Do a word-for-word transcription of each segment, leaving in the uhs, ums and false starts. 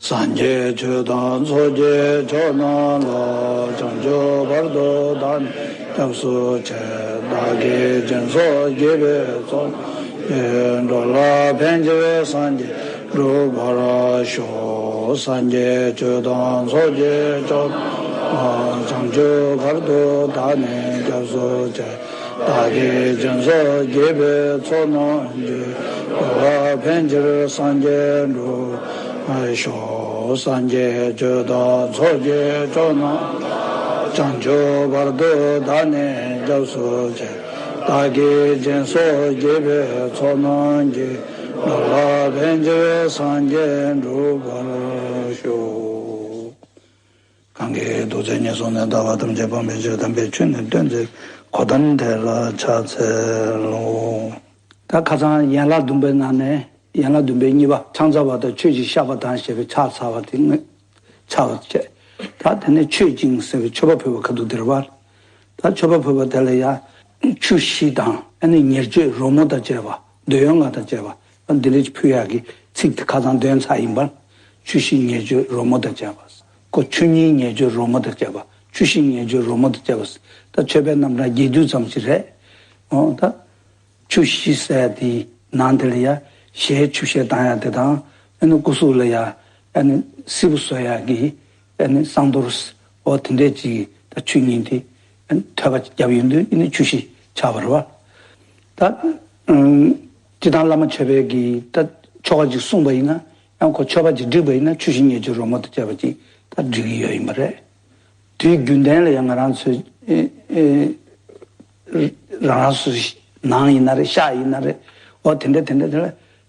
སངས་རྒྱས་ཆོས་དང་ཚོགས་ཀྱི་མཆོག་རྣམས་ལ། བྱང་ཆུབ་བར་དུ་བདག་ནི་སྐྱབས་སུ་མཆི། བདག་གིས་སྦྱིན་སོགས་བགྱིས་པའི་ཚོགས་རྣམས་ཀྱིས། འགྲོ་ལ་ཕན་ཕྱིར་སངས་རྒྱས་འགྲུབ་པར་ཤོག་སངས་རྒྱས་ཆོས་དང་ཚོགས་ཀྱི་མཆོག་རྣམས་ལ། བྱང་ཆུབ་བར་དུ་བདག་ནི་སྐྱབས་སུ་མཆི། བདག་གིས་སྦྱིན་སོགས་བགྱིས་པའི་ཚོགས་རྣམས་ཀྱིས། འགྲོ་ལ་ཕན་ཕྱིར་སངས་རྒྱས་འགྲུབ་པར་ཤོག་སངས་རྒྱས་ཆོས་དང་ཚོགས་ཀྱི་མཆོག་རྣམས་ལ། བྱང་ཆུབ་བར་དུ་བདག་ནི་སྐྱབས་སུ་མཆི། བདག་གིས་སྦྱིན་སོགས་བགྱིས་པའི་ཚོགས་རྣམས་ཀྱིས། འགྲོ་ལ་ཕན་ཕྱིར་སངས་རྒྱས་འགྲུབ་པར་ཤོག་གང་གིས་ཐུགས་བརྩེ་ཉེར་བཟུང་ནས། ལྟ་བ་ཐམས་ཅད་སྤང་བའི་ཕྱིར། དམ་པའི་ཆོས་ནི་སྟོན་མཛད་པའི། གོ་ཏམ་དེ་ལ་ཕྱག་འཚལ་ལོ། ད་ཁ་སང་ཡན་ལག་བདུན་པའི་ནང་ནས་ཡན་ལག་བདུན་པའི་གཉིས་པ། ཕྱག་འཚལ་བ་དང་མཆོད་ཅིང་བཤགས་པ་དང་ཞེས་པའི་ཕྱག་འཚལ་བ་དེ་སྔོན་ཕྱག་འཚལ་བ་བྱས། ད་དེ་ནས་མཆོད་ཅིང་ཟེར་བའི་མཆོད་པ་ཕུལ་བའི་ཁ་ཐུག་དེ་རེད་པ། ད་མཆོད་པ་ཕུལ་བ་དེ་ལ་ཡང་ཆུ་བཞི་དང་ཨ་ནི་ཉེར་སྤྱོད་རོལ་མོ་དང་བཅས་པ། འདོད་ཡོན་ལྔ་དང་བཅས་པ། འདི་འདྲ་ཕུལ་ཡག་གི་ཚིག་དེ་ཁ་སང་འདོན་ཚར་ཡིན་པ། ཆུ་བཞི་ཉེར་སྤྱོད་རོལ་མོ་དང་བཅས་པ། ཀོ་ཆུ་གཉིས་ཉེར་སྤྱོད་རོལ་མོ་དང་བཅས་པ། ཆུ་བཞི་ཉེར་སྤྱོད་རོལ་མོ་དང་བཅས་པ། ད་མཆོད་པའི་རྣམ་གྲངས་བརྒྱད་བསྡུས་ཙམ་ཞིག་རེད། འོ་ད། ཆུ་བཞི་ཟེར་དེའི་ནང་དེ་ལ་ཡ་ཞལ་ཆུ་ཤེལ་བཏང་ཡ་དེ་དང་། ཨ་ནི་སྐུ་གཟུགས་ལ་ཡ་ཨ་ནི་སིལ་བུ་བཟོ་ཡ་གི་ཨ་ནི་བསང་གཏོར། འོ་དེ་འདྲས་ཅིག་ད་ཆུ་གཉིས་དེ་ཨ་ནི་ཐོད་པ་བརྒྱབ་ཡོང་དུས་ཨ་ནི་ཆུ་བཞི་ཆགས་པ་རེད་པ། ད་ཨུམ་སྤྱིར་བཏང་བླ་མ་མཆོད་པའི་གི་ད་ཆོ་ག་ཅིག་གསུངས་པ་ཡིན་ན། ཡང་ཁོ་མཆོད་པ་ཅིག་བསྒྲིགས་པ་ཡིན་ན་ཆུ་བཞི་ཉེར་སྤྱོད་རོལ་མོ་དང་བཅས་པ་ཅིག་ད་བསྒྲིགས་ཀྱི་ཡོད་ཡིན་པ་རེད། དེའི་རྒྱུན་ལྡན་ལ་ཡང་ང་རང་ཚོས་ཨེ་ཨེ་རང་རང་སོ་སོའི་ནང་ཡིན་ན་རེད། ཤག་ཡིན་ན་རེད། འོ་དེ་འདྲ་དེ་འདྲ་དེ་ལ་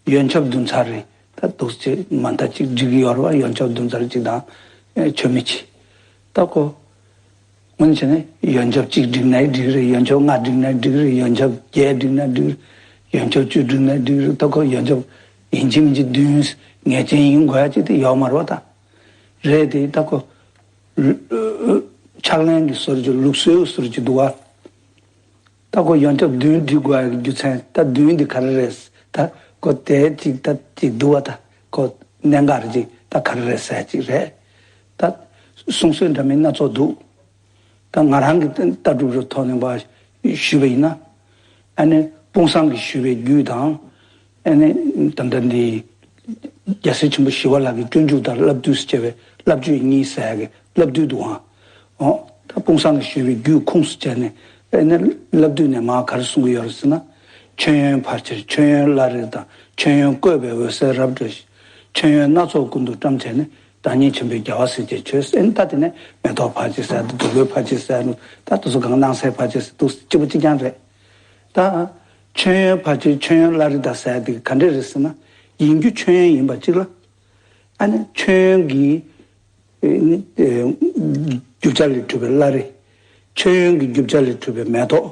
ཡོན་ཆབ་བདུན་ཚར་རེ་ད་འདུག་སེ་མ་མཐའ་གཅིག་བསྒྲིགས་ཀྱི་ཡོད་རེད་པ། ཡོན་ཆབ་བདུན་ཚར་གཅིག་དང་ཨེ་མཆོད་མེ་གཅིག་ད་ཁོ་སྔོན་བྱས་ནས་ཡོན་ཆབ་གཅིག་བསྒྲིགས་ནའི་འགྲིག་རེད། ཡོན་ཆབ་ལྔ་བསྒྲིགས་ནའི་འགྲིག་རེད། ཡོན་ཆབ་བརྒྱད་བསྒྲིགས་ན་འགྲིག་རེད། ཡོན་ཆབ་བཅུ་བསྒྲིགས་ནའི་འགྲིག་རེད། ད་ཁོ་ཡོན་ཆབ་ཡིན་གཅིག་མིན་གཅིག་བདུན་ངེས་ཅན་ཡིན་དགོས་ཡ་གཅིག་དེ་ཡོད་མ་རེད་པ། ད་རེད་དེ་ད་ཁོ། ཕྱག་ལེན་གྱི་སོར་གྱི་ལུགས་སྲོལ་སོར་གྱི་འདུག་པ། ད་ཁོ་ཡོན་ཆབ་བདུན་བསྒྲིགས་དགོས་ཡ་གི་རྒྱུ་མཚན་ད་བདུན་འདི་ག་རེ་རེད། ད་ཁོ་དེ་གཅིག་ད་གཅིག་འདུག་པ། ད་ཁོ་གནད་འགག་རེ་གཅིག་ད་ག་རེ་རེད་ཟེར་གཅིག་རེད། ད་གསུང་སྲོལ་འདྲ་མིན་སྣ་ཚོགས་འདུག་ད་ང་རང་གི་ལྟ་གྲུབ་རུ་ཐོག་ནས་པ་ཞུས་པ་ཡིན་ན། ཨ་ནི་དཔུང་བཟང་གིས་ཞུས་པའི་རྒྱུད་དང་། ཨ་ནི་ད་ལྟ་འདི་རྒྱལ་སྲས་ཆེན་པོ་ཞི་བ་ལྷ་གི་སྤྱོད་འཇུག་དང་བསླབ་བཏུས་སུ་བྱས་པའི་བསླབ་བརྗོད་གཉིས་ཟེར་ཡ་གི་བསླབ་བཏུས་འདུག་ཨང་། འོ་ད་དཔུང་བཟང་གིས་ཞུས་པའི་རྒྱུད་ཁུངས་སུ་བྱས་ནས། ཨ་ནི་བསླབ་བཏུས་ནས་མར་ག་རེ་གསུང་གི་ཡོད་རེད་ཟེར་ན། མཆོད་ཡོན་ཕལ་ཆེར་མཆོད་ཡོན་བླ་རེ་དང་། མཆོད་ཡོན་བཀོད་པའི་འོད་ཟེར་རབ་སྤྲོས་ཤིང་། མཆོད་ཡོན་སྣ་ཚོགས་ཀུན་ཏུ་བཀྲམ་བྱས་ནས། བདག་ཉིད་ཆེན་པོའི་རྒྱལ་བ་སྲས་བཅས་མཆོད། ཨེ་ད་དེ་ནས་མེ་ཏོག་ཕལ་ཆེར་ཟེར་དང་། བདུག་སྤོས་ཕལ་ཆེར་ཟེར་དང་། ད་དེ་ཚོ་གང་སྣང་གསལ་ཕལ་ཆེར་ཟེར་དང་། གཅིག་པ་གཅིག་རྐྱང་རེད། ད་མཆོད་ཡོན་ཕལ་ཆེར་མཆོད་ཡོན་བླ་རེ་དང་ཟེར་དེ་ག་འདྲས་རེད་ཟེར་ན། ཡིན་རྒྱུ་མཆོད་ཡོན་ཡིན་པ་གཅིག་ལ། ཨ་ནི་མཆོད་ཡོན་གྱི་ཨེ་ནི་ཨེ་རྒྱུ་ཆ་ལས་གྲུབ་པའི་བླ་རེ། མཆོད་ཡོན་གྱི་རྒྱུ་ཆ་ལས་གྲུབ་པའི་མེ་ཏོག་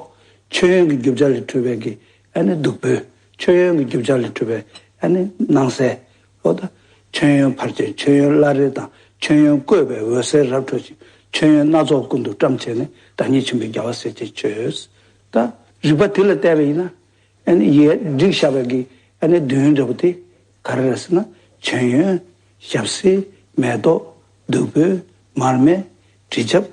མཆོད་ཡོན་གྱི་རྒྱུ་ཆ་ལས་གྲུབ་པའི་གི་ཨ་ནི་བདུག་སྤོས། མཆོད་ཡོན་གྱི་རྒྱུ་ཆ་ལས་གྲུབ་པའི་ཨ་ནི་སྣང་གསལ། འོ་ད་མཆོད་ཡོན་ཕལ་ཆེར་མཆོད་ཡོན་བླ་རེ་དང་། མཆོད་ཡོན་བཀོད་པའི་འོད་ཟེར་རབ་འཕྲོ་ཞིང་། མཆོད་ཡོན་སྣ་ཚོགས་ཀུན་ཏུ་བཀྲམ་བྱས་ནས། བདག་ཉིད་ཆེན་པོའི་རྒྱལ་བ་སྲས་བཅས་མཆོད། ད་རིགས་པ་དེ་ལ་བལྟས་པ་ཡིན་ན། ཨ་ནི་ཡས་བསྒྲིགས་བཞག་པའི་གི་ཨ་ནི་བདུན་འདྲ་པོ་དེ་ག་རེ་རེད་ཟེར་ན། མཆོད་ཡོན། ཞབས་བསིལ། མེ་ཏོག་བདུག་སྤོས། མར་མེ། དྲི་ཆབ།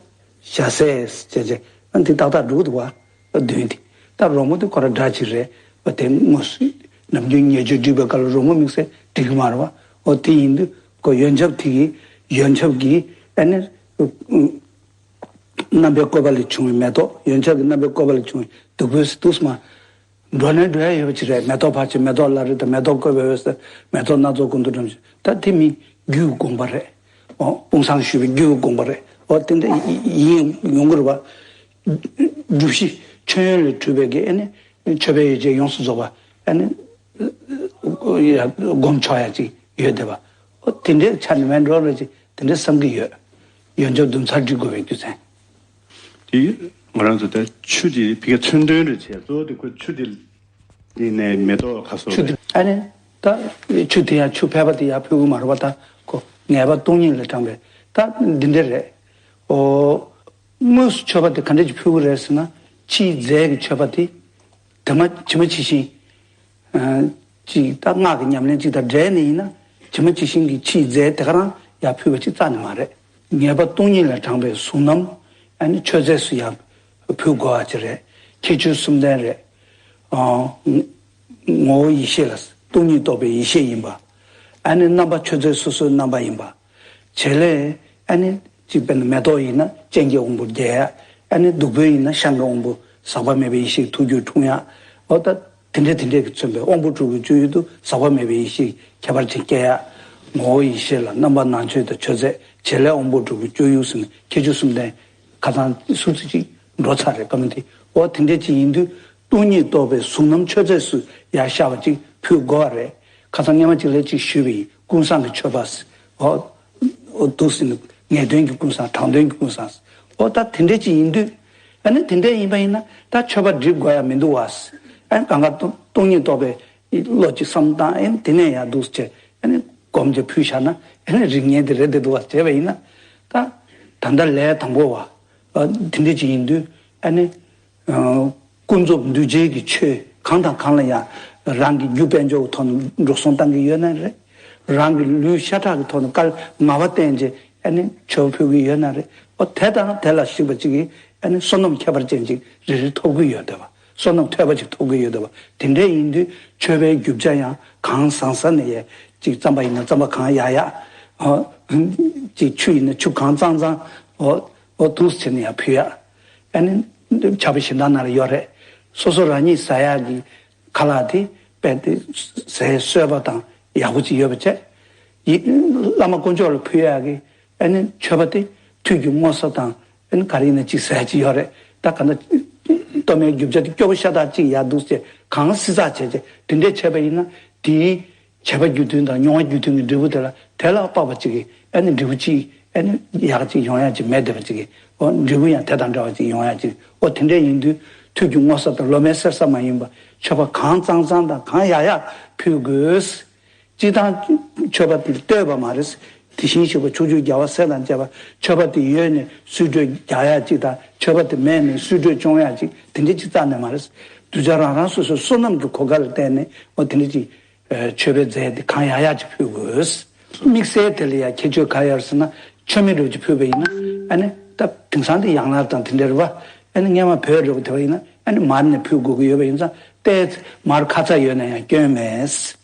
ཞལ་ཟས་བཅས་བཅས། ཨ་ནི་དེ་ཏག་ཏག་འགྲོ་གི་འདུག་པ། བདུན་དེ། ད་རོལ་མོ་དེ་ཁོ་རང་འདྲ་གཅིག་རེད་པ། དེ་དངོས་སུ་ནམ་རྒྱུན་ཉེར་སྤྱོད་བསྒྲིགས་པའི་སྐབས་ལ་རོལ་མོ་དམིགས་བསལ་འགྲིག་གི་མ་རེད་པ། འོ་དེ་ཡིན་དུས་ཁོ་ཡོན་ཆབ་དེ་གི་ཡོན་ཆབ་ཀྱི་ཨ་ནི་རྣམ་པའི་བཀོད་པ་ལས་བྱུང་བའི་མེ་ཏོག་ཡོན་ཆབ་ཀྱི་རྣམ་པའི་བཀོད་པ་ལས་བྱུང་བའི་བདུག་སྤོས་ཟེར་དུས་སུ་མ། འགྲོ་ནས་འགྲོ་ཡ་ཡོད་པ་ཅིག་རེད། མེ་ཏོག་ཕལ་ཆེར་མེ་ཏོག་བླ་རེ་དང་། མེ་ཏོག་བཀོད་པའི་འོད་ཟེར། མེ་ཏོག་སྣ་ཚོགས་ཀུན་ཏུ་བཀྲམ་ཞིང་། ད་དེ་མིན་རྒྱུད་དགོངས་པ་རེད། འོ་དཔུང་བཟང་ཞུས་པའི་རྒྱུད་དགོངས་པ་རེད། འོ་དེ་འདྲ་ཡིན་ཡོང་གི་རེད་པ། སྒྲུབ་གཞི་མཆོད་ཡོན་ལས་གྲུབ་པའི་གི་ཨ་ནི་མཆོད་པའི་ཡོ་བྱད་ཡོངས་སུ་རྫོགས་པ་ཨ་ནི་སྒོམ་ཆོག་ཡ་ཅིག་ཡོད་བསྡད་པ། འོ་དེ་འདྲའི་ཆ་ནས་མེད་འགྲོ་རེད་ཅིག་དེ་འདྲ་བསམ་གྱི་ཡོད། ཡོན་ཆབ་བདུན་ཚར་སྒྲིག་དགོས་པའི་རྒྱུ་མཚན། དེ་ང་རང་ཚོ་ད་ཆུ་དེ་ཕ་གིའི་མཚོན་དོན་རེད་བྱས། གཙོ་བོ་དེ་ཁོ་ཆུ་དེ་དེ་ནས་མེ་ཏོག་ཁ་སོ་ཆུ་དེ་ཨ་ནི་ད་ཆུ་དེ་ཡང་ཆུ་ཕལ་པ་དེ་ཡང་ཕུལ་གི་མ་རེད་པ། ད་ཁོ་ངེས་པ་སྟོང་ཉིད་ལས་དྲངས་པའི་ད་འདི་འདྲ་རེད། འོ་དངོས་སུ་མཆོད་པ་དེ་ག་འདྲ་ཅིག་ཕུལ་གི་རེད་ཟེར་ན། ཕྱིའི་རྫས་ཀྱི་མཆོད་པ་དེ་དེ་མ་ཇི་མ་ཇི་བཞིན། ཅིག་ད་སྔགས་ཀྱི་ཉམས་ལེན་ཅིག་དང་འབྲེལ་ནས་ཡིན་ན། ཇི་མ་ཇི་བཞིན་གྱི་ཕྱིའི་རྫས་དེ་ག་རང་ཡར་ཕུལ་བ་ཅིག་རྩ་ནས་མ་རེད། ངེས་པ་སྟོང་ཉིད་ལས་དྲངས་པའི་གཟུགས་རྣམས་ཨ་ནི་མཆོད་རྫས་སུ་ཡར་ཕུལ་དགོས་པ་ཅིག་རེད། ཁྱད་ཆོས་གསུམ་ལྡན་རེད། ཨ། ངོ་བོ་ཡེ་ཤེས་ལ་སྟོང་ཉིད་རྟོགས་པའི་ཡེ་ཤེས་ཡིན་པ། ཨ་ནི་རྣམ་པ་མཆོད་རྫས་སོ་སོའི་རྣམ་པ་ཡིན་པ། བྱེད་ལས་ཨ་ནི་གཅིག་དཔེར་ན་མེ་ཏོག་ཡིན་ན་སྤྱན་གྱི་དབང་པོ་རྒྱས་ཡ། ཨ་ནི་བདུག་སྤོས་ཡིན་ན་བཤང་གི་དབང་པོ་ཟག་པ་མེད་པའི་ཡེ་ཤེས་ཐུགས་རྒྱུད་འཁྲུངས་ཡ། འོ་ད་དེ་འདྲ་དེ་འདྲ་གིས་མཚོན་པའི་དབང་པོ་དྲུག་གི་སྤྱོད་ཡུལ་དུ་ཟག་པ་མེད་པའི་ཡེ་ཤེས་ཁྱད་པར་ཅན་སྐྱེ་ཡ། ངོ་བོ་ཡེ་ཤེས་ལ་རྣམ་པ་ནང་མཆོད་དང་མཆོད་རྫས། བྱེད་ལས་དབང་པོ་དྲུག་གི་སྤྱོད་ཡུལ་ཟེར་ནས་ཁྱད་ཆོས་གསུམ་ལྡན། ཁ་སང་ཟུར་ཙམ་ཅིག་འགྲོ་ཚར་རེད། བཀའ་མོལ་དེ། འོ་དེ་འདྲ་ཅིག་ཡིན་དུས་སྟོང་ཉིད་རྟོགས་པའི་གཟུགས་རྣམས་མཆོད་རྫས་སུ་ཡར་ཤར་བ་ཅིག་ཕུལ་དགོས་པ་རེད། ཁ་སང་སྔོན་མ་ཅིག་ལ་ཅིག་ཞུས་པ་ཡིན། ཀུན་བཟང་གི་མཆོད་པ་ཟེར། འོ། འོ་འདུག་ཟེར་ནས་ངེས་དོན་གྱི་ཀུན་བཟང་། དྲང་དོན་གྱི་ཀུན་བཟང་ཟེར། འོ་ད་དེ་འདྲ་ཅིག་ཡིན་དུས། ཨ་ནི་དེ་འདྲ་ཡིན་པ་ཡིན་ན་ད་མཆོད་པ་སྒྲིག་དགོས་ཡ་མི་འདུག་བ་ཟེར། ཨ་ནི་གང་ག་སྟོང་སྟོང་ཉིད་རྟོགས་པའི་བློ་ཅིག་བསམ་བཏང་། ཨ་ནི་དེ་ནས་ཡར་འདུག་ཟེར་བྱས། ཨ་ནི་སྒོམ་བྱས་ཕུལ་བཞག་ན་ཨ་ནི་རིགས་ངན་དེ་རེད་བསྡད་འདུག་བ་བྱས་པ་ཡིན་ན། ད་ད་ལྟ་ལས་དང་པོ་བ། ཨ། དེ་འདྲ་ཅིག་ཡིན་དུས་ཨ་ནི། ཨ། ཀུན་རྫོབ་འདུས་བྱས་ཀྱི་ཆོས་གང་དང་གང་ལ་ཡང་རང་གི་རྒྱུ་དཔལ་འབྱོར་གྱི་ཐོག་ནས་འགྲོ་སོང་བཏང་གི་ཡོད་ན་རེད། རང་གི་ལུས་ཤ་ཁྲག་གི་ཐོག་ནས་དཀར་ངལ་བ་བསྟེན་བྱས་ཨ་ནི་མཆོད་པ་ཕུལ་གྱི་ཡོད་ན་རེད། འོ་དེ་དང་དེ་ལ་གཞིགས་པ་ཅིག་གིས་ཨ་ནི་བསོད་ནམས་ཁྱད་པར་ཅན་ཅིག་རེ་རེ་ཐོབ་ཀྱི་ཡོད་བསྡད་པ། བསོད་ནམས་ཐོས་པ་ཅིག་ཐོབ་ཀྱི་ཡོད་བསྡད་པ། དེ་འདྲ་ཡིན་དུས་མཆོད་པའི་རྒྱུ་ཆ་ཡང་གང་བཟང་ས་ནས་ཡས་ཅིག་རྩམ་པ་ཡིན་ན་རྩམ་པ་གང་ཡག་ཡག། འོ། ཅིག་ཆུ་ཡིན་ན་ཆུ་གང་གཙང་གཙང་། འོ། འོ་འདུག་སེ་བྱས་ནས་ཡར་ཕུལ་ཡག། ཨ་ནི། ཕྱག་དཔེ་གཞན་དག་ནང་ལ་ཡོད་རེད། སོ་སོ་རང་ཉིད་ཟ་ཡག་གི་ཁ་ལག་དེ་རྦད་དེ་ཟས་གསོལ་བ་དང་ཡག་པོ་ཅིག་ཡོད་པ་བྱས། ཡི། བླ་མ་དཀོན་མཆོག་ལ་ཕུལ་ཡག་གི་ཨ་ནི་མཆོད་པ་དེ་ཐུགས་ཀྱི་མངོན་ས་དང་ཨ་ནི་ག་རེ་ཡིན་ན་ཅིག་ཟ་ཡག་ཅིག་ཡོད་རེད། ད་ག་ན། གཏོར་མའི་རྒྱུ་ཆ་དེ་སྐྱོ་པོ་ཤ་སྟག་ཅིག་ཡར་འདུག་སེ་གང་བསྲི་ཚགས་བྱས་བྱས་དེ་འདྲས་བྱས་པ་ཡིན་ན་དེའི། བྱེད་པ་རྒྱུ་མཐུན་དང་མྱོང་བ་རྒྱུ་མཐུན་གྱི་འབྲས་བུ་དེ་ལ་དེ་ལ་དཔག་པ་ཅིག་གིས་ཨ་ནི་འབྲས་བུ་ཅིག་ཨ་ནི་ཡག་ཅིག་ཡོང་ཡག་ཅིག་མེད་བསྡད་པ་ཅིག་གིས། འོ་འབྲས་བུ་ཡང་དེ་དང་འདྲ་བ་ཅིག་ཡོང་ཡག་ཅིག། འོ་དེ་འདྲ་ཡིན་དུས་ཐུགས་ཀྱི་མངོན་ས་དང་ལོ་མའི་གསེར་ས་མ་ཡིན་པ་མཆོད་པ་གང་གཙང་གཙང་དང་གང་ཡག་ཡག་ཕུལ་དགོས། སྤྱིར་བཏང་མཆོད་པ་དེ་བསྟོད་པ་མ་རེད། དེ་བཞིན་གཤེགས་པ་ཕྱོགས་བཅུའི་རྒྱལ་བ་སྲས་དང་བཅས་པ་མཆོད་པ་དེ་ཡོད་ནས་སུས་སྤྲོད་རྒྱག་ཡག་ཅིག་དང་མཆོད་པ་དེ་མེད་ནས་སུས་སྤྲོད་སྐྱོང་ཡག་ཅིག་དེ་འདྲ་ཅིག་རྩ་ནས་མ་རེད། གདུལ་བྱ་རང་རང་སོ་སོའི་བསོད་ནམས་ཀྱི་གོ་སྐབས་ལ་བརྟེན་ནས་འོ་དེ་འདྲ་ཅིག་མཆོད་པའི་རྫས་དེ་གང་ཡག་ཡག་ཅིག་ཕུལ་དགོས། དམིགས་བསལ་དེ་ལ་ཡང་ཁྱད་ཆོས་ག་ཡོད་ཟེར་ན། མཆོད་མེ་འདྲ་བོ་ཅིག་ཕུལ་བ་ཡིན་ན་ཨ་ནི་ད་དེང་སང་དེ་ཡང་ལར་དང་དེ་འདྲ་རེད་བ། ཨ་ནི་སྔོན་མ་བོད་འདྲ་བོ་དེ་བ་ཡིན་ན་ཨ་ནི་མར་ནས་ཕུལ་དགོས་ཀྱི་ཡོད་པ་ཡིན་ཙང་ཏོག་ཙམ་མར་ཁ་ཚ་ཡོད་ན་ཡང་སྐྱོན་མེད།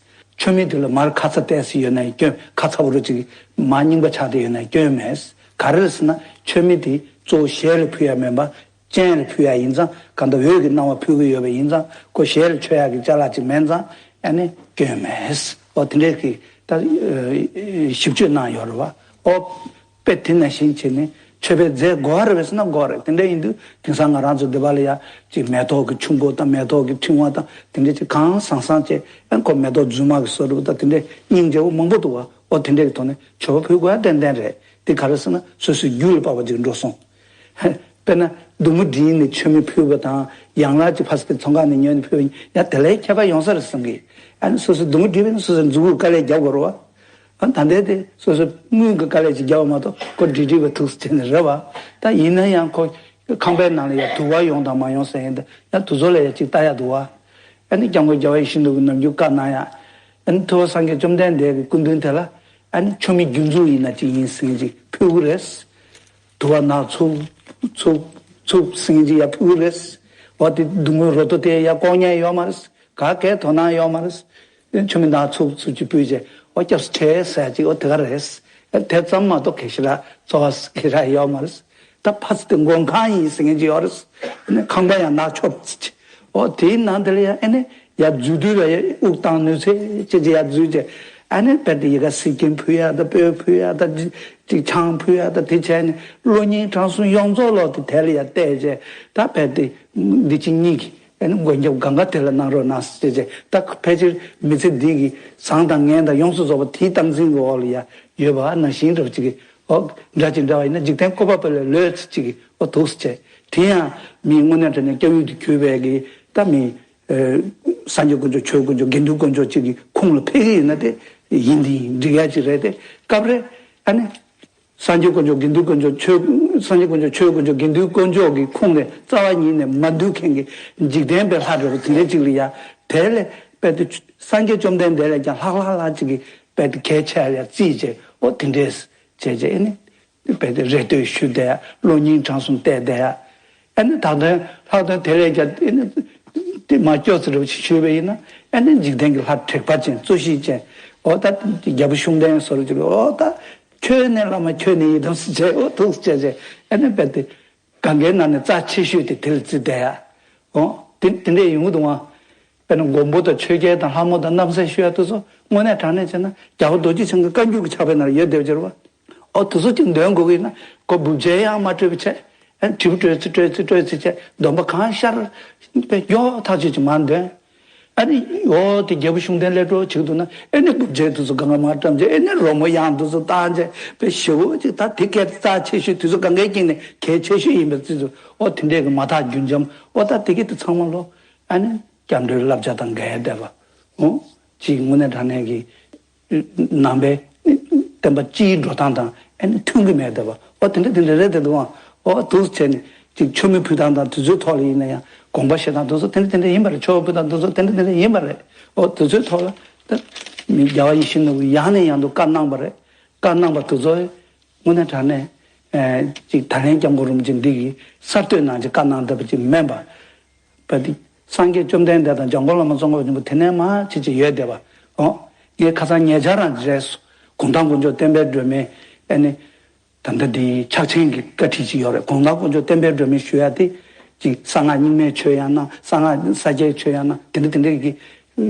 མཆོད་མེ་དེ་ལ་མར་ཁ་ཚ་ཏོག་ཙམ་ཡོད་ན་ཡང་སྐྱོན། ཁ་ཚ་བོ་འདྲ་ཅིག་མར་རྙིང་པ་ཆགས་བསྡད་ཡོད་ན་ཡང་སྐྱོན་མེད། ག་རེ་རེད་ཟེར་ན་མཆོད་མེ་དེ་གཙོ་བོ་ཞལ་ལ་ཕུལ་ཡ་མིན་པ། སྤྱན་ལ་ཕུལ་ཡ་ཡིན་ཙང་གང་ལྟར་འོད་ཀྱི་སྣང་བ་ཕུལ་གྱི་ཡོད་པ་ཡིན་ཙང་ཁོ་ཞལ་ལ་མཆོད་ཡག་གི་ཅ་ལག་ཅིག་མིན་ཙང་ཨ་ནི་སྐྱོན་མེད། འོ་དེ་འདྲའི་གི་ད་ཞིབ་དཔྱོད་གནང་ཡོད་རེད་བ། འོ་དཔེ་དེ་ནང་བཞིན་བྱས་ནས་མཆོད་པའི་རྫས་དགོས་རེད་པས་ཟེར་ན་དགོས་རེད། དེ་འདྲ་ཡིན་དུས་དེང་སང་ང་རང་ཚོ་འདི་པ་ལ་ཡ་ཅིག་མེ་ཏོག་གི་ཆུ་འགོ་དང་མེ་ཏོག་གི་ཕྲེང་བ་དང་དེ་འདྲ་ཅིག་གང་བཟང་བཟང་བྱས་ཨ་ཁོ་མེ་ཏོག་རྫུན་མ་གི་བཟོ་འདྲ་བོ་དང་དེ་འདྲའི་སྙིང་རྗེ་བོ་མང་པོ་འདུག་བ། འོ་དེ་འདྲའི་གི་ཐོག་ནས་མཆོད་པ་ཕུལ་དགོས་ཡ་ཏན་ཏན་རེད། དེ་ག་རེ་ཟེར་ན་སོ་སོའི་རྒྱུད་ལ་དཔག་པ་ཅིག་འགྲོ་སོང་། དཔེར་ན་མདུང་མོ་སྒྲིལ་ནས་མཆོད་མེ་ཕུལ་བ་དང་ཡང་ལ་ཅིག་ཕར་ཚོང་ཁང་ནས་ཉོས་ནས་ཕུལ་བ་ཡིན་ཡང་དེ་ལའི་ཁྱད་པར་ཡོང་ས་རེད་བསམ་གི། ཨ་ནི་སོ་སོའི་མདུང་མོ་སྒྲིལ་བས་ན་སོ་སོའི་མཛུ་གུར་དཀའ་ལས་རྒྱག་དགོས་རེད་བ། ཨ་ད་ལྟའི་དེ་སོ་སོ་དངུལ་གྱི་དཀའ་ལས་ཅིག་རྒྱག་པ་མ་གཏོགས་ཁོ་སྒྲིལ་སྒྲིལ་བ་ཐུགས་སུ་ཆེ་ནི་རེད་བ། ད་ཡིན་ན་ཡང་ཁོ་ཁང་པའི་ནང་ལ་ཡ་དུ་བ་ཡོང་དང་མ་ཡོང་ཟེར་ཡིན་ད་ཡང་དུ་ཚོ་ལ་ཡ་ཅིག་ལྟ་ཡ་འདུག་བ། ཨ་ནི་སྐྱབས་མགོན་རྒྱལ་བ་ཡིད་བཞིན་ནོར་བུས་ནམ་རྒྱུན་བཀའ་གནང་ཡ། ཨ་ནི་ཐུབ་པ་སངས་རྒྱས་བཅོམ་ལྡན་འདས་ཀྱི་སྐུ་མདུན་དེ་ལ་ཨ་ནི་མཆོད་མེ་རྒྱུན་འཛུགས་ཡིན་ན་ཅིག་ཡིན་ཟེར་མཁན་ཅིག་ཕུལ་གི་རེད། དུ་བ་ནག་འཚུབ་འཚུབ་འཚུབ་ཟེར་མཁན་ཅིག་ཡ་ཕུལ་གི་རེད། འོ་དེ་སྡུག་བསྔལ་རོ་ཏོ་དེ་ཡ་ལྐོག་ཉན་ཡོད་མ་རེད། ག་གའི་དོ་སྣང་ཡོད་མ་རེད། མཆོད་མེ་ནག་འཚུབ་འཚུབ་ཅིག་ཕུལ་རྗེས་འོ་སྐྱབས་སུ་ཁྲིད་ཟེར་ཅིག་འོ་དེ་ག་རེད། དེ་ཙམ་མ་གཏོགས་གལ་ཤི་ར་འཚོ་བ་གལ་ར་ཡོད་མ་རེད། ད་ཕ་ཚ་དེ་མགོན་ཁང་ཡིན་ཟེར་མཁན་ཅིག་ཡོད་རེད། ཨ་ནི་ཁང་པ་ཡང་ནག་ཆོབ་ཅིག་འོ་དེའི་ནང་དེ་ལ་ཡང་ཨ་ནི་ཡར་འཛུལ་དུས་ལ་ཡང་དབུགས་བཏང་ནུས་ཚད་ཅིག་ཅིག་ཡར་འཛུལ་རྗེས་ཨ་ནི་དཔེར་དེ་ཡི་ག་གཟི་སྐྱེམས་ཕུལ་ཡ་ད་སྤོས་ཕུལ་ཡ་ད་ཅིག་ཆང་ཕུལ་ཡ་ད་དེ་བྱས་ནས་བློ་སྙིང་བྲང་གསུམ་ཡོངས་རྫོགས་ལོག་དེ་དེ་ལ་ཡར་བལྟས་རྗེས་ད་དཔེར་དེ་འདི་ཅིག་གཉིས་ཀྱི། ཨ་ནི་མགོན་སྐྱབས་གང་ག་དེ་ལ་གནང་རོགས་གནང་ཟེར་བྱས་ད་ཕལ་ཆེར་མི་ཚེ་འདི་གི་བཟང་དང་ངན་དང་ཡོངས་སུ་རྫོགས་པ་དེའི་སྟངས་འཛིན་གྱི་འོག་ལ་ཡ་ཡོད་པ་ནང་བཞིན་འདྲ་བ་ཅིག་གི་འོ་འདྲ་ཅིག་འདྲ་བ་ཡིན་ན་འཇིག་རྟེན་བཀོད་པ་པོ་ལས་ལོས་ཅིག་གི་འོ་འདུག་ཟེར་བྱས་དེ་ཡང་མི་དངོས་གནས་དྲང་གནས་སྐྱབས་ཡུལ་དུ་གྱུར་པའི་གི་ད་མི་སངས་རྒྱས་དཀོན་མཆོག་ཆོས་དཀོན་མཆོག་དགེ་འདུན་དཀོན་མཆོག་ཅིག་གི་ཁོངས་ལ་ཕེབས་ཀྱི་ཡིན་ན་དེ་ཡིན་དེ་ཡིན་འགྲིག་ཡ་ཅིག་རེད་དེ་སྐབས་རེ་ཨ་ནི། སངས་རྒྱས་དཀོན་མཆོག་དགེ་འདུན་དཀོན་མཆོག་ཆོས་སངས་རྒྱས་དཀོན་མཆོག་ཆོས་དཀོན་མཆོག་དགེ་འདུན་དཀོན་མཆོག་གི་ཁོངས་ནས་རྩ་བ་ཉིད་ནས་མ་འདུས་མཁན་གྱི་འཇིག་རྟེན་པའི་ལྷ་འདྲ་བོ་དེ་འདྲ་ཅིག་ལ་ཡ་དེ་ལས་དཔེ་དེ་སངས་རྒྱས་བཅོམ་ལྡན་འདས་ལས་ཀྱང་ལྷག་ལྷག་ལྷག་ཅིག་གི་ རྦད་དེ་གལ་ཆེ་ཡ་རྩིས་བྱས། འོ་དེ་འདྲས་བྱས་བྱས་ཨ་ནི་རྦད་དེ་རེ་ལྟོས་ཞུས་བསྡད་ཡ། གློག་བརྙན་གྲངས་གསུམ་བལྟས་བསྡད་ཡ། ཨ་ནི་ད་དོན་ལྷག་དོན་དེ་ལས་ཀྱང་ཨ་ནི་དེ་མ་སྐྱོ་ཚེ་རབ་ཞིག་ཞུས་པ་ཡིན་ན། ཨ་ནི་འཇིག་རྟེན་གྱི་ལྷ་དྲེགས་པ་ཅན་རྩོད་གཞི་ཅན། འོ་ད་རྒྱལ་པོ་ཤུགས་ལྡན་ཟེར་གྱི་རེད། འོ་ད་ཁྱོད་ནས་བླ་མ་ཁྱོད་ནས་ཡི་དམ་ཟེར་བྱས། འོ་ཐུགས་བྱས་བྱས་ཨ་ནི་རྦད་དེ། གང་གའི་ནང་ནས་རྩ་ཆེ་ཤོས་དེ་དེ་ལ་བརྩིས་བསྡད་ཡ། འོ། དེ་དེ་འདྲས་ཡོང་གི་འདུག་ཨང་། དཔེར་ན་མགོན་པོ་དང་ཆོས་རྒྱལ་དང་ལྷ་མོ་དང་རྣམ་སྲས་ཞུ་ཡ་དེ་ཚོ་དངོས་གནས་དྲང་གནས་བྱས་ན་རྒྱལ་བ་རྡོ་རྗེ་འཆང་གི་བཀའ་འགྱུར་གྱི་ཕྱག་དཔེ་ནང་ལ་ཡོད་བསྡད་པ་ཅིག་རེད་བ། འོ་དེ་ཚོ་ཅིག་འདོན་དགོས་ཀྱི་ཡིན་ན་ཁོ་སྦུབ་ཆལ་ཡང་མ་སྤྲོད་པ་བྱས། ཨ་དྲིལ་བུ་སྤྲོད་ཚེ་སྤྲོད་ཚེ་སྤྲོད་ཚེ་བྱས། འདོན་པ་གང་ཤར་པའི་ཡོ་ཐག་ཆོད་ཅིག་མར་འདོན། ཨ་ནི་འོ་དེ་རྒྱལ་པོ་ཤུགས་ལྡན་སླེབས་འགྲོ་བྱེད་ཀྱི་འདུག་ན། ཨ་ནི་སྦུབ་ཆལ་དེ་ཚོ་གང་ག་མར་བཀྲམ་བྱས། ཨ་ནི་རོལ་མོ་དབྱངས་དེ་ཚོ་བཏང་བྱས་པའི་ཞེ་པོ་ཅིག་ད་དེ་སྐད་རྩ་ཆེ་ཤོས་དེ་ཚོ་གང་གའི་དཀྱིལ་ནས་གལ་ཆེ་ཤོས་ཡིན་པའི་རྩིས་སུ། འོ་དེ་འདྲས་ཀྱི་མ་དག་རྒྱུན་འབྱམས། འོ་ད་དེ་གི་དེ་ཚང་མ་ལོ་ཨ་ནི་སྐྱབས་འགྲོའི་བསླབ་བྱ་དང་འགལ་བསྡད་པ། འོ་ཅིག་དངོས་གནས་དྲང་གནས་ཀྱི་ནང་པའི་བསྟན་པ་སྤྱིའི་འགྲོ་སྟངས་དང་ཨ་ནི་མཐུན་གྱི་མེད་བསྡད་པ། འོ་དེ་འདྲ་དེ་འདྲ་རེད་བསྡད་འདུག་ཨང་། འོ་འདུག་བྱས་ནས་ཅིག་མཆོད་མེ་ཕུལ་སྟངས་དང་དུས་ཚོད་ཐོག་ལ་ཡིན་ན་ཡང་དགོངས་པ་བཞེས་སྟངས་དེ་ཚོ་དེ་འདྲ་དེ་འདྲ་ཡིན་པ་རེད། མཆོད་པ་ཕུལ་སྟངས་དེ་ཚོ་དེ་འདྲ་དེ་འདྲ་ཡིན་པ་རེད། འོ་དུས་ཚོད་ཐོག་ལ་ད་མི་རྒྱལ་བ་ཡིད་བཞིན་ནོར་བུས་ཡང་ནས་ཡང་དུ་བཀའ་གནང་བ་རེད། བཀའ་གནང་བ་དེ་ཚོ་དངོས་གནས་དྲང་གནས་ཨེ་ཅིག་ད་ལན་སྐྱབས་མགོན་རིན་པོ་ཆེ་འདི་གིས་གསར་གཏོད་གནང་བྱས་བཀའ་གནང་བསྡད་པ་ཅིག་མིན་པ། བ་དེ། སངས་རྒྱས་བཅོམ་ལྡན་འདས་དང་འཇམ་མགོན་བླ་མ་ཙོང་ཁ་པ་ཆེན་པོ་དེ་ནས་མར་ཕྱིན་ཅིག་ཡོད་བསྡད་པ། འོ། ངས་ཁ་སང་ཉེ་ཆར་རང་རེད། གུང་ཐང་དཀོན་མཆོག་བསྟན་པའི་སྒྲོན་མེ། ཨ་ནི། ད་ལྟ་འདི་ཕྱག་ཆེན་གྱི་བཀའ་ཁྲིད་ཅིག་ཡོད་རེད། གུང་ཐང་དཀོན་མཆོག་བསྟན་པའི་སྒྲོན་མེ་ཞུ་ཡ་དེ། ཅིག་གསང་སྔགས་རྙིང་མའི་ཆོས་ཡང་གནང་། གསང་སྔགས་ས་སྐྱའི་ཆོས་ཡང་གནང་། དེ་འདྲ་དེ་འདྲ་གི་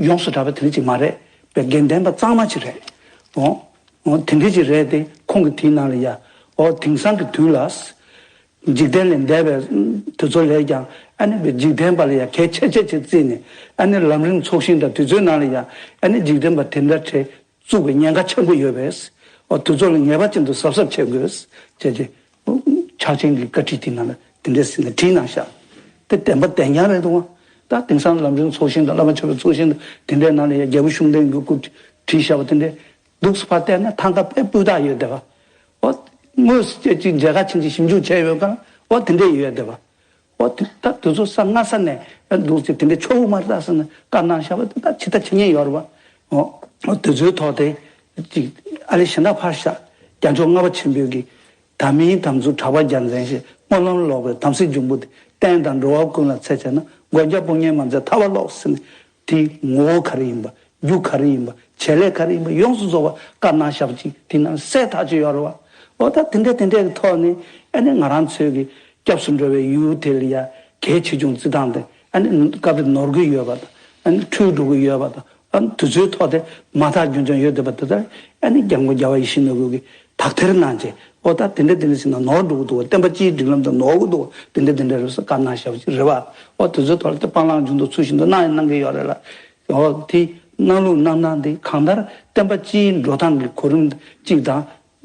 ཡོངས་སུ་གྲགས་པ་དེ་འདྲ་ཅིག་མ་རེད། པའི་དགེ་ལྡན་པ་གཙང་མ་ཅིག་རེད། འོ། འོ་དེ་འདྲ་ཅིག་རེད་དེ། ཁོང་གི་དེའི་ནང་ལ་ཡ། འོ་དེང་སང་གི་དུས་ལ། འཇིག་རྟེན་ལས་འདས་པའི་དུས་ཚོད་ལས་ཀྱང་ཨ་ནི་འཇིག་རྟེན་པ་ལ་ཡང་གལ་ཆེ་ཆེ་ཆེ་བརྩིས་ནས། ཨ་ནི་ལམ་རིམ་ཚོགས་ཞིང་དང་དུས་ཚོད་ནང་ལ་ཡང་ཨ་ནི་འཇིག་རྟེན་པ་དེ་འདྲ་བྱས་བཙུགས་པའི་ཉེན་ཁ་ཆེན་པོ་ཡོད་པས། འོ་དུས་ཚོད་ལ་ངེས་པ་ཅན་དུ་གཟབ་གཟབ་བྱེད་དགོས། བྱས་རྗེས་ཕྱག་ཆེན་གྱི་བཀའ་ཁྲིད་དེ་ནང་ལ་དེ་འདྲས་ཟེར་ནས་བྲིས་གནང་ཤག་དེ་བདེན་པ་བདེན་རྐྱང་རེད་འདུག་བ། ད་དེང་སང་ལམ་རིམ་ཚོགས་ཞིང་དང་བླ་མ་མཆོད་པའི་ཚོགས་ཞིང་དང་དེ་འདྲའི་ནང་ལ་ཡང་རྒྱལ་པོ་ཤུགས་ལྡན་གྱི་སྐུ་བྲིས་བཞག་པ་དེ་འདྲས། འདུག་སེ་ཕར་བལྟས་ན་ཐང་ག་དཔེ་སྤུས་དག་ཡོད་བསྡད་པ། འོ། དངོས་སུ་ཅིག་མཇལ་ཁ་ཕྱིན་ཅིག་ཞིབ་འཇུག་བྱས་ཡོད་ཀྱང་འོ་དེ་འདྲས་ཡོད་བསྡད་པ། འོ་དེ་ད་དེ་ཚོ་ས་སྔ་ས་ནས་འདུག་སེ་དེ་འདྲས་ཆོག་གི་མ་རེད་ད་ཟེར་ནས་བཀའ་གནང་བཞག་པ་དེ་ད་ཇི་ལྟར་བྱེད་ཉེན་ཡོད་རེད་པ། འོ། འོ་དེ་ཚོའི་ཐོག་དེ་ཅིག་ཨ་ལེ་གཞན་དག་ཕར་བཞག་རྒྱལ་མཆོག་ལྔ་པ་ཆེན་པོའི་གི། དམ་མིན་དམ་ཚུལ་གྲགས་པ་རྒྱལ་མཚན་ཞེས། སྨོན་ལམ་ལོག་པའི་དམ་སྲི་འབྱུང་པོ་དེ། བསྟན་དང་འགྲོ་བ་ཀུན་ལ་འཚེ་བྱས་ན། མགོན་སྐྱབས་དཔུང་གཉེན་མ་མཛད་ཐར་པ་ལོག་ཟེར་ནས། དེའི་ངོ་བོ་ག་རེ་ཡིན་པ། རྒྱུ་ག་རེ་ཡིན་པ། བྱེད་ལས་ག་རེ་ཡིན་པ། ཡོངས་སུ་རྫོགས་པ་བཀའ་གནང་བཞག་པ་ཅིག་དེ་ནང་གསལ་ཐག་ཆོད་ཡོད་རེད་བ། འོ་ད་དེ་འདྲས་དེ་འདྲས་ཀྱི་ཐོག་ནས་ཨ་ནི་ང་རང་ཚོའི་གི་སྐྱབས་སུ་འགྲོ་བའི་ཡུལ་དེ་ལ་ཡ་གལ་ཆེ་ཆུང་བརྩི་སྟངས་དེ་ཨ་ནི་སྐབས་རེ་ནོར་གི་ཡོད་པ་དང་། ཨ་ནི་འཁྲུལ་འགྲོ་གི་ཡོད་པ་དང་། ཨ་ནི་དུས་ཚོད་ཐོག་དེ་མ་དག་རྒྱུན་ཅང་ཡོད་བསྡད་པ་དེ་ལྟར་ཨ་ནི་སྐྱབས་མགོན་རྒྱལ་བ་ཡིད་བཞིན་ནོར་བུ་གི་དག་ཐེར་གནང་བྱས། འོ་ད་དེ་འདྲ་དེ་འདྲ་ཟེར་ན་ནོར་འགྲོ་གི་འདུག་བ། བསྟན་པ་སྤྱིའི་སྒྲིག་ལམ་དང་ནོར་གི་འདུག་བ། དེ་འདྲ་དེ་འདྲ་རེད་ཟེར་བཀའ་གནང་བཞག་པ་ཅིག་རེད་བ། འོ་དེ་ཚོའི་ཐོག་ལ་དེ་སྤང་བླང་རྒྱུན་དུ་ཚུལ་བཞིན་དུ་གནང་ཡང་གནང་གི་ཡོད་རེད་ལ། འོ་དེ་གནང་ལུགས་གནང་སྟངས་དེ་གང་ལྟར་བསྟན་པ་སྤྱིའི་འགྲོ་སྟངས་ཀྱི་གོ་རིམ་གཅིག་དང་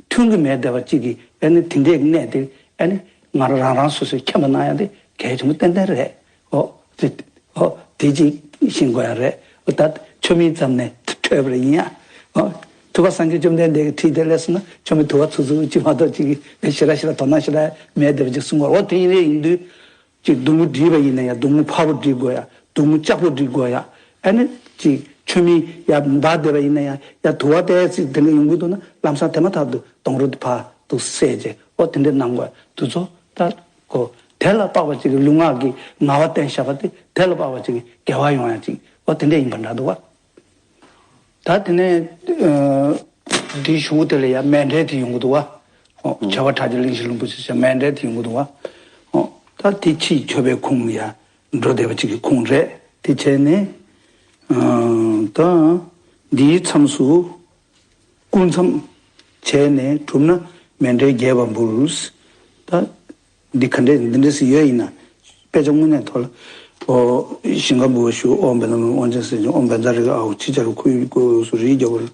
མཐུན་གྱི་མེད་བསྡད་པ་གཅིག་གིས་ཨ་ནི་དེ་འདྲའི་གནས་དེ་ཨ་ནི་ང་རང་རང་རང་སོ་སོས་མཁྱེན་པ་གནང་ཡ་དེ་གལ་ཆེན་པོ་ཏན་ཏན་རེད། ཨོ། དེ། ཨོ། དེ་གཅིག་ཤེས་དགོས་ཡ་རེད། ཨོ། ད་ཆོ་མིན་ཙམ་ནས་འཕྲོས་པ་རེད་ཡིན་ཡ། ཨོ། ཐུབ་པ་སངས་རྒྱས་བཅོམ་ལྡན་འདས་ཀྱི་ཁྲིད་དེ་ལས་སོང་ན་ཆོ་མིན་དུ་བ་ཚུགས་ཚུགས་གཅིག་མ་གཏོགས་གཅིག་གིས་ཞེ་དྲག་ཞེ་དྲག་དོ་སྣང་ཞེ་དྲག་མེད་བསྡད་པ་ཅིག་གསུང་གོ། ཨོ་དེ་ཡིན་རེད་ཡིན་དུས། གཅིག་གདུང་རྒྱུད་བྲིས་པ་ཡིན་ན་ཡང་གདུང་རྒྱུད་ཕར་བུ་བྲིས་དགོས་ཡ། གདུང་རྒྱུད་ལྕགས་པོ་བྲིས་དགོས་ཡ། ཨ་ནི་གཅིག་ཆོ་མིན་ཡ་འབར་བསྡད་པ་ཡིན་ན་ཡང་ཡ་དུ་བ་ཏོག་ཙམ་དེ་འདྲ་ཡོང་གི་འདུག་ན་ལམ་སང་དེ་མ་ཐག་ཏུ་གདུང་རུ་དེ་ཕར་དུ་བསད་བྱས། ཨོ་དེ་འདྲ་གནང་དགོས་ཡ་དུ་ཚོ། ད་གོ། དེ་ལ་དཔག་པ་ཅིག་གི་ལུས་ངག་གི་ངལ་བ་བསྟེན་བཞག་པ་དེ་དེ་ལ་དཔག་པ་ཅིག་གི་དགེ་བ་ཡོང་ཡ་ཅིག་ཨོ་དེ་འདྲ་ཡིན་པ་འདྲ་འདུག་བ། ད་དེ་ནས་ཨ་འདིའི་གཞུག་གུ་དེ་ལ་ཡ་མཎྜལ་དེ་ཡོང་གི་འདུག་བ། ཨོ་བྱ་བ་གྲགས་ཀྱི་གླིང་བཞི་ལྷུན་པོ་ཆེ་ཟེར་མཎྜལ་དེ་ཡོང་གི་འདུག་བ། ཨོ་ད་དེ་ཕྱིའི་མཆོད་པའི་ཁུངས་ལ་ཡ་འགྲོ་བསྡད་པ་ཅིག་གི་ཁུངས་རེད། དེ་བྱས་ནས་ཨ་ད་འདིའི་མཚམས་སུ། སྐུ་མཚམས་བྱས་ནས་གྲུབ་ན་མཎྜལ་རྒྱས་པ་འབུལ། ད་འདི་ག་འདྲས་འདི་འདྲས་སུ་ཡོད་ཡིན་ན། དཔེ་ཆ་དངོས་གནས་ཐོག་ལ། ཨོ། ཞིང་ཁམས་འབུལ་བ་ཞུ། ཨོཾ་བཛྲ་ཨཱཿ་དབང་ཆེན་སྲས་བཅས། ཨོཾ་བཛྲ་རེ་ཨཱཿ་ཕྱི་ལྕགས་ཁུ་ཡི་སྐུ་འོས་སུ་རིའི་རྒྱལ་པོ་ལ།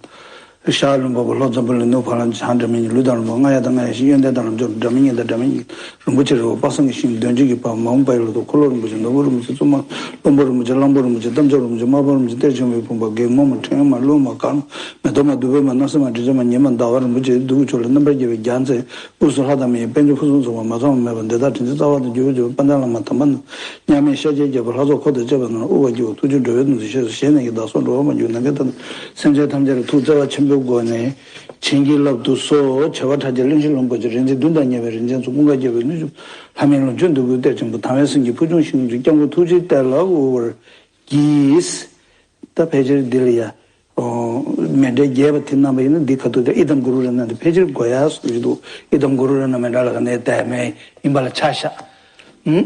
ཤར་ལུང་པ་པོ་ལྷོ་འཛམ་བུ་གླིང་ནུབ་བ་ལང་སྤྱོད་བྱང་སྒྲ་མི་སྙན། ལུས་དང་ལུས་མ་རྔ་ཡབ་དང་རྔ་ཡབ་གཞན། གཡོན་ལྡན་དང་རབ་འབྱོར་སྒྲ་མི་སྙན་དང་སྒྲ་མི་སྙན། རིན་པོ་ཆེ་རི་བོ་དཔག་བསམ་གྱི་ཤིང་། འདོན་ཆོས་ཀྱི་བ་མ་འོངས་པ་ཡི་ལོ་ཏོག་འཁོར་ལོ་རིན་པོ་ཆེ། ནོར་བུ་རིན་པོ་ཆེ་བཙུན་མ། བློན་པོ་རིན་པོ་ཆེ། བླམ་ཆོས་རིན་པོ་ཆེ། དམ་ཆོས་རིན་པོ་ཆེ། སྨྲ་བ་རིན་པོ་ཆེ། གཏེར་ཆེན་པོའི་བུམ་པ། སྒེག་མོ་མ། ཕྲེང་བ་མ། ཀླུ་མ། གར་མ། མེ་ཏོག་མ། བདུག་སྤོས་མ། སྣང་སྲིད་མ། དྲི་ཆབ་མ། ཉི་མ། ཟླ་བ། རིན་པོ་ཆེའི་གདུགས་ཀྱི་མཆོག་ལ། རྣམ་པར་རྒྱལ་བའི་རྒྱལ་མཚན། དབུས་སུ་ལྷ་དང་མི་ཡི་དཔལ་འབྱོར་ཕུན་སུམ་ཚོགས་པ། མ་ཚང་བ་མེད་པ། འདི་དག་དྲིན་ཅན་རྩ་བ་དང་རྒྱུད་པའི་རྒྱལ་པོ་དཔལ་ལྡན་བླ་མ་དམ་པ་རྣམས། མཉམ་མེད་ཤཱཀྱའི་རྒྱལ་པོ་ལྷ་ཚོགས་འཁོར་དང་བཅས་པ་རྣམས་ལ་དབུ་བར་བརྒྱུད་པ། ཐུགས་རྗེས་འགྲོ་བའི་ནང་དུ་གཤེགས་སུ། ཞལ་ནས་ཀྱང་བདག་སོགས་འགྲོ་བ་མ་གྱུར། ནམ་མཁའི་མཐའ་ན་སེམས་ཅན་ཐམས་ཅད་ལ་ཐུགས་བརྩེ་བ་ཆེན་པོས། སྒོ་ནས་བྱིན་གྱིས་བརླབ་ཏུ་གསོལ། བྱེ་བ་ཕྲག་བརྒྱ་གླིང་བཞི་ལྷུན་པོ་ཆེ། རིག་འཛིན་བདུན་དང་མཉམ་པའི་རིག་འཛིན་གཙོ། ཀུན་དགའ་རྒྱལ་པོའི་གནས་མཆོག། ལྷ་མིའི་ལོངས་སྤྱོད་འདོད་དགུའི་གཏེར་ཆེན་པོ། དང་བའི་སེམས་ཀྱི་ཕུར་ཆུང་ཞིང་གི་སྐྱབས་མགོན་ཐུགས་རྗེའི་གཏེར་ལ་དབུལ་བར་བགྱི། ད་ཕལ་ཆེར་འདི་ལ་ཡ། ཨོ། མཎྜལ་རྒྱས་པ་དེ་གནང་བ་ཡིན་ན་འདི་ཁ་ཐུག་དེ་ཨི་དམ་གུ་རུ་རཏྣ་དེ་ཕལ་ཆེར་དགོས་ཡ་སུ་ཞིག་འདུག་ཨི་དམ་གུ་རུ་རཏྣ་མཎྜལ་ལ་ག་ནས་བལྟས་མེད་ཡིན་པ་ལ་ཆ་བཞག་ཨུམ།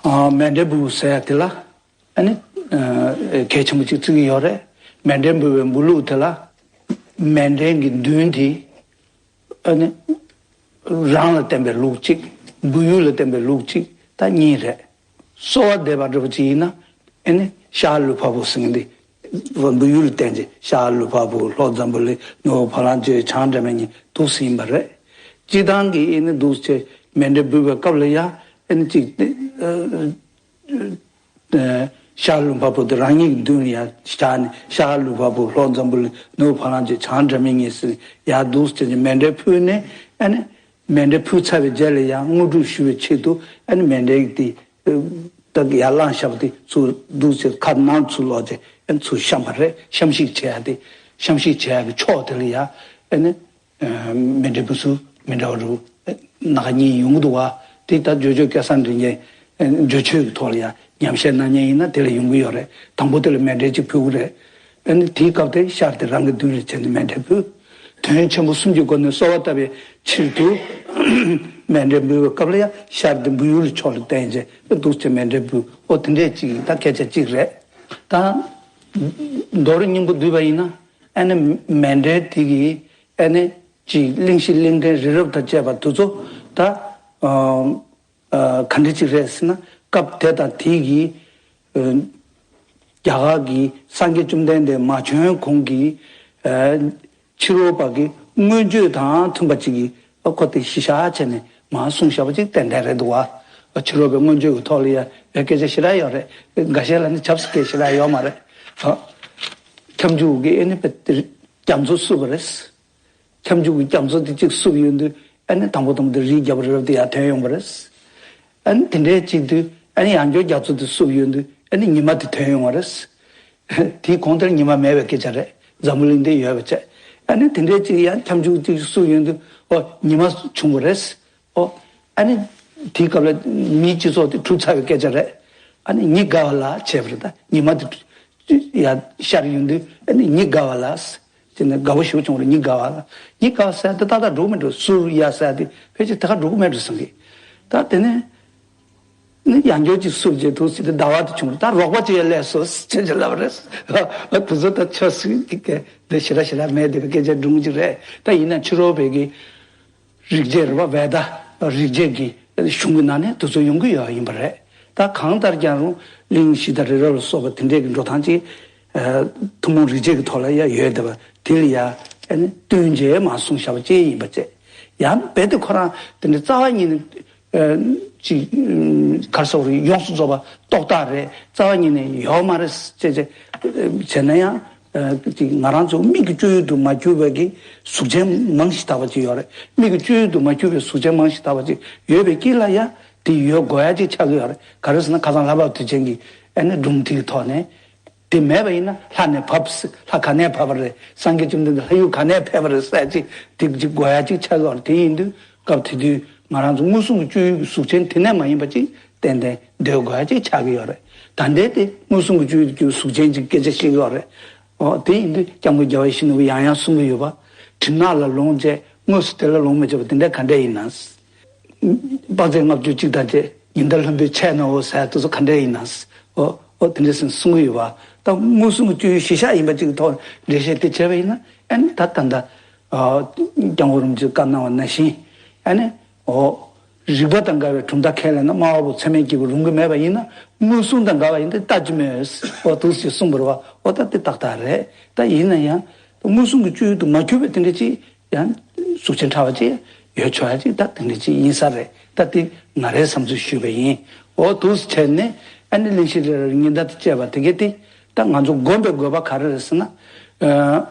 ཨ། མཎྜལ་འབུལ་ཟེར་ཡ་དེ་ལ། ཨ་ནི། ཨ། གལ་ཆེན་པོ་གཅིག་བརྩི་གི་ཡོད་རེད། མཎྜལ་འབུལ་བའི་འབུལ་ལུགས་དེ་ལ། མཎྜལ་གྱི་མདུན་དེ། ཨ་ནི། རང་ལ་བརྟེན་པའི་ལུགས་གཅིག་འབུལ་ཡུལ་ལ་བརྟེན་པའི་ལུགས་གཅིག་ད་གཉིས་རེད། གསོལ་བ་འདེབས་པ་འདྲ་པོ་ཅིག་ཡིན་ན། ཨ་ནི་ཤར་ལུས་འཕགས་པོ་ཟེར་མཁན་འདི། འབུལ་ཡུལ་ལ་བརྟེན་ཅིང་ཤར་ལུས་འཕགས་པོ། ལྷོ་འཛམ་བུ་གླིང་། ནུབ་ཕ་ལང་སྤྱོད། བྱང་སྒྲ་མི་སྙན་འདུག་ཟེར་ཡིན་པ་རེད། སྤྱིར་བཏང་གི་ཨ་ནི་འདུག་ཅེས་མཎྜལ་འབུལ་བའི་སྐབས་ལ་ཡང་ཨ་ནི་གཅིག་ཨ། ཨ། ཤར་ལུས་འཕགས་པོ་དེ་རང་ཉིད་ཀྱི་མདུན་ལ་ཡར་བཞག་ནས། ཤར་ལུས་འཕགས་པོ། ལྷོ་འཛམ་བུ་གླིང་། ནུབ་ཕ་ལང་སྤྱོད། བྱང་སྒྲ་མི་སྙན་ཟེར་ཡར་འདུག་ཅེས་ཀྱི་མཎྜལ་ཕུལ་ནས། ཨ་ནི་མཎྜལ་ཕུལ་ཚར་བའི་རྗེས་ལ་ཡང་དངོས་གྲུབ་ཞུ་བའི་ཆེད་དུ་ཨ་ནི་མཎྜལ་དེ། ཨ། ད་ཡར་བླངས་བཞག་པ་དེ་ཚུར་འདུག་ཅེས་ཁ་ནང་ཚུར་ལོག་ཅེས་ཨ་ནི་ཚུར་བཤམས་པ་རེད། བཤམས་ཤིང་བྱེད་ཡ་དེ། བཤམས་ཤིང་བྱེད་ཡ་གི་ཕྱོགས་དེ་ལ་ཡ་ཨ་ནི། ཨ། མཎྜལ་འབུལ་ཚུལ་མི་འདྲ་བ་རུ། སྣ་ཁ་གཉིས་ཡོང་གི་འདུག་བ། དེ་ལྟར་བརྗོད་བརྗོད་སྐལ་བཟང་འདྲེན་རྒྱལ་བརྗོད་ཆོས་ཀྱི་ཐོག་ལ་ཡང་ཉམས་བཞེས་གནང་མཁན་ཡིན་ན་དེ་ལ་ཡོང་གི་ཡོད་རེད། དང་པོ་དེ་ལ་མཎྜལ་གཅིག་ཕུལ་གི་རེད། ཨ་ནི་དེའི་སྐབས་དེ་ཤར་དེ་རང་གི་མདུན་ལ་བྱས་ནས་མཎྜལ་ཕུལ། དོན་ཆེན་པོ་གསུམ་གྱི་སྒོ་ནས་གསོལ་བ་བཏབ་པའི་ཕྱིར་དུ། མཎྜལ་འབུལ་བའི་སྐབས་ལ་ཡང་ཤར་དེ་འབུལ་ཡུལ་ཕྱོགས་ལ་བསྟན་བྱས་འདུག་ཅེས་མཎྜལ་འབུལ། ཨོ་དེ་འདྲས་ཅིག་ད་སྐད་ཆ་གཅིག་རེད། ད་མདོར་སྙིང་པོ་བསྡུས་པ་ཡིན་ན། ཨ་ནི་མཎྜལ་དེ་གི་ཨ་ནི་ཅིག་གླིང་བཞི་གླིང་ཕྲན་རི་རབ་དང་བཅས་པ་དེ་ཚོ་ད་ཨ་ཨ་ག་འདྲ་ཅིག་རེད་ཟེར་ན། སྐབས་དེ་དང་དེའི་གི་ཨ་རྒྱ་གར་གྱི་སངས་རྒྱས་བཅོམ་ལྡན་འདས་མ་བྱོན་གོང་གི་ཨ་ཕྱི་རོལ་པ་གི་མངོན་བརྗོད་དང་མཐུན་པ་ཅིག་གི་ཨ་ཁོ་དེ་གཞི་བཞག་བྱས་ནས་མར་གསུངས་བཞག་པ་ཅིག་ཏན་ཏན་རེད་འདུག་བ། ཨ་ཕྱི་རོལ་པའི་མངོན་བརྗོད་ཀྱི་ཐོག་ལ་ཡ་ཨ་སྐད་ཆ་ཞེ་དྲག་ཡོད་རེད། འགའ་ཤས་ལ་ནི་ཆབ་སྲིད་སྐད་ཞེ་དྲག་ཡོད་མ་རེད། ཨ་ཁྱབ་འཇུག་གི་ཨ་ནི་དཔེ་རྒྱ་མཚོ་བསྲུབས་པ་རེད། ཁྱབ་འཇུག་གི་རྒྱ་མཚོ་དེ་གཅིག་བསྲུབས་ཡོང་དུས་ཨ་ནི་དང་པོ་དང་པོ་དེ་རིའི་རྒྱལ་པོ་རི་རབ་དེ་ཡར་ཐོན་ཡོང་བ་རེད། ཨ་ནི་དེ་འདྲའི་གཅིག་དུས་ཨ་ནི་ཡང་བསྐྱར་རྒྱ་མཚོ་དེ་བསྲུབས་ཡོང་དུས་ཨ་ནི་ཉི་མ་དེ་ཐོན་ཡོང་བ་རེད། དེའི་གོང་དེར་ཉི་མ་མེད་པའི་སྐད་ཆ་རེད། འཛམ་བུ་གླིང་འདི་ཡོད་པ་བྱས། ཨ་ནི་དེ་འདྲའི་གཅིག་ཡང་ཁྱབ་འཇུག་གཅིག་བསྲུབས་ཡོང་དུས་ཨོ་ཉི་མ་བྱུང་བ་རེད། ཨོ། ཨ་ནི་དེའི་སྐབས་ལ་མིའི་སྤྱི་ཚོགས་དེ་གྲུབ་ཚར་བའི་སྐད་ཆ་རེད། ཨ་ནི་ཉི་དགའ་བ་ལ་བྱས་པ་རེད། ད་ཉི་མ་དེ་ཡར་ཤར་ཡོང་དུས་ཨ་ནི་ཉི་དགའ་བ་ལ། དེ་ནས་དགའ་བོ་ཞེ་པོ་བྱུང་བ་རེད། ཉི་དགའ་བ་ལ། ཉི་དགའ་ཟེར་དེ་ཏག་ཏག་འགྲོ་གི་མི་འགྲོ། བསྲུབས་ཡ་ཟེར་དེ་ཕལ་ཆེར་དེ་ག་འགྲོ་གི་མེད་འགྲོ་བསམ་གི། ད་དེ་ནས་ནི་ཡང་བསྐྱར་ཅིག་བསྲུབས་རྗེས་འདུག་ཟེར་དུས་ཟླ་བ་དེ་བྱུང་བ་རེད། ད་རོགས་པ་ཅིག་ཡང་སླེབས་སོང་ཟེར་ཅེས་ལབ་པ་རེད། ཨ་དེ་ཚོ་ད་ཆབ་སྲིད་ཀྱི་སྐད་འདི་ཞེ་དྲག་ཞེ་དྲག་མེད་བསྡད་པའི་སྐད་ཆ་སྒྲུང་ཅིག་རེད། ད་ཡིན་ན་ཕྱི་རོལ་པའི་གི་རིག་བྱེད་རེད་པ། བེ་ད་རིག་བྱེད་ཀྱི་གཞུང་གི་ནང་ནས་དེ་ཚོ་ཡོང་གི་ཡོད་ཡིན་པ་རེད། ད་གང་ལྟར་ཀྱང་རུང་གླིང་བཞི་དང་རི་རབ་ལ་སོགས་པ་དེ་འདྲས་ཀྱི་འགྲོ་སྟངས་ཅིག་ཨ་ཐུན་མོང་རིག་བྱེད་ཀྱི་ཐོག་ལ་ཡང་ཡོད་བསྡད་པ་དེ་ལ་ཡང་ཨ་ནི་བསྟུན་བྱས་མར་གསུངས་བཞག་པ་ཅིག་ཡིན་པ་བཅས། ཡང་རྦད་དེ་ཁོ་རང་དེ་འདྲའི་རྩ་བ་ཉིད་ནས་ཨ་ཅིག་ཨ་ག་རེ་ཟེར་དགོས་རེད། ཡོངས་སུ་རྫོགས་པ་རྟོག་བཏགས་རེད། རྩ་བ་ཉིད་ནས་ཡོད་མ་རེད་ཅེས་བྱས་ན་ཡང་། ཨ་ཅིག་ང་རང་ཚོ་མིག་གི་སྤྱོད་ཡུལ་དུ་མ་གྱུར་པའི་གི་གཟུགས་ཅན་མང་ཞིག་དག་པ་ཅིག་ཡོད་རེད། མིག་གི་སྤྱོད་ཡུལ་དུ་མ་གྱུར་པའི་གཟུགས་ཅན་མང་ཞིག་དག་པ་ཅིག་ཡོད་པའི་དཀྱིལ་ལ་ཡང་དེ་ཡོད་དགོས་ཡ་ཅིག་ཆགས་ཀྱི་ཡོད་རེད། ག་རེ་ཟེར་ན་ཁ་སང་ལྷ་བབས་དུས་ཆེན་གྱི་ཨ་ནི་སྒྲུང་དེའི་ཐོག་ནས། དེ་མེད་པ་ཡིན་ན་ལྷ་ནས་བབས། ལྷ་ག་ནས་བབས་པ་རེད། སངས་རྒྱས་བཅོམ་ལྡན་འདས་ལྷ་ཡུལ་ག་ནས་ཕེབས་པ་རེད་ཟེར་ཅིག་དེ་ཅིག་དགོས་ཡ་ཅིག་ཆགས་ཀྱི་ཡོད་རེད། དེ་ཡིན་དུས་སྐབས་དེ་དུས་ང་རང་ཚོ་མངོན་སུམ་གྱི་སྤྱོད་ཡུལ་གྱི་གཟུགས་ཅན་དེ་ནས་མ་ཡིན་པ་ཅིག་ཏན་ཏན་འདོད་དགོས་ཡ་ཅིག་ཆགས་ཀྱི་ཡོད་རེད། ད་ལྟའི་དེ་མངོན་སུམ་གྱི་སྤྱོད་ཡུལ་གྱི་གཟུགས་ཅན་ཅིག་སྐད་ཆ་བཤད་ཀྱི་ཡོད་རེད། ཨོ་དེ་ཡིན་དུས་སྐྱབས་མགོན་རྒྱལ་བ་ཡིད་བཞིན་ནོར་བུས་ཡང་ཡང་གསུང་གི་ཡོད་པ། གྲིབ་ནག་ལ་ལོངས་སྤྱད་དངོས་སུ་དེ་ལ་ལོངས་མི་སྤྱད་པ་དེ་འདྲ་ག་འདྲ་ཡིན་ན། དཔག་ཚད་ལྔ་བཅུ་གཅིག་དང་བཅས་ཉི་ཟླ་ལྷུན་པོའི་ཆས་ནའོ་ཟེར་དེ་ཚོ་ག་འདྲ་ཡིན་ན། ཨོ་ཨོ་དེ་འདྲ་ཟེར་གསུང་གི་ཡོད་པ། ད་མངོན་སུམ་གྱི་སྤྱོད་ཡུལ་གཞི་བཞག་ཡིན་པ་ཅིག་གི་ཐོག་འགྲེལ་བཤད་དེ་བྱས་པ་ཡིན་ན་ཨ་ནི་ད་ད་ལྟ་སྐྱབས་མགོན་རིན་པོ་ཆེས་བཀའ་གནང་བ་ནང་བཞིན་ཨ་ནི་ཨོ། རིག་པ་དང་འགལ་བའི་གྲུབ་མཐའ་ཁས་ལེན་ན་སྨྲ་བ་པོ་ཚད་མས་བསྐྱེད་པའི་ལུང་གིས་མེད་པ་ཡིན་ན་མངོན་སུམ་དང་འགལ་བ་ཡིན་ཏེ་ལྟ་ཅི་སྨོས། ཨོ་འདུག་ཅེས་གསུངས་པ་རེད་པ། ཨོ་ད་དེ་ཏག་ཏག་རེད། ད་ཡིན་ན་ཡང་མངོན་སུམ་གྱི་སྤྱོད་ཡུལ་དུ་མ་གྱུར་པའི་དེ་འདྲ་ཅིག་ཡང་གཟུགས་ཅན་ཕྲ་བ་ཅིག་ཡོད་ཆོག་ཡ་ཅིག་ད་དེ་འདྲ་ཅིག་ཡིན་ས་རེད། ད་དེ་ང་རའི་བསམ་ཚུལ་ཞུས་པ་ཡིན། ཨོ་འདུག་བྱས་ནས་ཨ་ནི་གླིང་བཞི་རི་རབ་ཉི་ཟླ་དང་བཅས་པ་དེ་གས་དེ། ད་ང་ཚོ་སྒོམ་པའི་དགོས་པ་ག་རེ་རེད་ཟེར་ན། ཨ་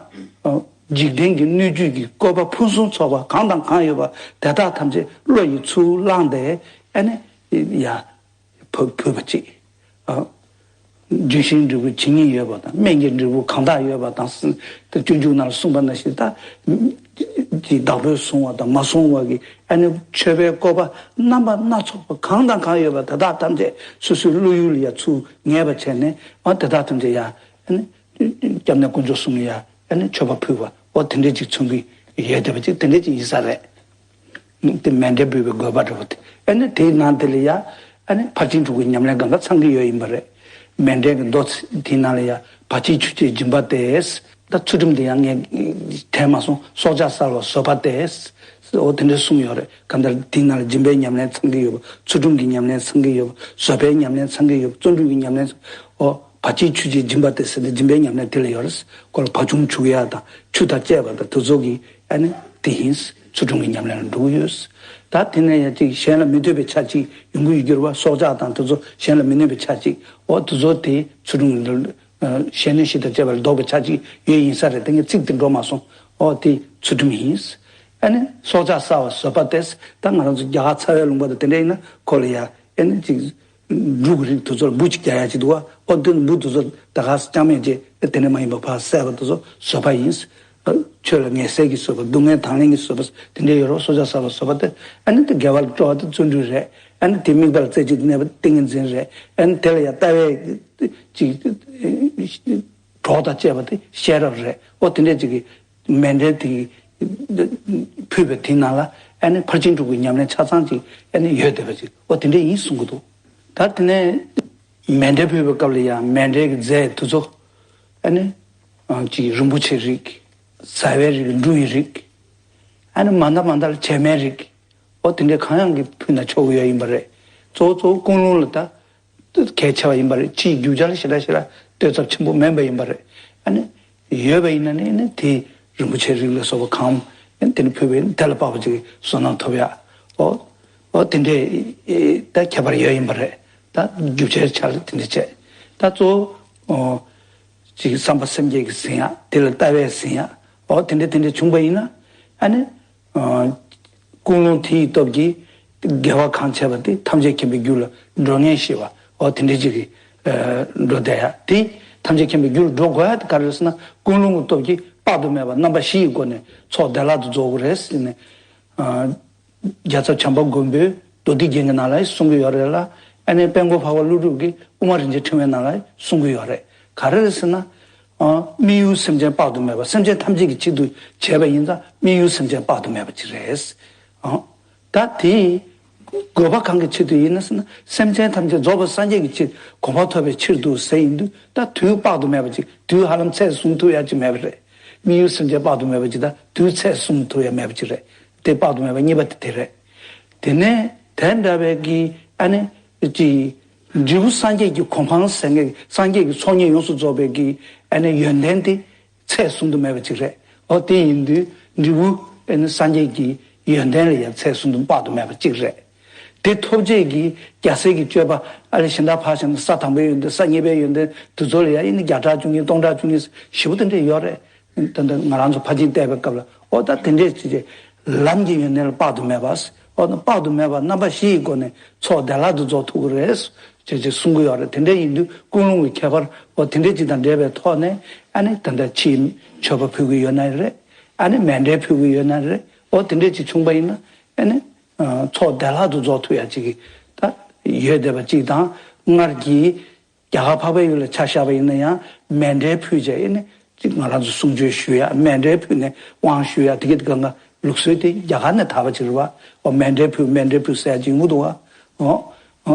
ཨ་འཇིག་རྟེན་གྱི་སྣོད་བཅུད་ཀྱི་བཀོད་པ་ཕུན་སུམ་ཚོགས་པ་གང་དང་གང་ཡོད་པ་དེ་དག་ཐམས་ཅད་བློ་ཡིས་ཚུར་བླངས་ཏེ་ཨ་ནི་ཡ་ཕུལ་ཕུལ་བ་ཅིག་ཨ་ ལྗོན་ཤིང་འབྲས་བུ་ཇི་སྙེད་ཡོད་པ་དང་། སྨན་གྱི་འབྲས་བུ་གང་དག་ཡོད་པ་དང་། ད་སྤྱོད་འཇུག་ནང་ལ་གསུངས་པ་ནང་བཞིན། ད་ཀྱི་བདག་པོས་བཟུང་བ་དང་མ་བཟུང་བ་གི་ཨ་ནི་མཆོད་པའི་བཀོད་པ་རྣམ་པ་སྣ་ཚོགས་པ་གང་དང་གང་ཡོད་པ་དེ་དག་ཐམས་ཅད་སོ་སོའི་བློ་ཡུལ་ལ་ཡ་ཚུར་ངེས་པ་བྱས་ནས། ཨ་དེ་དག་ཐམས་ཅད་ཡ་ཨ་ནི་སྐྱབས་གནས་དཀོན་མཆོག་གསུམ་ལ་ཡ་ཨ་ནི་མཆོད་པ་ཕུལ་བ། འོ་དེ་འདྲས་ཅིག་མཚོན་གྱི་ཡོད་བསྡད་པ་ཅིག་དེ་འདྲས་ཅིག་ཡིན་ས་རེད། དེ་མཎྜལ་ཕུལ་བའི་དགོས་པ་འདྲ་བོ་དེ། ཨ་ནི་དེའི་ནང་དེ་ལ་ཡ་ཨ་ནི་ཕར་ཕྱིན་དྲུག་གི་ཉམས་ལེན་གང་ག་ཚང་གི་ཡོད་ཡིན་པ་རེད། མཎྜལ་གྱི་མདོ་དེའི་ནང་ལ་ཡ་བར་ཆད་ཆོས་སྐྱོང་སྦྱིན་པ་སྟེ། ད་ཚུལ་ཁྲིམས་དེ་ཡང་ངས་དྲན་མ་སོང་། སྲོག་ཆགས་བསལ་བ་བཟོད་པ་སྟེ། འོ་དེ་འདྲ་གསུངས་ཡོད་རེད། གང་ལྟར་དེའི་ནང་ལ་སྦྱིན་པའི་ཉམས་ལེན་ཚང་གི་ཡོད་པ། ཚུལ་ཁྲིམས་ཀྱི་ཉམས་ལེན་ཚང་གི་ཡོད་པ། བཟོད་པའི་ཉམས་ལེན་ཚང་གི་ཡོད་པ། བརྩོན་འགྲུས་ཀྱི་ཉམས་ལེན་ཚང་། འོ་བར་ཆད་ཆོས་སྐྱོང་སྦྱིན་པ་སྟེ་ཟེར་ཏེ་སྦྱིན་པའི་ཉམས་ལེན་དེ་ལ་ཡོད་རེད། ཁོ་ལ་བག་ཆུམ་བྱུག་ཡ་དང་ཆུ་དང་བཅས་པ་དང་དེ་ཚོ་གི་ཨ་ནི་དེ་ཡིན། ཚུལ་ཁྲིམས་ཀྱི་ཉམས་ལེན་ལ་འགྲོ་གི་ཡོད། ད་དེ་ནས་ཡང་ཅིག་གཞན་ལ་མི་ལྟོས་པའི་ཆ་གཅིག་ཡོང་གི་ཡོད་གྱུར་བ། སྲོག་ཆགས་དང་དེ་ཚོ་གཞན་ལ་མི་གནོད་པའི་ཆ་གཅིག་འོ་དེ་ཚོ་དེ་ཚུལ་ཁྲིམས་ཀྱི། གཞན་གནོད་གཞི་དང་བཅས་པ་ལ་ལྡོག་པའི་ཆ་གཅིག་ཡོད་ཡིན་ས་རེད། དེ་ངས་ཚིག་དེ་འགྲོ་མ་སོང་། འོ་དེ་ཚུལ་ཁྲིམས་ཡིན། ཨ་ནི་སྲོག་ཆགས་བསལ་བ་བཟོད་པ་སྟེ། ད་ང་རང་ཚོ་རྒྱ་གར་ཚ་བའི་ལུང་པ་དང་དེ་འདྲ་ཡིན་ན་ཁོ་ལ་ཡ་ཨ་ནི་ཅིག་འབྲུ་གི་རིགས་དེ་ཚོ་ལ་འབུ་ཅིག་རྒྱག་ཡ་ཅིག་འདུག་བ། འོ་དེ་འབུ་དེ་ཚོ་ད་ག་ས་ཅང་མེད་ཅེས་དེ་འདྲ་མ་ཡིན་པ་ཕར་བསལ་བ་དེ་ཚོ་བཟོད་པ་ཡིན། ཆོས་ལ་ངེས་གསལ་གྱི་བཟོད་པ། སྡུག་བསྔལ་དང་ལེན་གྱི་བཟོད་པ། དེ་འདྲ་ཡོད་རོགས། སྲོག་ཆགས་བསལ་བ་བཟོད་པ་སྟེ། ཨ་ནི་དེ་དགེ་བ་ལ་སྤྲོ་བ་དེ་བརྩོན་འགྲུས་རེད། ཨ་ནི་དེ་དམིགས་པ་ལ་རྩེ་གཅིག་གནས་པ་ཏིང་ངེ་འཛིན་རེད། ཨ་ནི་དེ་ལ་ཡང་ལྟ་བའི་ཅིག་གྲོགས་དང་བཅས་པ་དེ་ཤེས་རབ་རེད། འོ་དེ་འདྲས་ཅིག་གི་མཎྜལ་དེ་ཕུལ་བའི་དེའི་ནང་ལ་ཨ་ནི་ཕར་ཕྱིན་དྲུག་གི་ཉམས་ལེན་ཆ་ཚང་ཅིག་ཨ་ནི་ཡོད་བསྡད་པ་ཅིག་འོ་དེ་འདྲས་ཡིན་གསུང་གི་འདུག་ད་དེ་ནས་མཎྜལ་ཕུལ་བའི་སྐབས་ལ་ཡང་མཎྜལ་གྱི་རྫས་དེ་ཚོ་ཨ་ནི་ཅིག་རིན་པོ་ཆེ་རིགས། བཟའ་བའི་རིགས། འབྲུ་ཡི་རིགས། ཨ་ནི་མ་མཐའ་མ་མཐའ་ལ་བྱེ་མའི་རིགས། འོ་དེ་འདྲས་གང་ཡང་གི་ཕུལ་ན་ཆོག་གི་ཡོད་ཡིན་པ་རེད། གཙོ་བོ་གཙོ་བོ་ཀུན་སློང་ལ་ད་གལ་ཆེ་བ་ཡིན་པ་རེད། ཕྱིའི་རྒྱུ་ཆ་ལ་ཞེ་དྲག་ཞེ་དྲག་ལྟོས་ཚབས་ཆེན་པོ་མིན་པ་ཡིན་པ་རེད། ཨ་ནི་ཡོད་པ་ཡིན་ན་ནི་ནི་དེ་རིན་པོ་ཆེ་རིགས་ལ་སོགས་པ་གང་ཨ་ནི་དེ་ནི་ཕུལ་བས་དེ་ལ་དཔག་པ་ཅིག་གི་བསོད་ནམས་ཐོབ་ཡ། འོ་འོ་དེ་འདྲས་ད་ཁྱད་པར་ཡོད་ཡིན་པ་རེད། ད་རྒྱུ་ཆའི་ཆ་ལ་དེ་འདྲས་བྱས། ད་གཙོ་བོ་ཅིག་བསམ་པ་སེམས་བསྐྱེད་ཀྱི་ཟིན་ཡ། དེ་ལ་ལྟ་བས་ཟིན་ཡ། འོ་དེ་འདྲས་དེ་འདྲས་བྱུང་པ་ཡིན་ན་ཨ་ནི། ཀུན་སློང་དེའི་སྟོབས་ཀྱིས་དགེ་བ་གང་བྱས་པ་དེ་ཐམས་ཅད་མཁྱེན་པའི་རྒྱུ་ལ་འགྲོ་ངེས་ཤེས་པ། འོ་དེ་འདྲའི་ཅིག་གི་འགྲོ་བསྡད་ཡ་དེ། ཐམས་ཅད་མཁྱེན་པའི་རྒྱུ་ལ་འགྲོ་དགོས་ཡ་དེ་ག་རེ་རེད་ཟེར་ན། ཀུན་སློང་གི་སྟོབས་ཀྱིས་དཔག་ཏུ་མེད་པ་རྣམ་པ་བཞི་ཡི་སྒོ་ནས་ཚོགས་བདེ་བླག་ཏུ་རྫོགས་དགོས་རེད་ཟེར་ནས། རྒྱལ་ཚབ་བྱམས་པ་མགོན་པོས་མདོ་སྡེ་རྒྱན་གྱི་ནང་ལ་གསུང་གི་ཡོད་རེད་ལ། ཨ་ནི་དཔལ་མགོན་འཕགས་པ་ཀླུ་སྒྲུབ་ཀྱིས་དབུ་མ་རིན་ཆེན་ཕྲེང་བའི་ནང་ལ་གསུང་གི་ཡོད་རེད། ག་རེ་རེད་ཟེར་ན། ཨ། དམིགས་ཡུལ་སེམས་ཅན་དཔག་ཏུ་མེད་པ། སེམས་ཅན་ཐམས་ཅད་ཀྱི་ཆེད་དུ་བྱས་པ་ཡིན་ཙང་དམིགས་ཡུལ་སེམས་ཅན་དཔག་ཏུ་མེད་པ་ཅིག་རེད། ཨ། ད་དེ་དགོས་པ་གང་གི་ཆེད་དུ་ཡིན་ན་ཟེར་ན། སེམས་ཅན་ཐམས་ཅད་རྫོགས་པའི་སངས་རྒྱས་ཀྱི་ཆེད། གོ་འཕང་ཐོབ་པའི་ཕྱིར་དུ་ཟེར་ཡིན་དུས། ད་དུས་དཔག་ཏུ་མེད་པ་ཅིག་དུས་ཧ་ལམ་ཚད་བཟུང་ཐུབ་ཡ་ཅིག་མེད་པ་རེད། དམིགས་ཡུལ་སེམས་ཅན་དཔག་ཏུ་མེད་པ་ཅིག་དང་དུས་ཚད་བཟུང་ཐུབ་ཡ་མེད་པ་ཅིག་རེད། དེ་དཔག་ཏུ་མེད་པ་གཉིས་པ་དེ་དེ་རེད། དེ་ནས་དེ་འདྲ་བའི་གི་ཨ་ནི་ཅིག་འབྲས་བུ་སངས་རྒྱས་ཀྱི་གོ་འཕང་ཟེར་མཁན། སངས་རྒྱས་ཀྱི་ཚོགས་གཉིས་ཡོངས་སུ་རྫོགས་པའི་གི་ཨ་ནི་ཡོན་ཏན་དེ་ཚད་བཟུང་དུ་མེད་པ་ཅིག་རེད། འོ་དེ་ཡིན་དུས་འབྲས་བུ་ཨ་ནི་སངས་རྒྱས་ཀྱི་ཡོན་ཏན་ལ་ཡང་ཚད་བཟུང་དུ་དཔག་ཏུ་མེད་པ་ཅིག་རེད། དེ་ཐོབ་བྱེད་ཀྱི་རྒྱལ་སྲས་ཀྱི་སྤྱོད་པ་ཨ་ལས་གཞན་དག་ཕར་བཞག་ན། ས་དང་པོའི་ཡོན་ཏན། ས་གཉིས་པའི་ཡོན་ཏན། དེ་ཚོ་ལ་ཡང་ཨ་ནི་བརྒྱ་ཕྲག་བཅུ་གཉིས། སྟོང་ཕྲག་བཅུ་གཉིས་ཞེ་པོ་དེ་འདྲ་ཡོད་རེད། ད་ལྟ་ང་རང་ཚོ་ཕར་ཕྱིན་བལྟས་པའི་སྐབས་ལ། འོ་ད་དེ་འདྲས་ཅིག་ལམ་གྱི་ཡོན་ཏན་ལ་དཔག་ཏུ་མེད་པ། འོ་ན་དཔག་ཏུ་མེད་པ་རྣམ་པ་བཞི་ཡི་སྒོ་ནས་ཚོགས་བདེ་བླག་ཏུ་རྫོགས་ཐུབ་ཀྱི་རེད་ཅེས་ཅེས་གསུང་གི་ཡོད་རེད། དེ་འདྲ་ཡིན་དུས་ཀུན་སློང་གི་ཁྱད་པར། འོ་དེ་འདྲས་ཅིག་དང་འབྲེལ་བའི་ཐོག་ནས་ཨ་ནི་ད་ལྟ་ཕྱིའི་མཆོད་པ་ཕུལ་གྱི་ཡོད་ན་རེད། ཨ་ནི་མཎྜལ་ཕུལ་གྱི་ཡོད་ན་རེད། འོ་དེ་འདྲས་ཅིག་བྱུང་པ་ཡིན་ན་ཨ་ནི་ཚོགས་བདེ་བླག་ཏུ་རྫོགས་ཐུབ་ཡ་ཅིག་གི་ད་ཡོད་བསྡད་པ་ཅིག་དང་། སྔར་གྱི་རྒྱ་གར་འཕགས་པའི་ཡུལ་ལ་ཆ་བཞག་པ་ཡིན་ན་ཡང་། མཎྜལ་ཕུལ་བྱས་ཨ་ནི་ཅིག་ང་རང་ཚོ་གསུང་ཆོས་ཞུ་ཡ། མཎྜལ་ཕུལ་ནས་དབང་ཞུ་ཡ། དེ་གི་གང་ག་ལུགས་སྲོལ་དེ་རྒྱ་གར་ནས་དར་བ་ཅིག་རེད་བ། འོ་མཎྜལ་ཕུལ། མཎྜལ་ཕུལ་ཟེར་ཡ་ཅིག་ཡོང་གི་འདུག་བ། འོ་འོ་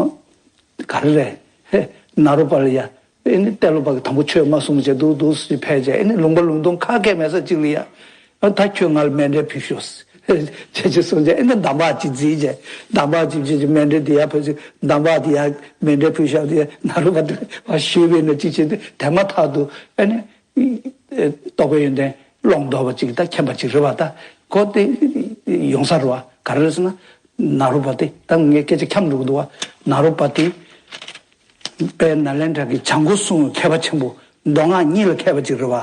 ག་རེ་རེད། ཧེ། ནཱ་རོ་པ་ལ་ཡ། ཨ་ནི་ཏེ་ལོ་པ་གི་དང་པོ་ཆོས་མ་གསུངས་བྱས་འདུག་འདུག་སེ་ཕེབས་བྱས། ཨ་ནི་ལུང་པ་ལུང་སྟོང་ཁ་སྐད་མེད་ས་ཅིག་ལ་ཡ། ཨ་ད་ཁྱོད་ང་ལ་མཎྜལ་ཕུལ་ཤོག་ཟེར་བྱས་ཅིག་གསུངས་བྱས། ཨ་ནི་འདམ་བག་ཅིག་བརྫིས་བྱས། འདམ་བག་ཅིག་བརྫིས་བྱས། མཎྜལ་དེ་ཡར་ཕུལ་ཚེ་འདམ་བག་དེ་ཡར་མཎྜལ་ཕུལ་ཤག་དེ་ཡར་ནཱ་རོ་པ་དེ་བ་ཞུས་པས་ན་ཅིག་བྱས་ཏེ་དེ་མ་ཐག་ཏུ་ཨ་ནི། རྟོགས་པའི་ཡོན་ཏན་ཀློང་རྡོལ་བ་ཅིག་ད་མཁྱེན་པ་ཅིག་རེད་བ། ད་གོ་དེ་ཡོང་ས་རེད་བ། ག་རེ་རེད་ཟེར་ན། ནཱ་རོ་པ་དེ་ད་ངས་སྐད་ཆ་འཁྱམས་འགྲོ་གི་འདུག་བ། ནཱ་རོ་པ་དེ་དཔལ་ནཱ་ལེནྡྲ་གི་བྱང་སྒོ་སྲུང་བའི་མཁས་པ་ཆེན་པོ། མདོ་སྔགས་གཉིས་ལ་མཁས་པ་ཅིག་རེད་བ།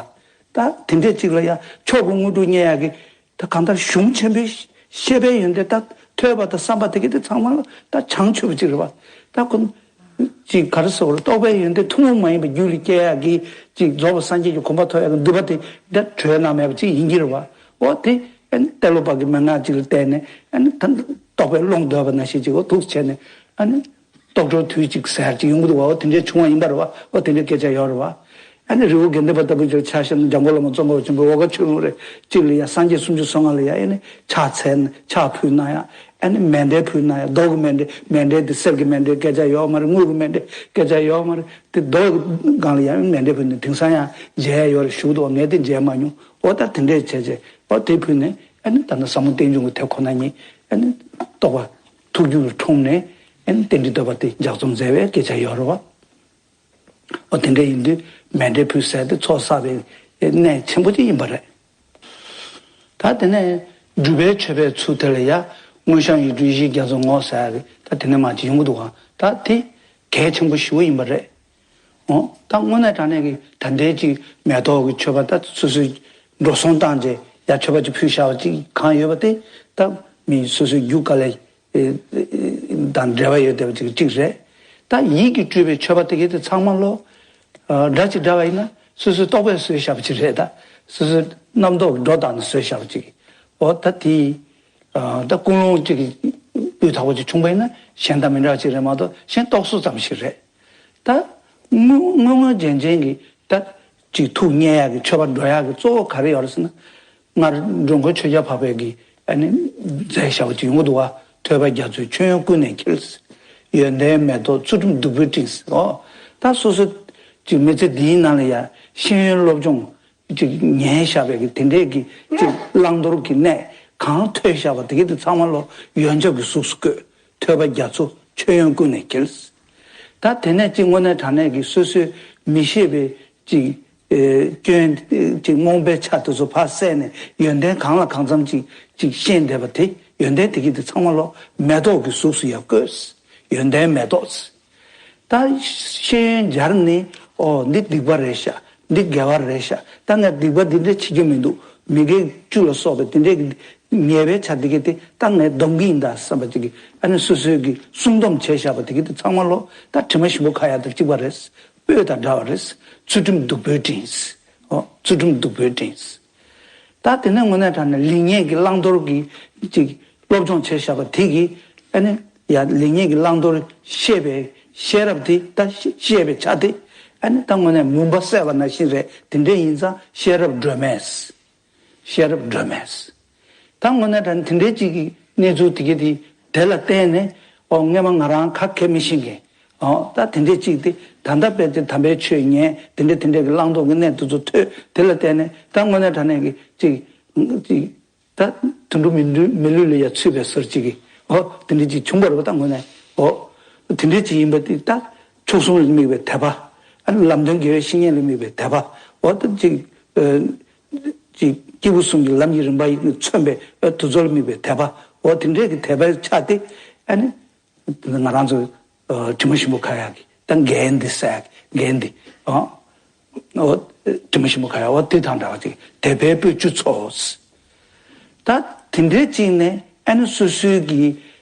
ད་དེ་འདྲས་ཅིག་ལ་ཡ་མཆོག་གི་དངོས་གྲུབ་བརྙེས་ཡག་གི་ད་གང་ལྟར་གཞུང་ཆེན་པོའི་བཤད་པའི་ཡོན་ཏན་ད་ཐོས་པ་དང་བསམ་པ་དེ་གི་དེ་ཚང་མ་ལ་ད་བྱང་ཆུབ་པ་ཅིག་རེད་བ། ད་ཁོ་ ཅིག་ག་རེ་ཟེར་བ་རེད། རྟོགས་པའི་ཡོན་ཏན་ཐུན་མོང་མ་ཡིན་པ་རྒྱུད་ལ་སྐྱེ་ཡག་གི་ཅིག་རྫོགས་པ་སངས་རྒྱས་ཀྱི་གོ་འཕང་ཐོབ་ཡག་གི་འདུན་པ་དེ་འདྲ་གྲོལ་ན་མེད་པ་ཅིག་ཡིན་གྱི་རེད་བ། འོ་དེ་ཨ་ནི་ཏེ་ལོ་པ་གི་མན་ངག་ཅིག་ལ་བརྟེན་ནས་ཨ་ནི་ད་རྟོགས་པའི་ཀློང་བརྡོལ་བ་ནང་བཞིན་ཅིག་འོ་ཐུགས་བྱས་ནས་ཨ་ནི་རྟོགས་གྲོལ་དུས་གཅིག་ཟེར་ཅིག་ཡོང་གི་འདུག་བ། འོ་དེ་འདྲའི་བྱུང་བ་ཡིན་པ་རེད་བ། འོ་དེ་འདྲའི་སྐད་ཆ་ཡོད་རེད་བ། ཨ་ནི་རི་བོ་དགེ་ལྡན་པ་ལྟ་བུ་ཅིག་ཆ་བཞག་ན་འཇམ་མགོན་བླ་མ་ཙོང་ཁ་པ་ཆེན་པོའི་འོལ་ཁ་ཆོས་ལུང་རེ་གཅིག་ལ་ཡ་སངས་རྒྱས་སུམ་ཅུ་སོ་ལྔ་ལ་ཡ་ཨ་ནི་ཕྱག་འཚལ་ཕྱག་ཕུལ་གནང་ཡ། ཨ་ནི་མཎྜལ་ཕུལ་གནང་ཡ། རྡོ་གི་མཎྜལ། མཎྜལ་དེ་གསེར་གྱི་མཎྜལ་སྐད་ཆ་ཡོད་མ་རེད། དངུལ་གྱི་མཎྜལ་སྐད་ཆ་ཡོད་མ་རེད། དེ་རྡོ་སྒང་ལ་ཡང་མཎྜལ་ཕུལ་ནས་དེང་སང་ཡང་མཇལ་ཡ་ཡོད་རེད་ཞུ་གི་འདུག་ངས་དེ་མཇལ་མ་མྱོང་། འོ་ད་དེ་འདྲས་བྱས་བྱས་འོ་དེ་ཕུལ་ནས་ཨ་ནི་ད་ནི་ཟབ་མོ་རྟེན་འབྱུང་གི་དེབ་ཁོ་ན་ཉིད་ཨ་ནི་རྟོགས་པ་ཐུགས་རྒྱུད་ལ་འཁྲུངས་ནས་ཨ་ནི་རྟེན་འབྲེལ་བསྟོད་པ་དེ་ལྗགས་རྩོམ་མཛད་པའི་སྐད་ཆ་ཡོད་རེད་བ། འོ་དེ་འདྲ་ཡིན་དུས་མཎྜལ་ཕུལ་ཟེར་དེ་ཚོགས་བསགས་པའི་གནད་ཆེན་པོ་ཅིག་ཡིན་པ་རེད། ད་དེ་ནས་སྒྲུབ་པའི་མཆོད་པའི་ཚུལ་དེ་ལ་ཡ་དངོས་བཤམས་ཡིག་འབྲུ་ཡེ་ཤེས་རྒྱ་མཚོ་ངོགས་ཟེར་ཡ་རེད། ད་དེ་ནས་མར་ཅིག་ཡོང་གི་འདུག་ག་ད་དེ་གལ་ཆེན་པོ་ཞེ་པོ་ཡིན་པ་རེད། འོ་ད་དངོས་གནས་དྲང་གནས་ཀྱི་ད་ལྟའི་ཅིག་མེ་ཏོག་གི་མཆོད་པ་ད་སོ་སོས་འགྲོ་སོང་བཏང་རྗེས་ཡ་མཆོད་པ་ཅིག་ཕུལ་བཞག་པ་ཅིག་གང་ཡོད་པ་དེ་ད་མི་སོ་སོའི་རྒྱུ་དཀའ་ལས་དང་འབྲེལ་བ་ཡོད་བསྡད་པ་ཅིག་གཅིག་རེད། ད་ཡིད་ཀྱིས་སྤྲུལ་པའི་མཆོད་པ་དེ་གའི་དེ་ཚང་མ་ལོ། སྒྲ་ཅིག་སྒྲ་བ་ཡིན་ན་སོ་སོའི་རྟོག་པས་བཟོས་བཞག་པ་ཅིག་རེད། ད་སོ་སོའི་རྣམ་རྟོག་སྒྲོ་བཏགས་ནས་བཟོས་བཞག་པ་ཅིག་འོ་ད་དེ་ད་ཀུན་སློང་ཅིག་སྤུས་དག་པོ་ཅིག་བྱུང་པ་ཡིན་ན་གཞན་དང་མི་འདྲ་བ་ཅིག་རེད་མ་གཏོགས་གཞན་རྟོག་བཟོ་ཙམ་ཞིག་རེད། ད་དངོས་དངོས་དངོས་རྗེན་རྗེན་གྱི་ད་ཅིག་ཐུགས་མཉེས་ཡག་གི་མཆོད་པ་འགྲོ་ཡག་གི་གཙོ་བོ་ག་རེ་ཡོད་རེད་ཟེར་ན། སྔར་འགྲོ་མགོན་ཆོས་རྒྱལ་འཕགས་པའི་གི་ཨ་ནི་མཛད་བཞག་པ་ཅིག་ཡོང་གི་འདུག་བ། ཐོས་པ་རྒྱ་མཚོའི་མཆོད་ཡོན་ཀུན་ནས་འཁྱིལ། ཡོན་ཏན་མེ་ཏོག་ཚུལ་ཁྲིམས་བདུག་སྤོས་སྤྲིན་ཟེར། འོ་ད་སོ་སོ་ཅིག་མི་ཚེ་འདིའི་ནང་ལ་ཡ་ཤེས་ཡོན་སློབ་སྦྱོང་ཅིག་ཉན་བཞག་པའི་གི་དེ་འདྲའི་གི་ཅིག་བླང་དོར་གྱི་གནས་གང་ཐོས་བཞག་པ་དེ་གི་དེ་ཚང་མ་ལོ་ཡོན་ཆབ་ཀྱི་གཟུགས་སུ་བཀོད། ཐོས་པ་རྒྱ་མཚོ་མཆོད་ཡོན་ཀུན་ནས་འཁྱིལ། ད་དེ་ནས་ཅིག་དངོས་གནས་དྲང་གནས་ཀྱི་སོ་སོའི་མི་ཤེས་པའི་ཅིག་ཨེ་སྐྱོན་ཅིག་རྨོངས་པའི་ཆ་དེ་ཚོ་ཕར་བསལ་ནས་ཡོན་ཏན་གང་ལ་གང་འཚམ་ཅིག་ཅིག་ཤེས་བསྡད་པ་དེ་ཡོན་ཏན་དེ་གི་དེ་ཚང་མ་ལོ་མེ་ཏོག་གི་གཟུགས་སུ་ཡང་བཀོད། ཡོན་ཏན་མེ་ཏོག་ད་ཤེས་ཡོན་སྦྱར་ནས་ཨོ་འདི་སྡིག་པ་རེད་ཤག་འདི་དགེ་བ་རེད་ཤག་ད་ངས་སྡིག་པ་འདི་འདྲ་བྱེད་ཀྱི་མི་འདུག་མི་དགེ་བཅུ་ལ་སོགས་པའི་དེ་འདྲའི་ཉེས་པའི་ཆ་དེ་གི་དེ་ད་ངས་སྡོམ་གྱི་ཡིན་ད་བསམ་པ་ཅིག་གི་ཨ་ནི་སོ་སོའི་གི་བསྲུང་སྡོམ་བྱས་བཞག་པ་དེ་གི་དེ་ཚང་མ་ལོ་ད་དྲི་མ་ཞིམ་པོ་ཁ་ཡག་དང་གཅིག་པ་རེད། སྤོས་དང་འདྲ་བ་རེད། ཚུལ་ཁྲིམས་བདུག་སྤོས་སྤྲིན། ཨོ་ཚུལ་ཁྲིམས་བདུག་སྤོས་སྤྲིན། ད་དེ་ནས་དངོས་གནས་དྲང་གནས་ལེགས་ཉེས་ཀྱི་བླང་དོར་གྱི་ཅིག་སློབ་སྦྱོང་བྱས་བཞག་པ་དེ་གིས་ཨ་ནི་ཡ་ལེགས་ཉེས་ཀྱི་བླང་དོར་ཤེས་པའི་ཤེས་རབ་དེ་ད་ཤེས་པའི་ཆ་དེ་ཨ་ནི་ད་དངོས་གནས་མུན་པ་བསལ་བ་ནང་བཞིན་རེད། དེ་འདྲ་ཡིན་ཙང་ཤེས་རབ་སྒྲོན་མེ། ཤེས་རབ་སྒྲོན་མེ། ད་དངོས་གནས་དྲང་གནས་དེ་འདྲའི་ཅིག་གི་གནས་ཚུལ་དེ་གི་དེ་དེ་ལ་བརྟེན་ནས་ཨོ་སྔས་མ་ང་རང་ཁ་མཁས་མི་ཤེས་མཁན། ཨོ་ད་དེ་འདྲས་ཅིག་དེ་ད་ལྟ་དཔེ་དེ་དམ་པའི་ཆོས་ཉན་དེ་འདྲས་དེ་འདྲས་ཀྱི་བླང་དོར་གྱི་གནས་དེ་ཚོ་ཐོས་དེ་ལ་བརྟེན་ནས་ད་དངོས་གནས་དྲང་གནས་ཀྱི་ཅིག་ཅིག་ད་དུད་འགྲོ་མི་འདུལ་མི་ལུས་ལ་ཡ་ཚུད་པའི་ཟུར་ཅིག་གི་ཨོ་དེ་འདྲས་ཅིག་བྱུང་བ་རེད་པ། ད་དངོས་གནས་ཨོ་དེ་འདྲས་ཅིག་ཡིན་པ་དེ་ད་མཆོག་གསུམ་ལ་དམིགས་པའི་དད་པ། ཨ་ནི་ལམ་སྟོན་དགེ་བའི་བཤེས་གཉེན་ལ་དམིགས་པའི་དད་པ། ཨོ་ད་ཅིག་ཨ་ཅིག་སྐྱེས་བུ་གསུམ་གྱི་ལམ་གྱི་རིམ་པ་ཡིས་མཚོན་པའི་ཨོ་དེ་ཚོ་ལ་དམིགས་པའི་དད་པ། ཨོ་དེ་འདྲས་ཀྱི་དད་པའི་ཆ་དེ་ཨ་ནི། ང་རང་ཚོ་ཨ་དྲི་མ་ཞིམ་པོ་ཁ་ཡག་གི་ད་འགན་འདི་ཟེར་ཡག་གི་འགན་འདི་ཨ་ཨོ་དྲི་མ་ཞིམ་པོ་ཁ་ཡག་ཨོ་དེ་དང་འདྲ་བ་ཅིག་དད་པའི་སྤོས་བཅུ་ཚོགས། ད་དེ་འདྲའི་ཅིག་ནས་ཨ་ནི་སོ་སོའི་གི་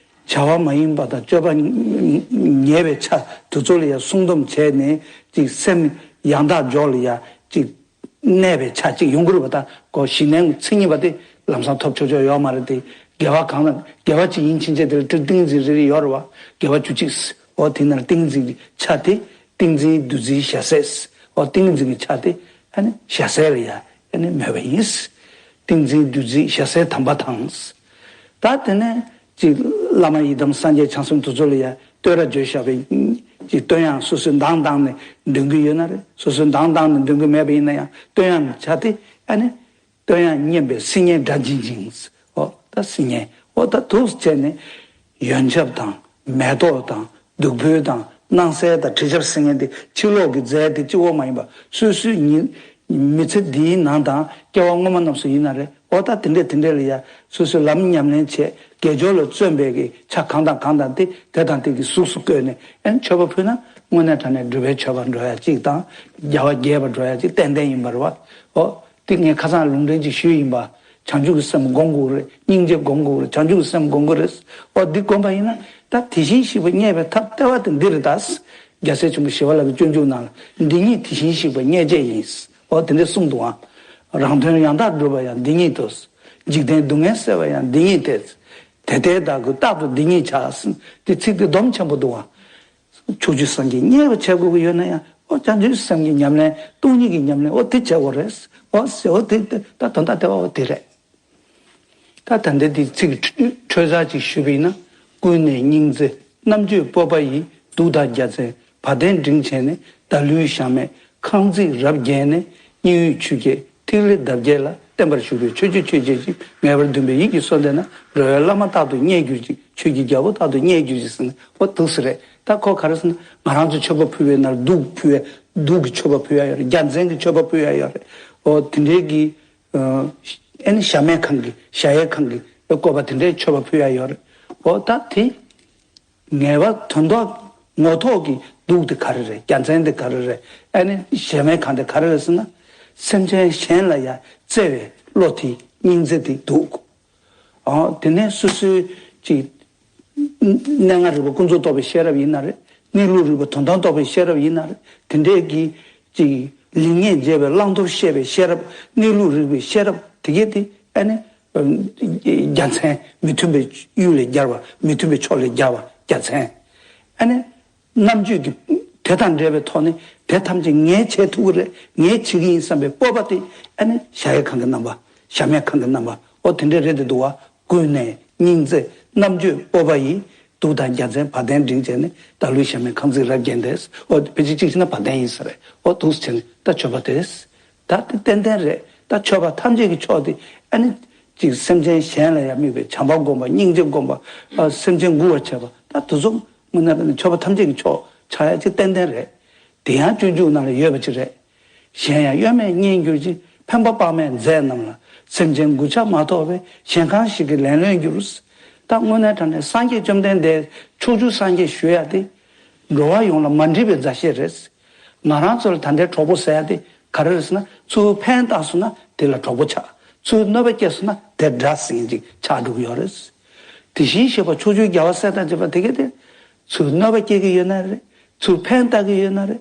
བྱ་བ་མ་ཡིན་པ་དང་སྤྱོད་པ་ཉེས་པའི་ཆ་དེ་ཚོ་ལ་ཡང་བསྲུང་སྡོམ་བྱས་ནས་ཅིག་སེམས་ཡང་དག་འཇོག་ལ་ཡང་ཅིག་གནས་པའི་ཆ་གཅིག་ཡོང་གི་རེད་པ། ད་ཁོ་གཞི་གནས་མཚན་ཉིད་པ་དེ་ལམ་སང་ཐོབ་ཆོག་ཆོག་ཡོད་མ་རེད་དེ། དགེ་བ་གང་ལ་དགེ་བ་གཅིག་ཡིན་ཕྱིན་ཆད་དེ་ལ་ཏིང་འཛིན་རེ་རེ་ཡོད་རེད་བ། དགེ་བ་བཅུ་གཅིག་ཟེར། འོ་དེ་ནང་ཏིང་འཛིན་གྱི་ཆ་དེ་ཏིང་འཛིན་བདུད་རྩིའི་ཞལ་ཟས། འོ་ཏིང་འཛིན་གྱི་ཆ་དེ་ཨ་ནི་ཞལ་ཟས་ལ་ཡ་ཨ་ནི་མོས་པ་ཡིན། ཏིང་འཛིན་བདུད་རྩིའི་ཞལ་ཟས་དམ་པ་དང་། ད་དེ་ནས་ཅིག་བླ་མ་ཡི་དམ་སངས་རྒྱས་བྱང་སེམས་དེ་ཚོ་ལ་ཡ་བསྟོད་ར་བརྗོད་བཞག་པའི་ཅིག་བསྟོད་དབྱངས་སོ་སོའི་འདང་བཏང་ནས་འདོན་གྱི་ཡོད་ན་རེད། སོ་སོའི་འདང་བཏང་ནས་འདོན་གྱི་མེད་པ་ཡིན་ན་ཡང་བསྟོད་དབྱངས་ཆ་དེ་ཨ་ནི་བསྟོད་དབྱངས་སྙན་པའི་སིལ་སྙན་སྒྲ་འབྱིན་ཅིང་། འོ་ད་སིལ་སྙན་འོ་ད་དུག་བྱས་ནས་ཡོན་ཆབ་དང་མེ་ཏོག་དང་བདུག་སྤོས་དང་སྣང་གསལ་དང་དྲི་ཆབ་སིལ་སྙན་དེ་ཕྱི་ལོགས་ཀྱི་རྫས་དེ་གཅིག་པོ་མ་ཡིན་པ་སོ་སོའི་ཉིད། མི་ཚེ་འདིའི་ནང་དང་སྐྱེ་བ་སྔོན་མ་རྣམས་སུ་ཡིན་ན་རེད། འོ་ད་དེ་འདྲས་དེ་འདྲས་ལ་ཡ་སོ་སོའི་ལམ་ཉམས་ལེན་བྱས་དགེ་སྦྱོར་ལ་བརྩོན་པའི་གི་ཆ་གང་དང་གང་དང་དེ་དེ་དང་དེ་གི་གཟུགས་སུ་བཀོད་ནས་ཨན་མཆོད་པ་ཕུལ་ན་དངོས་གནས་དྲང་གནས་སྒྲུབ་པའི་མཆོད་པ་འགྲོ་ཡ་གཅིག་དང་རྒྱལ་བ་དགྱེས་པ་འགྲོ་ཡ་གཅིག་ཏན་ཏན་ཡིན་པ་རེད་བ། འོ་དེ་ངས་ཁ་སང་ལུང་འདྲེན་ཅིག་ཞུས་ཡིན་པ། བྱང་ཆུབ་ཀྱི་སེམས་སྒོམ་དགོས་རེད། སྙིང་རྗེ་སྒོམ་དགོས་རེད། བྱང་ཆུབ་ཀྱི་སེམས་སྒོམ་དགོས་རེད། འོ་འདི་སྒོམ་པ་ཡིན་ན་ད་དེ་བཞིན་གཤེགས་པ་མཉེས་པའི་ཐབས་ལྟེ་བ་དེ་འདི་རེད་ད། རྒྱལ་སྲས་ཆེན་པོ་ཞི་བ་ལྷ་གི་སྤྱོད་འཇུག་ནང་ལ་འདི་ཉིད་དེ་བཞིན་གཤེགས་པ་བརྙས་བཅས་ཡིན། འོ་དེ་འདྲ་གསུངས་འདུག་ཨ། རང་དོན་ཡང་དག་སྒྲུབ་པ་ཡང་འདི་ཉིད་དོ། འཇིག་རྟེན་སྡུག་བསྔལ་སེལ་བ་ཡང་འདི་ཉིད་དེ། དེ་ལྟའི་བདག་ཀུན་རྟག་ཏུ་འདི་ཉིད་བྱ། དེ་ཚིག་དེ་སྡོམ་ཆེན་པོ་འདུག་ཨ། ཕྱོགས་བཅུའི་སངས་རྒྱས་མཉེས་པར་བྱེད་དགོས་ཀྱི་ཡོད་ན་ཡང་། ཨོ་བྱང་ཆུབ་སེམས་ཀྱི་ཉམས་ལེན། སྟོང་ཉིད་ཀྱི་ཉམས་ལེན། ཨོ་དེ་བྱེད་དགོས་རེད། ཨོ་ཟེར། ཨོ་དེ་དེ་ད་དོན་དག་དེ་བ་ཨོ་དེ་རེད། ད་ད་ལྟ་དེ་ཚིག་གི་འཕྲོས་ཚར་ཅིག་ཞུས་པ་ཡིན་ན། ཀུན་ནས་སྙིང་བརྩེ་རྣམ་དཔྱོད་སྤོབས་པ་ཡིས། གདུགས་དང་རྒྱལ་མཚན་བ་དན་འབྲིང་བྱས་ནས། བདག་ལུས་ཞབས་མེད་ཁང་བརྩེགས་རབ་བརྒྱན་ནས། སྙིང་དབུས་ཆུ་སྐྱེས་ཐིག་ལེ་འདབ་བརྒྱད་ལ། བརྟན་པར་བཞུགས་པའི་ཆོས་ཀྱི་མཆོད་བྱེད་ཅིང་། ངེས་པར་འདུན་པའི་ཡིད་ཀྱིས་གསོལ་འདེབས་ན། འགྲོ་བའི་བླ་མ་རྟག་ཏུ་མཉེས་གྱུར་ཅིག་ཆོས་ཀྱི་རྒྱལ་པོ་རྟག་ཏུ་མཉེས་གྱུར་ཅིག་ཟེར་ནས། ཨོ་འདུག་སེ་རེད། ད་ཁོ་ག་རེ་ཟེར་ན། ང་རང་ཚོ་མཆོད་པ་ཕུལ་བའི་ནང་གདུགས་ཕུལ་བའི། གདུགས་ཀྱི་མཆོད་པ་ཕུལ་ཡ་ཡོད་རེད། རྒྱལ་མཚན་གྱི་མཆོད་པ་ཕུལ་ཡ་ཡོད་རེད། ཨོ་དེ་འདྲའི་གི། ཨ་ནི་ཞབས་མེད་ཁང་གི་ཞབས་གཡས་ཁང་གི་བཀོད་པ་དེ་འདྲའི་མཆོད་པ་ཕུལ་ཡ་ཡོད་རེད། ཨོ་ད་དེ། ངེས་པ་དོན་ཐོག་ངོ་ཐོག་གི་གདུགས་དེ་ག་རེ་རེད། རྒྱལ་མཚན་དེ་ག་རེ་རེད། ཨ་ནི་ཞབས་མེད་ཁང་དེ་ག་རེ་རེད་ཟེར་ན། སེམས་ཅན་གཞན་ལ་ཡང་བརྩེ་བའི་བློ་དེ། སྙིང་བརྩེ་དེ་འདུག་ཨོ་དེ་ནས་སོ་སོའི་ཅིག་གནས་ལྔ་རིག་པ་ཀུན་རྫོབ་རྟོགས་པའི་ཤེས་རབ་ཡིན་ན་རེད། གནས་ལུགས་རིག་པ་དོན་དམ་རྟོགས་པའི་ཤེས་རབ་ཡིན་ན་རེད། དེ་འདྲས་ཀྱི་ཅིག་ལེགས་ཉེས་འབྱེད་པའི་བླང་དོར་ཤེས་པའི་ཤེས་རབ། གནས་ལུགས་རིག་པའི་ཤེས་རབ་དེ་གས་དེ་ཨ་ནི། རྒྱལ་མཚན། མི་མཐུན་པའི་གཡུལ་ལས་རྒྱལ་བ། མི་མཐུན་པའི་ཕྱོགས་ལས་རྒྱལ་བ་རྒྱལ་མཚན། ཨ་ནི། རྣམ་དཔྱོད་ཀྱི་དེ་དང་འབྲེལ་བའི་ཐོག་ནས། དེ་ཐམས་ཅད་ངས་བྱེད་ཐུབ་ཀྱི་རེད། ངས་བྱེད་ཀྱི་ཡིན་བསམ་པའི་སྤོབས་པ་དེ། ཨ་ནི་ཞབས་གཡས་ཁང་གི་རྣམ་པ། ཞབས་མེད་ཁང་གི་རྣམ་པ། ཨོ་དེ་འདྲས་རེད་དེ་འདུག་བ། ཀུན་ནས་སྙིང་བརྩེ་རྣམ་དཔྱོད་སྤོབས་པ་ཡིས། གདུགས་དང་རྒྱལ་མཚན་བ་དན་འབྲིང་བྱས་ནས། བདག་ལུས་ཞབས་མེད་ཁང་བརྩེགས་རབ་བརྒྱན་ཏེ། ཨོ་ཕལ་ཆེར་གཅིག་བྱས་ན་བ་དན་ཡིན་ས་རེད། ཨོ་འདུག་སེ་བྱས་ནས་ད་མཆོད་པ་དེ། ད་དེ་ཏན་ཏན་རེད། ད་མཆོད་པ་ཐམས་ཅད་ཀྱི་མཆོག་དེ། ཨ་ནི། ཅིག་སེམས་ཅན་གཞན་ལ་ཡང་དམིགས་པའི་བྱམས་པ་སྒོམ་པ། སྙིང་རྗེ་སྒོམ་པ། ཨ་སེམས་ཅན་མགུ་བར་བྱེད་པ། ད་དེ་ཚོ་དངོས་གནས་དྲང་གནས་མཆོད་པ་ཐམས་ཅད་ཀྱི་མཆོག་ཆགས་ཡ་ཅིག་ཏན་ཏན་རེད། དེ་ཡང་སྤྱོད་འཇུག་ནང་ལ་ཡོད་པ་ཅིག་རེད། གཞན་ཡང་གཡོ་མེད་མཉེས་གྱུར་ཅིང་། ཕན་པ་དཔག་མེད་མཛད་རྣམས་ལ། སེམས་ཅན་མགུ་ཆ་མ་ཐོགས་པའི། གཞན་གང་ཞིག་གིས་ལན་ལོན་འགྱུར། ད་དངོས་གནས་དྲང་གནས་སངས་རྒྱས་བཅོམ་ལྡན་འདས་ཕྱོགས་བཅུའི་སངས་རྒྱས་ཞུ་ཡ་དེ། འགྲོ་བ་ཡོངས་ལ་མ་འདྲིས་པའི་མཛའ་བཤེས་རེད། ང་རང་ཚོ་ལ་ད་ལྟའི་གྲོགས་པོ་ཟེར་ཡ་དེ་ག་རེ་རེད་ཟེར་ན། ཚུར་ཕན་བཏགས་སོང་ན་དེ་ལ་གྲོགས་པོ་ཆགས། ཚུར་གནོད་པ་སྐྱེལ་སོང་ན་དེ་དགྲ་ཟེར་མཁན་ཅིག་ཆགས་འགྲོ་གི་ཡོད་རེད། དེ་བཞིན་གཤེགས་པ་ཕྱོགས་བཅུའི་རྒྱལ་བ་སྲས་དང་བཅས་པ་དེ་གས་དེ། ཚུར་གནོད་པ་སྐྱེལ་གྱི་ཡོད་ན་རེད། ཚུར་ཕན་བཏགས་ཀྱི་ཡོད་ན་རེད།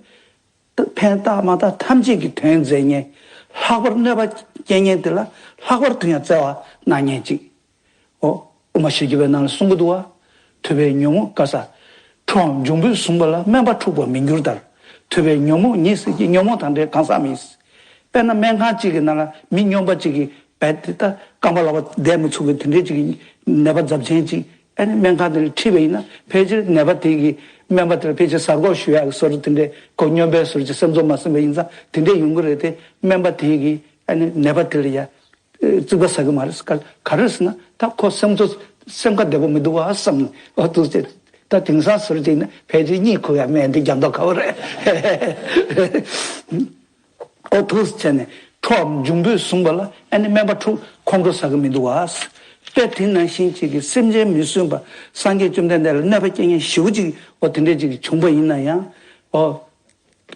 ཕན་བཏགས་མ་བཏགས་ཐམས་ཅད་ཀྱི་དོན་མཛད་མཁན། ལྷག་པར་གནོད་པ་སྐྱེལ་མཁན་དེ་ལ་ལྷག་པར་དུ་ཡང་བརྩེ་བ་གནང་མཁན་ཅིག་ཨོ། དབུ་མ་བཞི་བརྒྱ་པའི་ནང་ལ་གསུང་གི་འདུག་བ། ཐུབ་པས་ཉོན་མོངས་ག་ས། ཁྲོའམ་འབྱུང་པོས་བཟུང་བ་ལ། དམན་པ་འཁྲུགས་པར་མི་འགྱུར་ལྟར། ཐུབ་པས་ཉོན་མོངས་ཉེས་བསད་ཀྱི། ཉོན་མོངས་དང་འབྲེལ་གང་ཟག་མིན། དཔེར་ན་སྨན་ཁང་གཅིག་གི་ནང་ལ་མི་སྨྱོན་པ་གཅིག་གིས་རྦད་དེ་ད་རྐང་པ་ལག་པ་བསྡད་མི་ཚུགས་པའི་དེ་འདྲའི་ཅིག་གི་ནད་པ་འཛབ་ཆེན་ཅིག་ཨ་ནི་སྨན་ཁང་དེ་ལ་ཁྲིད་པ་ཡིན་ན། ཕལ་ཆེར་ནད་པ་དེ་གིས་སྨན་པ་དེ་ལ་ཕལ་ཆེར་གཟའ་འཁོར་ཞུ་ཡག་གི་བཟོ་འདྲ་དེ་འདྲའི་ཁོ་སྨྱོན་པའི་བཟོ་འདྲ་ཅིག་སེམས་ཚོར་མ་སེམས་པ་ཡིན་ཙང་དེ་འདྲའི་ཡོང་གི་རེད་དེ། སྨན་པ་དེ་གིས་ཨ་ནི་ནད་པ་དེ་ལ་ཡ། རྩིག་པ་ཟ་གི་མ་རེད། ག་ག་རེ་ཟེར་ན། ད་ཁོ་སེམས་ཚོར་སེམས་ཁ་བདེ་པོ་མི་འདུག་བ་བསམ། ཨོ་འདུག་སེ། ད་དེང་སང་ཟུར་ཅིག་ནི་ཕལ་ཆེར་གཉིད་ཁུག་ཡ་མེད་འདི་རྒྱབ་མདོག་ཁ་བོ་རེད། ཨོ་འདུག་སེ་བྱས་ནས་ཁྲོའམ་འབྱུང་པོས་བཟུང་བ་ལ། ཨ་ནི་སྨན་པ་ཁྲོ་ཁོང་ཁྲོ་ཟ་གི་མི་འདུག་བ། དཔེ་དེ་ནང་བཞིན་ཅིག་གི་སེམས་ཅན་མི་བསྲུན་པ། སངས་རྒྱས་བཅོམ་ལྡན་འདས་ལ་གནོད་པ་སྐྱེལ་མཁན་ཞེ་པོ་ཅིག་ཨོ་དེ་འདྲས་ཅིག་བྱུང་པ་ཡིན་ན་ཡང་། ཨོ།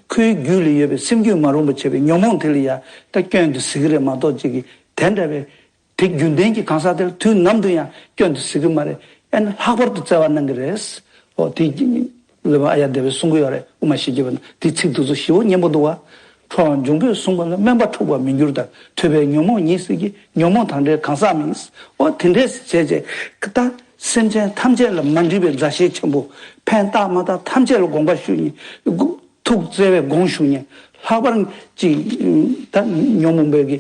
ཁོའི་རྒྱུད་ལ་ཡོད་པའི་སེམས་རྒྱུད་མ་རུངས་པ་བྱས་པའི་ཉོན་མོངས་དེ་ལ་ཡང་ད་སྐྱོན་དུ་གཟིགས་ཀྱི་རེད་མ་གཏོགས། ཅིག་གིས་དེ་འདྲ་བའི་དེ་རྒྱུན་ལྡན་གྱི་གང་ཟག་དེ་ལ་དུས་ནམ་དུ་ཡང་སྐྱོན་དུ་གཟིགས་ཀྱི་མ་རེད། ཨ་ནི་ལྷག་པར་དུ་བརྩེ་བ་གནང་གི་རེད། ཨོ་དེ་ལ་ཨཱརྱ་དེ་བས་གསུང་གི་ཡོད་རེད། དབུ་མ་བཞི་བརྒྱ་པ་ན་དེ་ཚིག་དེ་ཚོ་ཞེ་པོ་སྙན་པོ་འདུག་བ། ཁྲོའམ་འབྱུང་པོས་བཟུང་བ་ལ། དམན་པ་འཁྲུགས་པར་མི་འགྱུར་ལྟར། ཐུབ་པས་ཉོན་མོངས་ཉེས་བསད་ཀྱི། ཉོན་མོངས་དང་འབྲེལ་གང་ཟག་མིན། ཨོ་དེ་འདྲས་བྱས་བྱས་ད་སེམས་ཅན་ཐམས་ཅད་ལ་མ་འདྲིས་པའི་མཛའ་བཤེས་ཆེན་པོ། ཕན་བཏགས་མ་བཏགས་ཐམས་ཅད་ལ་དགོངས་པ་ཞུ་མཁན། ཐུགས་བརྩེ་བས་དགོངས་ཞུ་མཁན། ལྷག་པར་ཅིག་ད་ཉོན་མོངས་པའི་གི་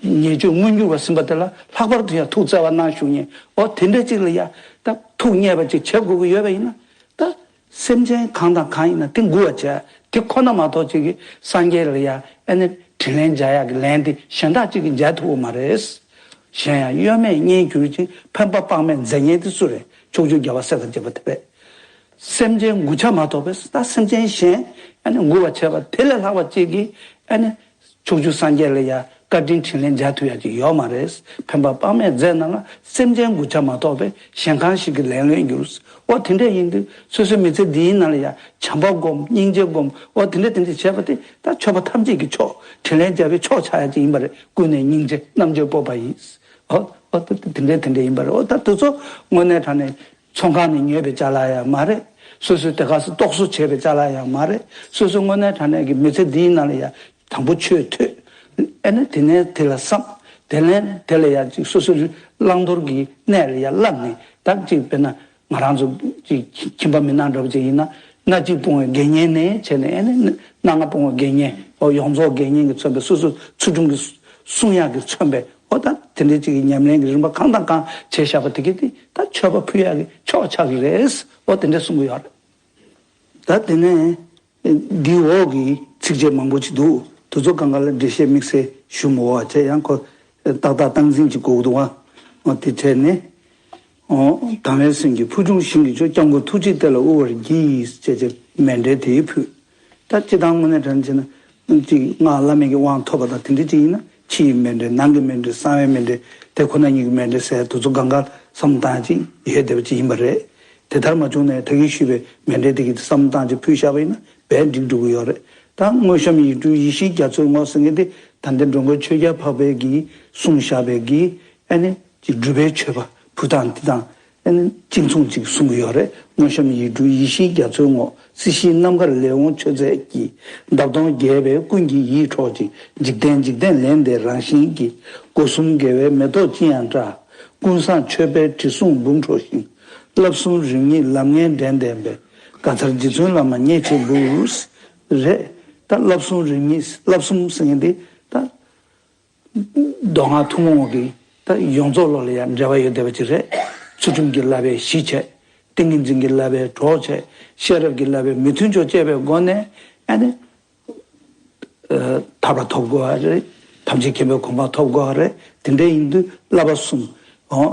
ཉེས་སྤྱོད་མངོན་གྱུར་བ་ཟིན་པ་དེ་ལ་ལྷག་པར་དུ་ཡང་ཐུགས་བརྩེ་བ་གནང་ཞུ་མཁན། ཨོ་དེ་འདྲ་ཅིག་ལ་ཡ་ད་ཐུགས་མཉེས་པ་ཅིག་བྱེད་དགོས་ཀྱི་ཡོད་པ་ཡིན་ན། ད་སེམས་ཅན་གང་དང་གང་ཡིན་ན་དེ་མགུ་བ་བྱས། དེ་ཁོ་ན་མ་གཏོགས་ཅིག་གིས་སངས་རྒྱས་ལ་ཡ་ཨ་ནི་དྲིན་ལན་འཇལ་ཡག་གི་ལན་དེ་གཞན་དག་ཅིག་གིས་འཇལ་ཐུབ་ཀྱི་མ་རེད། གཞན་ཡང་གཡོ་མེད་མཉེས་གྱུར་ཅིང་། ཕན་པ་དཔག་མེད་མཛད་མཁན་དེ་སུ་རེད། ཕྱོགས་བཅུའི་རྒྱལ་བ་སྲས་དང་བཅས་པ་དེ་རེད། སེམས་ཅན་མགུ་ཆ་མ་ཐོགས་པས། ད་སེམས་ཅན་གཞན་ཨ་ནི་མགུ་བ་བྱས་པ་དེ་ལས་ལྷག་པ་ཅིག་གིས་ཨ་ནི་ཕྱོགས་བཅུའི་སངས་རྒྱས་ལ་ཡ་བཀའ་དྲིན་དྲིན་ལན་འཇལ་ཐུབ་ཡག་ཅིག་ཡོད་མ་རེད། ཕན་པ་དཔག་མེད་མཛད་རྣམས་ལ། སེམས་ཅན་མགུ་ཆ་མ་ཐོགས་པའི། གཞན་གང་ཞིག་གིས་ལན་ལོན་འགྱུར། ཨོ་དེ་འདྲས་ཡིན་དུས་སོ་སོའི་མི་ཚེ་འདིའི་ནང་ལ་ཡ་བྱམས་པ་སྒོམ། སྙིང་རྗེ་སྒོམ། ཨོ་དེ་འདྲས་དེ་འདྲས་བྱས་པ་དེ་ད་མཆོད་པ་ཐམས་ཅད་ཀྱི་མཆོག་དྲིན་ལན་འཇལ་བའི་མཆོག་ཆགས་ཡག་ཅིག་ཡིན་པ་རེད། ཀུན་ནས་སྙིང་རྗེ་རྣམ་དཔྱོད་སྤོབས་པ་ཡིས། ཨོ་ཨོ་དེ་དེ་འདྲས་དེ་འདྲས་ཡིན་པ་རེད། ཨོ་ད་དེ་ཚོ་དངོས་གནས་དྲང་གནས། ཚོང་ཁང་ནས་ཉོས་པའི་ཅ་ལག་ཡང་མ་རེད། སོ་སོའི་དེ་ག་སེ་རྟོག་བཟོ་བྱས་པའི་ཅ་ལག་ཡང་མ་རེད། སོ་སོའི་དངོས་གནས་དྲང་གནས་ཀྱི་མི་ཚེ་འདིའི་ནང་ལ་ཡང་དང་པོ་ཆོས་ཐོས། ཨ་ནི་དེ་ནས་དེ་ལ་བསམ། དེ་ནས་དེ་ལ་ཡང་ཅིག་སོ་སོའི་བླང་དོར་གྱི་གནས་ལ་ཡང་བསླབས་ནས། ད་ཅིག་དཔེར་ན་ང་རང་ཚོ་ཅིག་ཁྱིམ་པ་མི་ནག་འདྲ་པོ་ཅིག་ཡིན་ན། སྣ་གཅིག་སྤོང་བའི་དགེ་བསྙེན་ནས་བྱས་ནས། ཨ་ནི་སྣ་ལྔ་སྤོང་བའི་དགེ་བསྙེན། ཨོ་ཡོངས་རྫོགས་དགེ་བསྙེན་གྱིས་མཚོན་པའི། སོ་སོ་ཚུལ་ཁྲིམས་ཀྱིས་སྲུང་ཡག་གིས་མཚོན་པའི། ཨོ་ད་དེ་འདྲའི་ཅིག་གི་ཉམས་ལེན་གྱི་རིམ་པ་གང་དང་གང་བྱས་བཞག་པ་དེ་གས་དེ་ད་མཆོད་པ་ཕུལ་ཡག་གི་མཆོག་ཆགས་ཀྱི་རེད། ཨོ་དེ་འདྲ་གསུང་གི་ཡོད་རེད། ད་དེ་ནས་འདིའི་འོག་གི་ཚིགས་བཅད་མང་པོ་ཅིག་འདུག་དེ་ཚོ་གང་ག་ལ་འགྲེལ་བཤད་དམིགས་བསལ་ཞུ་མི་འོས་པ་བྱས། ཡང་ཁོ་ཏག་ཏག་སྟངས་འཛིན་ཅིག་དགོས་ཀྱི་འདུག་ཨ། འོ་དེ་བྱས་ནས། འོ་དང་བའི་སེམས་ཀྱིས། ཕུལ་བྱུང་ཞིང་གི་མཆོག། སྐྱབས་མགོན་ཐུགས་རྗེའི་གཏེར་ལ་དབུལ་བར་བགྱི། ཞེས་བྱས་མཎྜལ་དེ་ཕུལ། ད་སྤྱིར་བཏང་དངོས་གནས་དྲང་བྱས་ན། ཅིག་སྔགས་བླ་མེད་ཀྱི་དབང་ཐོབ་པ་དང་དེ་འདྲ་ཅིག་ཡིན་ན། ཕྱི་ཡི་མཎྜལ། ནང་གི་མཎྜལ། གསང་བའི་མཎྜལ། དེ་ཁོ་ན་ཉིད་ཀྱི་མཎྜལ་ཟེར་དེ་ཚོ་གང་ག་བསམ་བློ་བཏང་ཅིག་ཡོད་བསྡད་པ་ཅིག་ཡིན་པ་རེད། དེ་ལྟར་མ་བྱུང་ན་ད་གིན་ཞུས་པའི་མཎྜལ་དེ་གི་བསམ་བློ་བཏང་ཅིག་ཕུལ་བཞག་པ་ཡིན་ན་རྦད་འགྲིག་འགྲོ་གི་ཡོད་རེད། ད་དངོས་བཤམས་ཡིག་འབྲུ་ཡིད་བཞིན་རྒྱ་མཚོའི་ངོགས་ཟེར་མཁན་དེ། ད་ལྟའི་འགྲོ་མགོན་ཆོས་རྒྱལ་འཕགས་པའི་གིས་གསུངས་བཞག་པའི་གི་ཨ་ནི་ཅིག་སྒྲུབ་པའི་མཆོད་པ་ཕུལ་སྟངས་དེ་དང་། ཨ་ནི་གཅིག་མཚུངས་ཅིག་གསུང་གི་ཡོད་རེད། དངོས་བཤམས་ཡིག་འབྲུ་ཡིད་བཞིན་རྒྱ་མཚོའི་ངོགས། སྲིད་ཞིའི་རྣམ་དཀར་ལས་འོངས་མཆོད་རྫས་ཀྱིས། འདབ་སྟོང་རྒྱས་པའི་ཀུན་གྱི་ཡིད་འཕྲོག་ཅིང་། འཇིག་རྟེན་འཇིག་རྟེན་ལས་འདས་རང་བཞིན་གྱིས། སྒོ་གསུམ་དགེ་བའི་མེ་ཏོག་ཅི་ཡང་བཀྲ། ཀུན་བཟང་མཆོད་པའི་དྲི་བསུང་འབུམ་འཕྲོ་ཞིང་། བསླབ་གསུམ་རིམ་གཉིས་ལམ་ལྔའི་འགྲན་ལྡན་པའི། དགའ་ཚལ་རྗེ་བཙུན་བླ་མ་མཉེས་བྱེད་པུ། རེད། ད་བསླབ་གསུམ་རིམ་གཉིས། བསླབ་གསུམ་ཟེར་མཁན་དེ་ད། མདོ་སྔགས་ཐུན་མོང་གི་ད་ཡོངས་རྫོགས་ལོགས་ལ་ཡང་འབྲེལ་བ་ཡོད་བསྡད་པ་ཅིག་རེད། ཚུལ་ཁྲིམས་ཀྱི་བསླབ་པའི་གཞི་བྱས། ཏིང་ངེ་འཛིན་གྱི་བསླབ་པའི་གྲོགས་བྱས། ཤེས་རབ་ཀྱི་བསླབ་པའི་མི་མཐུན་ཕྱོགས་བཅད་པའི་སྒོ་ནས། ཨ་ནི་ཐར་པ་ཐོབ་དགོས་པ་རེད། ཐམས་ཅད་མཁྱེན་པའི་གོ་འཕང་ཐོབ་དགོས་པ་རེད། དེ་འདྲ་ཡིན་དུས་བསླབ་པ་གསུམ། འོ།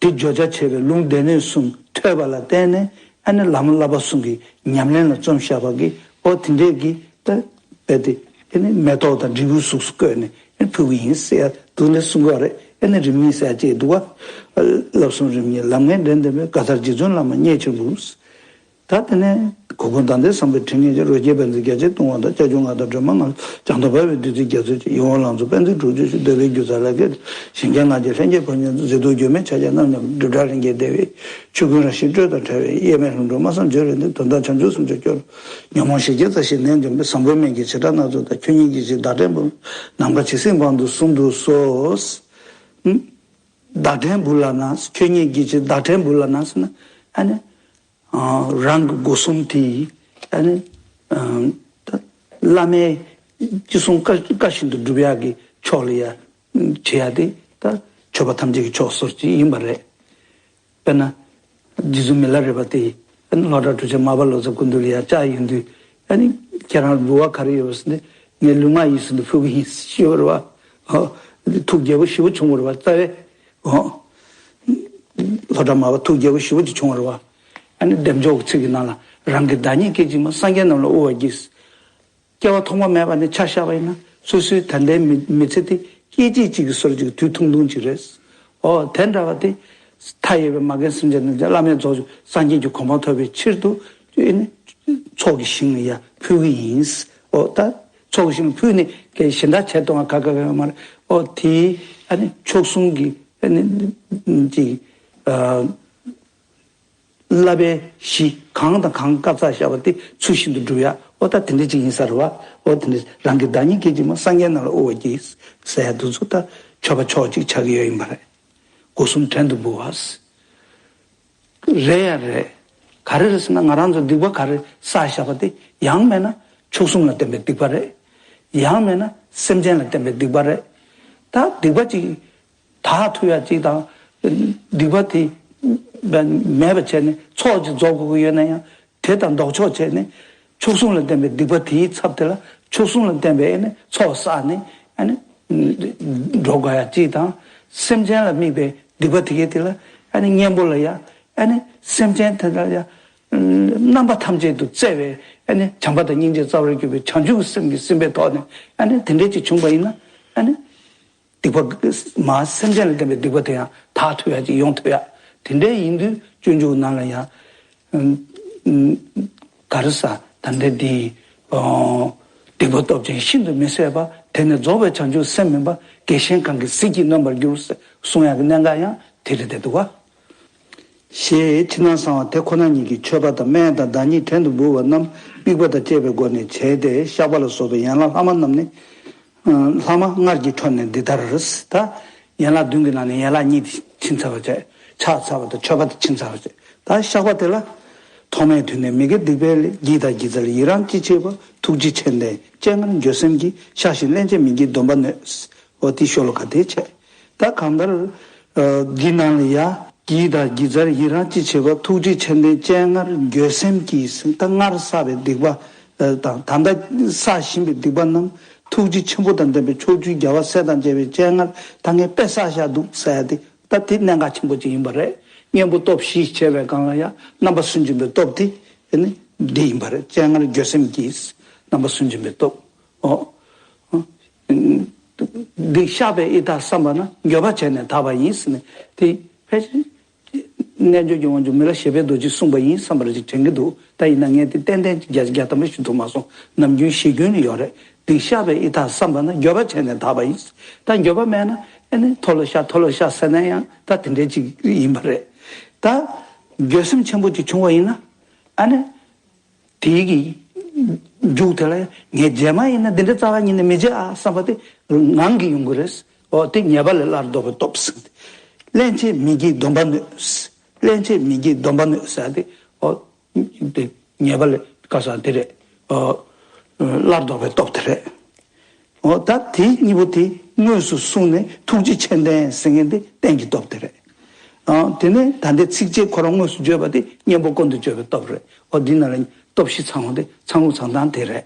དེ་བརྗོད་བྱ་བྱས་པའི་ལུང་སྡེ་སྣོད་གསུམ་ཐོས་པ་ལ་བརྟེན་ནས། ཨ་ནི་བླ་མ་བསླབ་པ་གསུམ་གྱི་ཉམས་ལེན་ལ་བརྩོན་བཞག་པ་གི། ཨོ་དེ་འདྲས་ཀྱི་ད་རྦད་དེ། ཨ་ནི་མེ་ཏོག་དང་འབྲས་བུའི་གཟུགས་སུ་བཀོད་ནས། ཨ་ནི་ཕུལ་གི་ཡིན་ཟེར་ཡ་དེ་འདྲ་གསུང་གི་ཡོད་རེད། ཨ་ནི་རིམ་གཉིས་ཟེར་ཡ་ཅིག་འདུག་ག་བསླབ་གསུམ་རིམ་གཉིས་ལམ་ལྔའི་འགྲན་ལྡན་པའི། དགའ་ཚལ་རྗེ་བཙུན་བླ་མ་མཉེས་བྱེད་པུ། ད་དེ་ནས་གུར་གུམ་དང་ལྡན་བསམ་པའི་དྲི་ངད་ཀྱིས། རོ་བརྒྱའི་བཛྲ་རྒྱ་ཆེར་བརྡུང་བ་དང་། ལྕགས་ཀྱུ་ང་དང་སྒྲོལ་མ་ལྔ་ལ། བྱང་དུ་འབར་བའི་བདུད་རྩིའི་རྒྱ་མཚོ་ཆེ། ཡིད་འོང་ལང་ཚོ་པད་མཛེས་དྲུག་ཅུ་ཞིག། འདོད་པའི་སྒྱུ་རྩལ་ལ་སྐད་ཅིག། གཞན་སྐྱེ་ང་རྒྱལ་ལྷན་སྐྱེས་ཕོ་ཉ་ཚོ། མཛེས་སྡུག་འགྱུར་མེད་ཕྱག་རྒྱ་རྣམ་གཉིས་པ། སྒྲིབ་བྲལ་ལྷན་སྐྱེས་བདེ་བའི་ཆོས་ཀུན་རང་བཞིན་སྤྲོས་དང་བྲལ་བའི། གཡེལ་མེད་ལྷུན་གྲུབ་སྨྲ་བསམ་བརྗོད་རེ་ལྡན། དོན་དམ་བྱང་ཆུབ་སེམས་མཆོག་སྐྱོབ། ཉོན་མོངས་ཞེ་བརྒྱད་རྩ་བཞིའི་ནད་འཇོམས་པའི། བཟང་པོའི་སྨན་གྱི་བྱེ་བྲག་སྣ་ཚོགས་དང་། ཁྱོད་ཉིད་ཀྱི་ཕྱིར་བདག་ཕྲན་བུ། ནམ་མཁའ་ཇི་སྲིད་དབང་དུ་གསུམ་དུ་གསོལ། བདག་ཕྲན་བུ་ལབ་ན། ཁྱོད་ཉིད་ཀྱི་ཕྱིར་བདག་ཕྲན་བུ་ལབ་ན་ཟེར་ན། ཨ་ནི། རང་གི་སྒོ་གསུམ་དེ་ཨ་ནི་ད་བླ་མས་ཅི་གསུང་བཀའ་བཀའ་བཞིན་དུ་སྒྲུབ་ཡག་གི་ཕྱོགས་ལ་ཡ་བྱེད་ཡག་དེ་ད་མཆོད་པ་ཐམས་ཅད་ཀྱི་མཆོག་ཟེར་གྱི་ཡིན་པ་རེད། དཔེར་ན་རྗེ་བཙུན་མི་ལ་རས་པ་དེ་ཨ་ནི་སློབ་གྲྭ་དྲུག་ཆེན་མར་པ་ལོ་ཙཱ་སྐུ་མདུན་ལ་ཡ་བཅར་ཡོང་དུས། ཨ་ནི་ཁྱེད་རང་འབུལ་བ་ག་རེ་ཡོད་པ་ཟེར་ནས། ངས་ལུས་ངག་ཡིད་གསུམ་དུ་ཕུལ་གི་ཡིན་ཞུས་པ་རེད་བ། ཨོ། ཐུགས་དགྱེས་པོ་ཞེ་པོ་བྱུང་བ་རེད་བ། རྩ་བའི། ཨོ། སློབ་གྲྭ་མར་པ་ཐུགས་དགྱེས་པོ་ཞེ་པོ་ཅིག་བྱུང་བ་རེད་བ། ཨ་ནི་བདེ་མཆོག་གི་ཚིག་གི་ནང་ལ། རང་གི་བདག་ཉིད་སྐད་ཅིག་མ། སངས་རྒྱས་རྣམས་ལ་དབུལ་བར་བགྱི། སྐྱེ་བ་ཐོག་མ་མེད་པ་ནས་ཆ་བཞག་པ་ཡིན་ན། སོ་སོའི་ད་ལྟའི་མི་མི་ཚེ་དེ་སྐད་ཅིག་གཅིག་གི་བཟོ་འདྲ་ཅིག་དུས་ཐུང་ཐུང་ཅིག་རེད། ཨོ་དེ་འདྲ་བ་དེ། མཐའ་ཡས་པའི་མ་རྒན་སེམས་ཅན་རྣམས་ཀྱང་། བླ་མེད་རྫོགས་བྱུང་སངས་རྒྱས་ཀྱི་གོ་འཕང་ཐོབ་པའི་ཕྱིར་དུ། ཨེ་ནི་ཚོགས་ཀྱི་ཞིང་ལ་ཡ་ཕུལ་གི་ཡིན། ཨོ་ད་ཚོགས་ཀྱི་ཞིང་ལ་ཕུལ་ནས་གལ་གཞན་དག་བྱས་གཏོང་བ་ག་ག་ག་མ་རེད། ཨོ་དེ་ཨ་ནི་མཆོག་གསུམ་གྱི་ཨ་ནི་ཅིག་ཨ། བསླབ་པའི་གཞི་གང་དང་གང་བཀའ་སྩལ་བཞག་པ་དེ་ཚུལ་བཞིན་དུ་སྒྲུབ་ཡ། ཨོ་ད་དེ་འདྲ་ཅིག་ཡིན་ས་རེད་བ། ཨོ་དེ་འདྲ། རང་གི་བདག་ཉིད་སྐད་ཅིག་མ། སངས་རྒྱས་རྣམས་ལ་དབུལ་བར་བགྱི། ཟེར་ཡ་དེ་ཚོ་ད་མཆོད་པ་མཆོག་ཅིག་ཆགས་ཀྱི་ཡོད་ཡིན་པ་རེད། སྒོ་གསུམ་བྲན་དུ་འབུལ་བ། རེད་ཡ་རེད། ག་རེ་རེད་ཟེར་ན། ང་རང་ཚོ་སྡིག་པ་ག་རེ་བསགས་བཞག་པ་དེ། ཡང་མེད་ན་མཆོག་གསུམ་ལ་བརྟེན་པའི་སྡིག་པ་རེད། ཡང་མེད་ན་སེམས་ཅན་ལ་བརྟེན་པའི་སྡིག་པ་རེད། ད་སྡིག་པ་ཅིག་དག་ཐུབ་ཡ་གཅིག་དང་། སྡིག་པ་དེ་མེད་པ་བྱས་ནས་ཚོགས་གཅིག་རྫོགས་དགོས་ཀྱི་ཡོད་ན་ཡང་། དེ་དང་ལྡོག་ཕྱོགས་བྱས་ནས་མཆོག་གསུམ་ལ་བརྟེན་པའི་སྡིག་པ་དེའི་ཚབ་དེ་ལ་མཆོག་གསུམ་ལ་བརྟེན་པའི་ཨ་ནི་ཚོགས་བསགས་ནས་ཨ་ནི་འགྲོ་དགོས་ཡ་གཅིག་དང་། སེམས་ཅན་ལ་དམིགས་པའི་སྡིག་པ་དེ་གའི་དེ་ལ་ཨ་ནི་གཉེན་པོ་ལ་ཡ། ཨ་ནི་སེམས་ཅན་དེ་ལ་ཡ། རྣམ་པ་ཐམས་ཅད་དུ་བརྩེ་བའི་ཨ་ནི་བྱམས་པ་དང་སྙིང་རྗེ་རྩ་བར་གྱུར་པའི་བྱང་ཆུབ་ཀྱི་སེམས་ཀྱིས་ཟིན་པའི་ཐོག་ནས། ཨ་ནི་དེ་འདྲས་ཅིག་བྱུང་བ་ཡིན་ན། ཨ་ནི། སྡིག་པ་མ་སེམས་ཅན་ལ་བརྟེན་པའི་སྡིག་པ་དེ་ཡང་དག་ཐུབ་ཡ་ཅིག་ཡོང་ཐུབ་ཡ། དེ་འདྲའི་ཡིན་དུས་སྤྱོད་འཇུག་ནང་ལ་ཡང་། ཨ་ཨ་ག་རེ་ཟ། ད་ལྟའི་འདི་ཨ་སྡིག་པ་སྟོབས་ཅན་ཤིན་ཏུ་མི་བཟད་པ། དེ་ནི་རྫོགས་པའི་བྱང་ཆུབ་སེམས་མིན་པ། བགེགས་གཞན་གང་གིས་ཟིལ་གྱིས་གནོན་པར་འགྱུར། གསུང་ཡག་གི་གནད་འགག་ཡང་དེ་རེད་བསྡད་འདུག་ག་ཞེས་ཕྱི་ནང་གསང་བ་དེ་ཁོ་ན་ཉིད་ཀྱི་མཆོད་པ་དང་སྨན་དང་བདག་ཉིད་བྲན་དུ་འབུལ་བ་རྣམས་དམིགས་པ་དང་བཅས་པའི་སྒོ་ནས་བྱས་ཏེ། བཤགས་པ་ལ་སོགས་པའི་ཡན་ལག་ལྷག་མ་རྣམས་ནི། ལྷག་མ་སྔར་གྱི་འཕྲོ་ནས་འདི་ལྟར། ད་ཡན་ལག་བདུན་གྱི་ནང་ནས་ཡན་ལག་གཉིས་དེ་ཕྱིན་ཚར་བ་བྱས། ཕྱག་འཚལ་བ་དང་མཆོད་པ་དེ་ཕྱིན་ཚར་བ་བྱས། ད་བཤགས་པ་དེ་ལ། ཐོག་མའི་དུས་ནས་མི་དགེ་སྡིག་པའི་ལས། བགྱིས་དང་བགྱིད་འཚལ་ཡི་རང་ཅི་མཆིས་པ། ཐུགས་རྗེ་མཆན་ལྡན་སྤྱན་སྔར་འགྱོད་སེམས་ཀྱིས། བཤགས་ཤིང་སླན་ཆད་མི་བགྱིད་སྡོམ་པ་ནོད། འོ་དེ་ཤོ་ལོ་ཀ་དེ་བྱས། ད་གང་ལྟར། འདི་ནང་ལ་ཡ། བགྱིས་དང་བགྱིད་འཚལ་ཡི་རང་ཅི་མཆིས་པ། ཐུགས་རྗེ་མཆན་ལྡན་སྤྱན་སྔར་འགྱོད་སེམས་ཀྱིས། ད་སྔར་བསགས་པའི་སྡིག་པ་དང་ད་ལྟ་བསགས་བཞིན་པའི་སྡིག་པ་རྣམས་ཐུགས་རྗེ་ཆེན་པོ་དང་ལྡན་པའི་ཕྱོགས་བཅུའི་རྒྱལ་བ་སྲས་དང་བཅས་པའི་སྤྱན་སྔར་ད་ངས་དཔེ་བསགས་བཞག་འདུག་ཟེར་ཡ་དེ། ད་དེ་གནད་འགག་ཆེན་པོ་ཅིག་ཡིན་པ་རེད། གཉེན་པོ་སྟོབས་བཞི་བྱས་པའི་སྒང་ལ་ཡང་རྣམ་པ་སུན་འབྱིན་པའི་སྟོབས་དེ་ཨ་ནི་འདི་ཡིན་པ་རེད། སྤྱན་སྔར་འགྱོད་སེམས་ཀྱིས། རྣམ་པ་སུན་འབྱིན་པའི་སྟོབས། འོ། འདི་བཤགས་པའི་ཨི་ཐ་བསམ་པ་ན་འགྱོད་པ་བྱས་ནས་དག་པ་ཡིན་ཟེར་ནས་དེ་ཕལ་ཆེར་རྣལ་འབྱོར་གྱི་དབང་ཕྱུག་མི་ལ་ཞེ་པའི་རྡོ་རྗེས་གསུངས་པ་ཡིན་བསམ་པ་རེ་ཅིག་དྲན་གྱི་འདུག་ད་ཡིན་ན་ངས་དེ་ཏན་ཏན་བརྒྱ་ཆ་བརྒྱ་ཐམ་པ་ཞུ་ཐུབ་མ་སོང་། ནམ་རྒྱུན་ཞེ་རྒྱུན་ནས་ཡོད་རེད། སྡིག་བཤགས་པའི་ཨི་ཐ་བསམ་པ་ན་འགྱོད་པ་བྱས་ནས་དག་པ་ཡིན། ད་འགྱོད་པ་མེད་ན་ཨ་ནི་མཐོལ་ལོ་བཤགས་མཐོལ་ལོ་བཤགས་ཟེར་ན་ཡང་ད་དེ་འདྲའི་ཅིག་ཡིན་པ་རེད། ད་འགྱོད་སེམས་ཆེན་པོ་ཅིག་བྱུང་བ་ཡིན་ན་ཨ་ནི་དེའི་གི་མཇུག་དེ་ལ་ངས་རྗེས་མ་ཡིན་ན་འདི་འདྲ་རྩ་བ་ཉིད་ནས་མི་བྱེད་ཨ་བསམ་པ་དེ་ངང་གིས་ཡོང་གི་རེད། འོ་དེ་ཉེས་པ་ལས་སླར་ལྡོག་པའི་སྟོབས་ཟེར། སླན་ཆད་མི་བགྱིད་སྡོམ་པ་ནོད། སླན་ཆད་མི་བགྱིད་སྡོམ་པ་ནོད་ཟེར་ཏེ། འོ། དེ་ཉེས་པ་ལས་དཀའ་ས་དེ་རེད། ཨ། སླར་ལྡོག་པའི་སྟོབས་དེ་རེད། འོ་ད་དེ་གཉིས་པོ་དེ་དངོས་སུ་གསུངས་ནས་ཐུགས་རྗེ་མཆན་ལྡན་ཟེར་མཁན་དེ་རྟེན་གྱི་སྟོབས་དེ་རེད། ཨ། དེ་ནས་ད་ལྟའི་ཚིགས་བཅད་ཁོ་རང་དངོས་སུ་བརྗོད་པ་དེ་གཉེན་པོ་ཀུན་ཏུ་སྤྱོད་པའི་སྟོབས་རེད། འོ་འདི་ནང་ལ་སྟོབས་བཞི་ཚང་བ་དེ་ཚང་ལུགས་ཚང་སྟངས་དེ་རེད།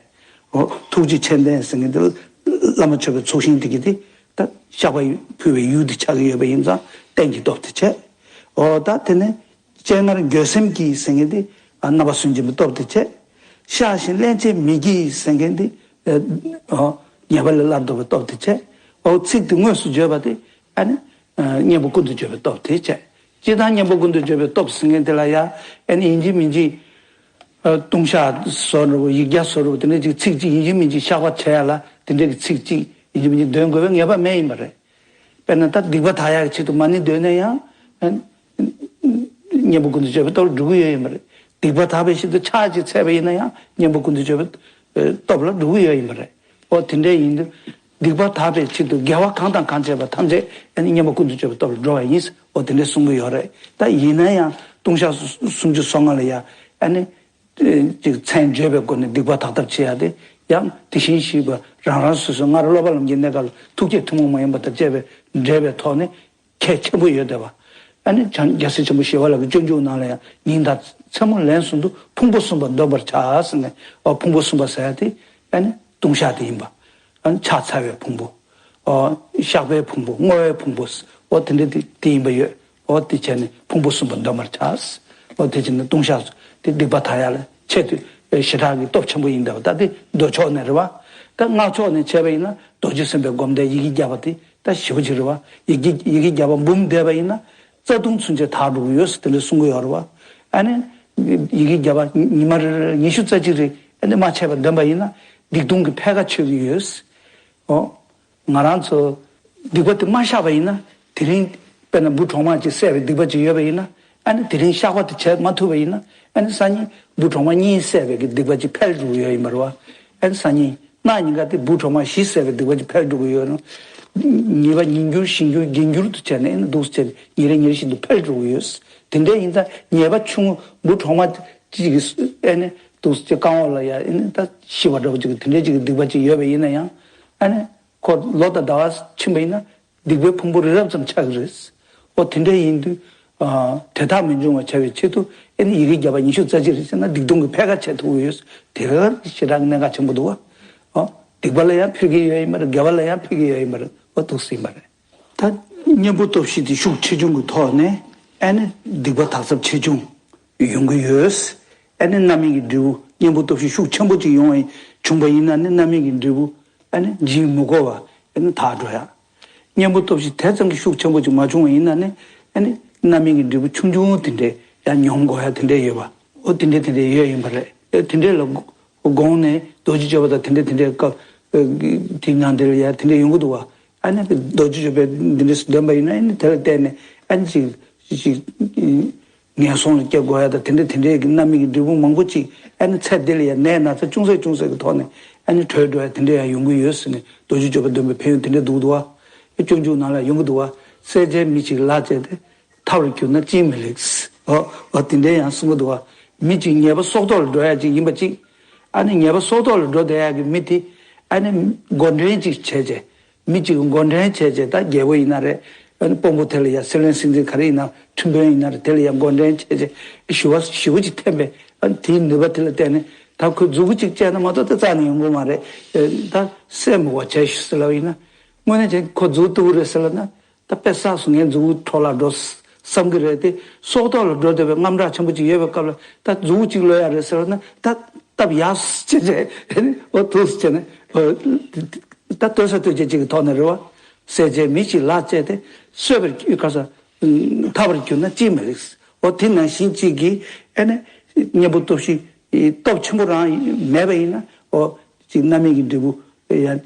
འོ་ཐུགས་རྗེ་མཆན་ལྡན་ཟེར་མཁན་དེ་བླ་མ་མཆོད་པའི་ཚོགས་ཞིང་དེ་གི་དེ་ད་བཤགས་པ་ཕུལ་བའི་ཡུལ་དེ་ཆགས་ཀྱི་ཡོད་པ་ཡིན་ཙང་རྟེན་གྱི་སྟོབས་དེ་བྱས། འོ་ད་དེ་ནས། སྤྱན་སྔར་འགྱོད་སེམས་ཀྱིས་ཟེར་མཁན་དེ་རྣམ་པ་སུན་འབྱིན་པའི་སྟོབས་དེ་བྱས། བཤགས་ཤིང་སླན་ཆད་མི་བགྱིད་ཟེར་མཁན་དེ་ཉེས་པ་ལས་སླར་ལྡོག་པའི་སྟོབས་དེ་བྱས། འོ་ཚིག་དེ་དངོས་སུ་བརྗོད་པ་དེ་ཨ་ནི་གཉེན་པོ་ཀུན་ཏུ་སྤྱོད་པའི་སྟོབས་དེ་བྱས། སྤྱིར་བཏང་གཉེན་པོ་ཀུན་ཏུ་སྤྱོད་པའི་སྟོབས་ཟེར་མཁན་དེ་ལ་ཡང་ཨ་ནི་ཡིན་གཅིག་མིན་གཅིག་ལྟུང་བཤགས་བཟོ་འདྲ་བོ་ཡིག་བརྒྱ་བཟོ་འདྲ་བོ་དེ་འདྲ་ཅིག་ཚིག་གཅིག་ཡིན་གཅིག་མིན་གཅིག་བཤགས་པ་བྱེད་ཡ་ལ་དེ་འདྲ་གི་ཚིག་གཅིག་ཡིན་གཅིག་མིན་གཅིག་འདོན་དགོས་པའི་ངེས་པ་མེད་ཡིན་པ་རེད། དཔེར་ན་ད་སྡིག་པ་དག་ཡག་གི་ཆེད་དུ་མ་ཎི་འདོན་ན་ཡང་། གཉེན་པོ་ཀུན་ཏུ་སྤྱོད་པའི་སྟོབས་ལ་འགྲོ་གི་ཡོད་ཡིན་པ་རེད། སྡིག་པ་དག་པའི་ཆེད་དུ་ཕྱག་ཅིག་འཚལ་བ་ཡིན་ན་ཡང་གཉེན་པོ་ཀུན་ཏུ་སྤྱོད་པའི་སྟོབས་ལ་འགྲོ་གི་ཡོད་ཡིན་པ་རེད། འོ་དེ་འདྲ་ཡིན་དུས། སྡིག་པ་དག་པའི་ཆེད་དུ་དགེ་བ་གང་དང་གང་བྱས་པ་ཐམས་ཅད་ཨ་ནི་གཉེན་པོ་ཀུན་ཏུ་སྤྱོད་པའི་སྟོབས་ལ་འགྲོ་བ་ཡིན། འོ་དེ་འདྲ་གསུང་གི་ཡོད་རེད། ད་ཡིན་ན་ཡང་ལྟུང་བཤགས་སུམ་ཅུ་སོ་ལྔ་ལ་ཡང་ཨ་ནི། ཅིག་མཚན་བརྗོད་པའི་སྒོ་ནས་སྡིག་པ་དག་ཐབས་བྱེད་ཡ་དེ་ཡང་དེ་བཞིན་གཤེགས་པ་རང་རང་སོ་སོའི་སྔར་སློབ་པ་ལམ་གྱི་གནས་སྐབས་ལ་ཐུགས་བསྐྱེད་ཐུན་མོང་མ་ཡིན་པ་དང་བཅས་པའི་འབྲེལ་བའི་ཐོག་ནས་གལ་ཆེན་པོ་ཡོད་བསྡད་པ། ཨ་ནི་བྱང་རྒྱལ་སྲས་ཆེན་པོ་ཞི་བ་ལྷ་གི་སྤྱོད་འཇུག་ནང་ལ་ཡང་ཉིན་དང་མཚན་མོ་ལན་གསུམ་དུ་ཕུང་པོ་གསུམ་པ་འདོན་པར་བྱ་ཟེར་ནས། ཨ་ཕུང་པོ་གསུམ་པ་ཟེར་ཡ་དེ་ཨ་ནི་ལྟུང་བཤགས་དེ་ཡིན་པ། ཨ་ནི་ཕྱག་འཚལ་བའི་ཕུང་པོ། ཨོ། བཤགས་པའི་ཕུང་པོ། བསྔོ་བའི་ཕུང་པོ། ཨོ་དེ་འདྲ་དེ་དེ་ཡིན་པ་ཡོད། ཨོ་དེ་བྱས་ནས་ཕུང་པོ་གསུམ་པ་འདོན་པར་བྱ། ཨོ་དེ་བྱས་ནས་ལྟུང་བཤགས་དེ་སྡིག་པ་དག་ཡ་ལ་ཆེད་དུ་ཞེ་དྲག་གི་སྟོབས་ཆེན་པོ་ཡིན་བསྡད་པ། ད་དེ་མདོ་ཕྱོགས་ནས་རེད་བ། ད་སྔགས་ཕྱོགས་ནས་བྱས་པ་ཡིན་ན་རྡོ་རྗེ་སེམས་དཔའི་སྒོམ་བཟླས་ཡི་གེ་བརྒྱ་པ་དེ་ད་ཞེ་པོ་ཅིག་རེད་བ། ཡི་གེ་ཡི་གེ་བརྒྱ་པ་འབུམ་བཟླས་པ་ཡིན་ན་རྩ་ལྟུང་ཚུན་ཆད་དག་འགྲོ་གི་ཡོད་ཟེར་དེ་འདྲ་གསུང་གི་ཡོད་རེད་བ། ཨ་ནི་ཡི་གེ་བརྒྱ་པ་ཉི་མ་རེ་རེ་ཉི་ཤུ་རྩ་གཅིག་རེ་ཨ་ནི་མ་ཆད་པར་འདོན་པ་ཡིན་ན་སྡིག་ལྟུང་གི་འཕེལ་ཁ་ཆོད་ཀྱི་ཡོད། ཨོ། ང་རང་ཚོ་སྡིག་པ་དེ་མ་བཤགས་པ་ཡིན་ན་དེ་རིང་དཔེར་ན་འབུ་གྲོག་མ་ཅིག་བསད་པའི་སྡིག་པ་ཅིག་ཡོད་པ་ཡིན་ན་ཨ་ནི་དེ་རིང་བཤགས་པ་དེ་བྱེད་མ་ཐུབ་པ་ཡིན་ན་ཨ་ནི་སང་ཉིན་འབུ་གྲོག་མ་གཉིས་བསད་པའི་གི་སྡིག་པ་ཅིག་འཕེལ་འགྲོ་གི་ཡོད་ཡིན་པ་རེད་བ། ཨ་ནི་སང་ཉིན་གནངས་ཉིན་ཀ་དེ་འབུ་གྲོག་མ་བཞི་བསད་པའི་སྡིག་པ་ཅིག་འཕེལ་འགྲོ་གི་ཡོད་ནོ། ཉེས་པ་ཉིས་འགྱུར་བཞི་འགྱུར་བརྒྱད་འགྱུར་དུ་བྱས་ནས་ཨ་ནི་འདུག་སེ་བྱས་ནས་ཉིན་རེ་ཉིན་རེ་བཞིན་དུ་འཕེལ་འགྲོ་གི་ཡོད། དེ་འདྲ་ཡིན་ཙང་ཉེས་པ་ཆུང་ངུ་འབུ་གྲོག་མ་གཅིག་གིས་ཨ་ནི་འདུག་སེ་རྐང་འོག་ལ་ཡ་ཨ་ནི་ད་ཤི་བ་འདྲ་བོ་ཅིག་དེ་འདྲ་ཅིག་གི་སྡིག་པ་ཅིག་ཡོད་པ་ཡིན་ན་ཡང་ཨ་ནི། ཁོ་ལོ་དང་ཟླ་བ་ཕྱིན་པ་ཡིན་ན་སྡིག་པའི་ཕུང་པོ་རི་རབ་ཙམ་ཆགས་ཀྱི་རེད། ཨོ་དེ་འདྲ་ཡིན་དུས། ཨ་དེ་དག་མི་འབྱུང་བར་བྱ་བའི་ཆེད་དུ་ཨེ་ནི་ཡི་གེ་བརྒྱ་པ་ཉི་ཤུ་རྩ་གཅིག་རེ་བྱས་ན་སྡིག་ལྟུང་གི་འཕེལ་ཁ་ཆད་ཐུབ་ཀྱི་ཡོད། དེ་ག་ཞེ་དྲག་གི་གནད་འགག་ཆེན་པོ་འདུག་བ། ཨོ་སྡིག་པ་ལ་ཡང་ཕན་གྱི་ཡོད་ཡིན་པ་རེད། དགེ་བ་ལ་ཡང་ཕན་གྱི་ཡོད་ཡིན་པ་རེད། ཨོ་འདུག་སེ་ཡིན་པ་རེད། ད་གཉེན་པོ་སྟོབས་བཞི་དེ་ཤུགས་ཆེ་ཆུང་གི་ཐོག་ནས་ཨེ་ནི་སྡིག་པ་དག་ཚབས་ཆེ་ཆུང་ཡོང་གི་ཡོད། ཨེ་ནི་རྣམ་སྨིན་གྱི་འབྲས་བུ་གཉེན་པོ་སྟོབས་བཞི་ཤུགས་ཆེན་པོ་ཅིག་ཡོང་བ་བྱུང་བ་ཡིན་ན་ནི་རྣམ་སྨིན་གྱི་འབྲས་བུ། ཨ་ནི་འཇིག་མི་དགོས་པ་ཨ་ནི་དག་འགྲོ་ཡ། གཉེན་པོ་སྟོབས་བཞི་དེ་ཙམ་གྱི་ཤུགས་ཆེན་པོ་ཅིག་མ་བྱུང་བ་ཡིན་ན་ནི་ཨ་ནི་རྣམ་སྨིན་གྱི་འབྲས་བུ་ཆུང་ཆུང་དེ་འདྲས་ཡང་མྱོང་དགོས་ཡ་དེ་འདྲས་ཡོད་པ། ཨོ་དེ་འདྲས་དེ་འདྲས་ཡོད་ཡིན་པ་རེད། ཨེ་དེ་འདྲས་ལ་དགོངས་ནས་རྡོ་རྗེ་སྤྱོད་པ་དང་དེ་འདྲས་དེ་འདྲས་སྐབས་དེ་ནང་དེ་ལ་ཡ་དེ་འདྲས་ཡོང་གི་འདུག་བ། ཨ་ནི་རྡོ་རྗེ་སྤྱོད་པའི་འདི་འདྲས་སུ་འདོན་པ་ཡིན་ན་ཨ་ནི་དེ་ལ་བརྟེན་ནས་ཨ་ནི་ཅིག་ཅིག་ངན་སོང་ལ་སྐྱེ་དགོས་ཡ་དང་དེ་འདྲ་དེ་འདྲའི་གི་རྣམ་སྨིན་གྱི་འབྲས་བུ་མང་པོ་ཅིག་ཨ་ནི་ཚེ་འདི་ལ་ཡང་ནད་ན་ཚ་ཅུང་ཟད་ཅུང་ཟད་ཀྱི་ཐོག་ནས་ཨ་ནི་གྲོལ་འགྲོ་ཡ་དེ་འདྲ་ཡང་ཡོང་གི་ཡོད་ཟེར་ནས་རྡོ་རྗེ་གཅོད་པ་སྡོམ་པའི་ཕན་ཡོན་དེ་འདྲ་འདུག་འདུག་བ། སྤྱོད་འཇུག་ནང་ལ་ཡོང་གི་འདུག་བ། བསད་བྱའི་མི་གཅིག་ལག་བཅད་དེ། ཐབས་ལ་གྱུར་ན་ཅིས་མི་ལེགས། འོ་འོ་དེ་འདྲའི་ཡང་གསུང་གི་འདུག་བ། མི་གཅིག་ཉེས་པ་སྲོག་ཐོག་ལ་འགྲོ་ཡ་ཅིག་ཡིན་པ་ཅིག་ཨ་ནི་ཉེས་པ་སྲོག་ཐོག་ལ་འགྲོ་བསྡད་ཡ་གི་མི་དེ་ཨ་ནི་མགོ་འདྲེན་ཅིག་བྱས་བྱས། མི་གཅིག་གི་མགོ་འདྲེན་བྱས་བྱས་ད་རྒྱལ་པོ་ཡིན་ན་རེད། ཨ་ནི་དཔོན་པོ་དེ་ལ་ཡ་སྲིད་བློན་སྲིད་འཛིན་ག་རེ་ཡིན་ན་ཁྲིམས་དཔོན་ཡིན་ན་རེད། དེ་ལ་ཡ་མགོ་འདྲེན་བྱས་བྱས་ཞུ་བ་ཞུ་བ་ཅིག་འཐེན་པས། ཨ་ནི་དེའི་ནུས་པ་དེ་ལ་བརྟེན་ནས་ད་ཁོས་མཛུ་གུ་གཅིག་བཅད་ན་མ་གཏོགས་ད་རྩ་ནས་ཡོང་གི་མ་རེད། ཨ་ནི་ད་སྲས་མོ་བ་བྱས་ཞུ་ཟེར་ལབ་ཡིན་ན་དངོས་གནས་བྱས་ཁོ་མཛུ་གུ་གཏུབ་རེད་ཟེར་ལབ་ན། ད་དཔེ་བསགས་སོང་ངས་མཛུ་གུ་འཕྲོ་བརླག་འགྲོ་བསམ་གི་རེད་དེ། སྲོག་ཐོག་ལ་འགྲོ་བསྡད་པའི་དངངས་སྐྲག་ཆེན་པོ་ཅིག་ཡོད་པའི་སྐབས་ལ་ད་མཛུ་གུ་གཅིག་གློད་ཡ་རེད་ཟེར་བ་ན་ད་སྟབས་ཡག་ཅེས་བྱས་ཨོ་ཐུགས་སུ་བྱས་ནས་ཨོ་ད་ལྟོས་ས་ལྟོས་བྱེད་ཅིག་གི་ཐོག་ནས་རེད་བ། བསད་བྱའི་མི་གཅིག་ལག་བཅད་དེ་གསོད་པར་ག་ས་འཐབ་པར་གྱུར་ན་ཅིས་མི་ལེགས། ཨོ་དེ་ནང་བཞིན་གཅིག་གིས་ཨ་ནི་གཉེན་པོ་སྟོབས་ཤིག་སྟོབས་ཆེན་པོ་རང་མེད་པ་ཡིན་ན་ཨོ་ཅིག་རྣམ་སྨིན་གྱི་འབྲས་བུ། ཡང་